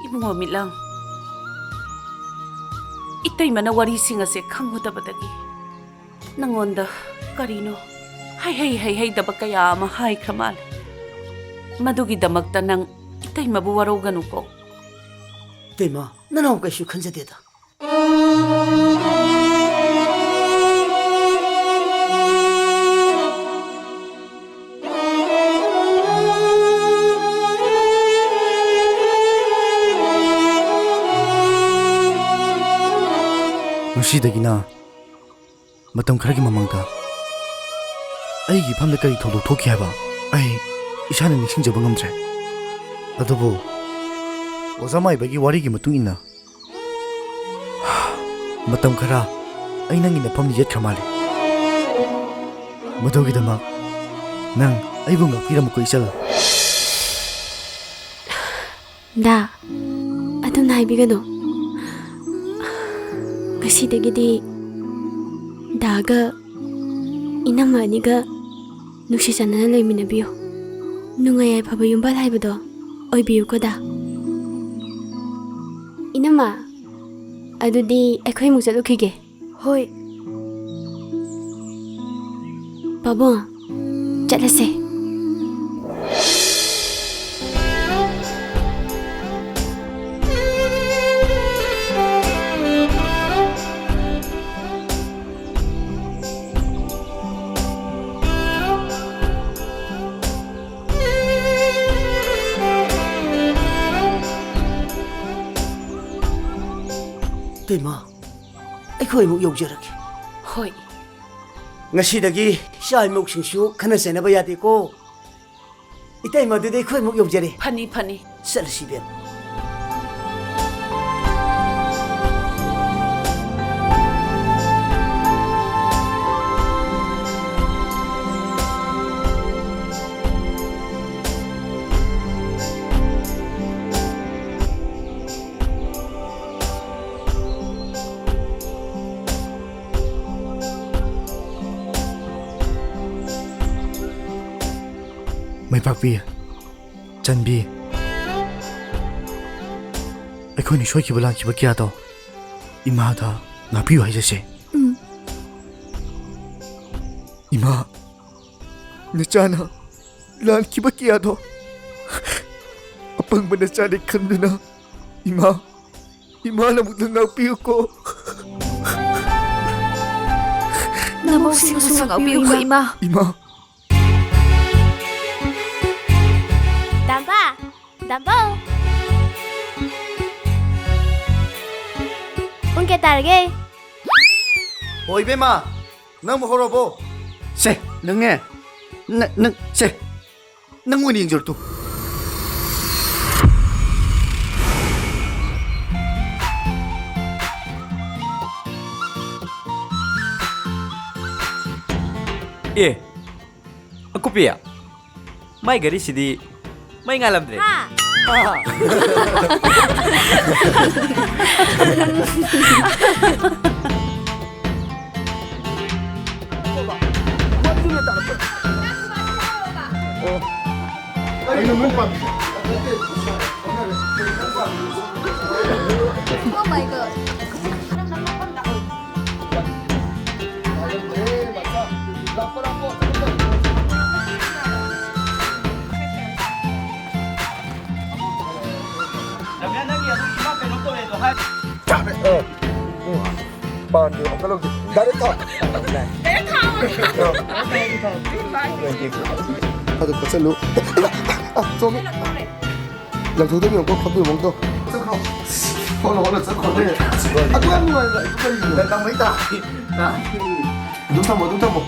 ꯏꯕꯨꯡꯉꯣ ꯃꯤꯠꯂꯪ, ꯏꯇꯩꯃꯅ ꯋꯥꯔꯤꯁꯤꯡ ꯑꯁꯦ ꯈꯪꯉꯨꯗꯕꯗꯒꯤ ꯅꯪꯉꯣꯟꯗ ꯀꯔꯤꯅꯣ ꯍꯩꯍꯩ ꯍꯩꯍꯩꯗꯕ ꯀꯌꯥ ꯑꯃ ꯍꯥꯏꯈ꯭ꯔ ꯃꯥꯜꯂꯦ꯫ ꯃꯗꯨꯒꯤꯗꯃꯛꯇ ꯅꯪ ꯏꯇꯩꯃꯕꯨ ꯋꯥꯔꯧꯒꯅꯨꯀꯣ꯫ ꯏꯇꯩꯃ, ꯅꯅꯥꯎ ꯀꯩꯁꯨ ꯈꯟꯖꯗꯦꯗ꯫ ꯁꯤꯗꯒꯤꯅ ꯃꯇꯝ ꯈꯔꯒꯤ ꯃꯃꯥꯡꯗ ꯑꯩꯒꯤ ꯏꯐꯝꯗ ꯀꯔꯤ ꯊꯧꯗꯣꯛ ꯊꯣꯛꯈꯤ ꯍꯥꯏꯕ ꯑꯩ ꯏꯁꯥꯅ ꯅꯤꯡꯁꯤꯡꯖꯕ ꯉꯝꯗ꯭ꯔꯦ꯫ ꯑꯗꯨꯕꯨ ꯑꯣꯖꯥ ꯃꯥꯏꯕꯒꯤ ꯋꯥꯔꯤꯒꯤ ꯃꯇꯨꯡ ꯏꯟꯅ, ꯃꯇꯝ ꯈꯔ ꯑꯩ ꯅꯪꯒꯤ ꯅꯐꯝꯗ ꯌꯦꯠꯈ꯭ꯔ ꯃꯥꯜꯂꯦ꯫ ꯃꯗꯨꯒꯤꯗꯃꯛ ꯅꯪ ꯑꯩꯕꯨ ꯉꯥꯛꯄꯤꯔꯝꯃꯨꯀꯣ, ꯏꯆꯜ꯫ ꯗꯥ, ꯑꯗꯨꯝꯅ ꯍꯥꯏꯕꯤꯒꯅꯨ꯫ ꯉꯁꯤꯗꯒꯤꯗꯤ ꯗꯥꯒ ꯏꯅꯝꯃ ꯑꯅꯤꯒ ꯅꯨꯡꯁꯤ ꯆꯥꯟꯅꯅ ꯂꯩꯃꯤꯟꯅꯕꯤꯌꯨ꯫ ꯅꯨꯡꯉꯥꯏ ꯌꯥꯏꯐꯕ ꯌꯨꯝꯕꯥꯜ ꯍꯥꯏꯕꯗꯣ ꯑꯣꯏꯕꯤꯌꯨꯀꯣ, ꯗꯥ꯫ ꯏꯅꯝꯃ, ꯑꯗꯨꯗꯤ ꯑꯩꯈꯣꯏ ꯑꯃꯨꯛ ꯆꯠꯂꯨꯈꯤꯒꯦ꯫ ꯍꯣꯏ꯫ ꯄꯥꯕꯨꯡ, ꯆꯠꯂꯁꯦ꯫ ꯏꯇꯩꯃ, ꯑꯩꯈꯣꯏ ꯑꯃꯨꯛ ꯌꯧꯖꯔꯒꯦ꯫ ꯍꯣꯏ꯫ ꯉꯁꯤꯗꯒꯤ ꯏꯆꯥ ꯏꯃꯧꯁꯤꯡꯁꯨ ꯈꯠꯅ ꯆꯩꯅꯕ ꯌꯥꯗꯦꯀꯣ꯫ ꯏꯇꯩꯃ, ꯑꯗꯨꯗꯤ ꯑꯩꯈꯣꯏ ꯑꯃꯨꯛ ꯌꯧꯖꯔꯦ꯫ ꯐꯅꯤ, ꯐꯅꯤ꯫ ꯆꯠꯂꯁꯤ, ꯏꯕꯦꯝ꯫ ꯃꯥꯏꯄꯥꯛꯄꯤ, ꯆꯟꯕꯤ, ꯑꯩꯈꯣꯏꯅ ꯁꯣꯏꯈꯤꯕ ꯂꯥꯟꯈꯤꯕ ꯀꯌꯥꯗꯣ ꯏꯃꯥꯗ ꯉꯥꯛꯄꯤꯌꯨ ꯍꯥꯏꯖꯁꯦ꯫ ꯎꯝ꯫ ꯏꯃꯥ, ꯅꯆꯥꯅ ꯂꯥꯟꯈꯤꯕ ꯀꯌꯥꯗꯣ ꯑꯄꯪꯕ ꯅꯆꯥꯅꯤ ꯈꯟꯗꯨꯅ, ꯏꯃꯥ, ꯏꯃꯥꯅ ꯑꯃꯨꯛꯇ ꯉꯥꯛꯄꯤꯌꯨꯀꯣ꯫ ꯅꯃꯧꯁꯤꯡꯕꯨꯁꯨ ꯉꯥꯛꯄꯤꯌꯨꯀꯣ, ꯏꯃꯥ꯫ ꯏꯃꯥ꯫ ꯗꯥꯝꯕ! ꯗꯥꯝꯕ! ꯄꯨꯡ ꯀꯌꯥ ꯇꯥꯔꯒꯦ? ꯍꯣ, ꯏꯕꯦꯝꯃ, ꯅꯪꯕꯨ ꯍꯧꯔꯕꯣ? ꯁꯦ, ꯅꯪꯅꯦ꯫ ꯅ-, ꯅꯪ, ꯁꯦ, ꯅꯪ ꯑꯣꯏꯅ ꯌꯦꯡꯖꯔꯣ ꯇꯨ꯫ ꯑꯦ, ꯑꯀꯨꯞꯄꯤ, ꯃꯥꯏ ꯒꯥꯔꯤꯁꯤꯗꯤ ꯃꯩ ꯉꯥꯜꯂꯝꯗ꯭ꯔꯦ꯫ ꯍꯥ? Oh my God. ꯆꯥꯃꯦ꯫ ꯑ, ꯎꯝ꯫ ꯄꯥꯟꯗꯦ, ꯑꯃꯨꯛꯀ ꯂꯧꯁꯤ꯫ Direct ꯊꯥꯎ꯫ Direct ꯊꯥꯎ꯫ ꯑ꯫ ꯑꯗꯨ ꯀꯠꯁꯜꯂꯨ꯫ ꯑ, ꯆꯣꯃꯤ꯫ ꯂꯪꯊꯣꯛꯇꯕꯤ ꯑꯃꯨꯛꯀ ꯈꯣꯠꯄꯤ ꯑꯃꯨꯛ ꯇꯧ꯫ ꯆꯠꯈ꯭ꯔꯣ꯫ ꯍꯣꯠꯂꯣ, ꯍꯣꯠꯂꯣ, ꯆꯠꯈ꯭ꯔꯣ꯫ ꯑꯗꯨ ꯌꯥꯝ ꯅꯨꯡꯉꯥꯏꯕ, ꯑꯗꯨ ꯀꯔꯤꯒꯤꯅꯣ? ꯇꯝꯕꯩ ꯇꯥ-, ꯇꯥ-, ꯑꯗꯨꯝ ꯊꯝꯃꯣ, ꯑꯗꯨꯝ ꯊꯝꯃꯣ꯫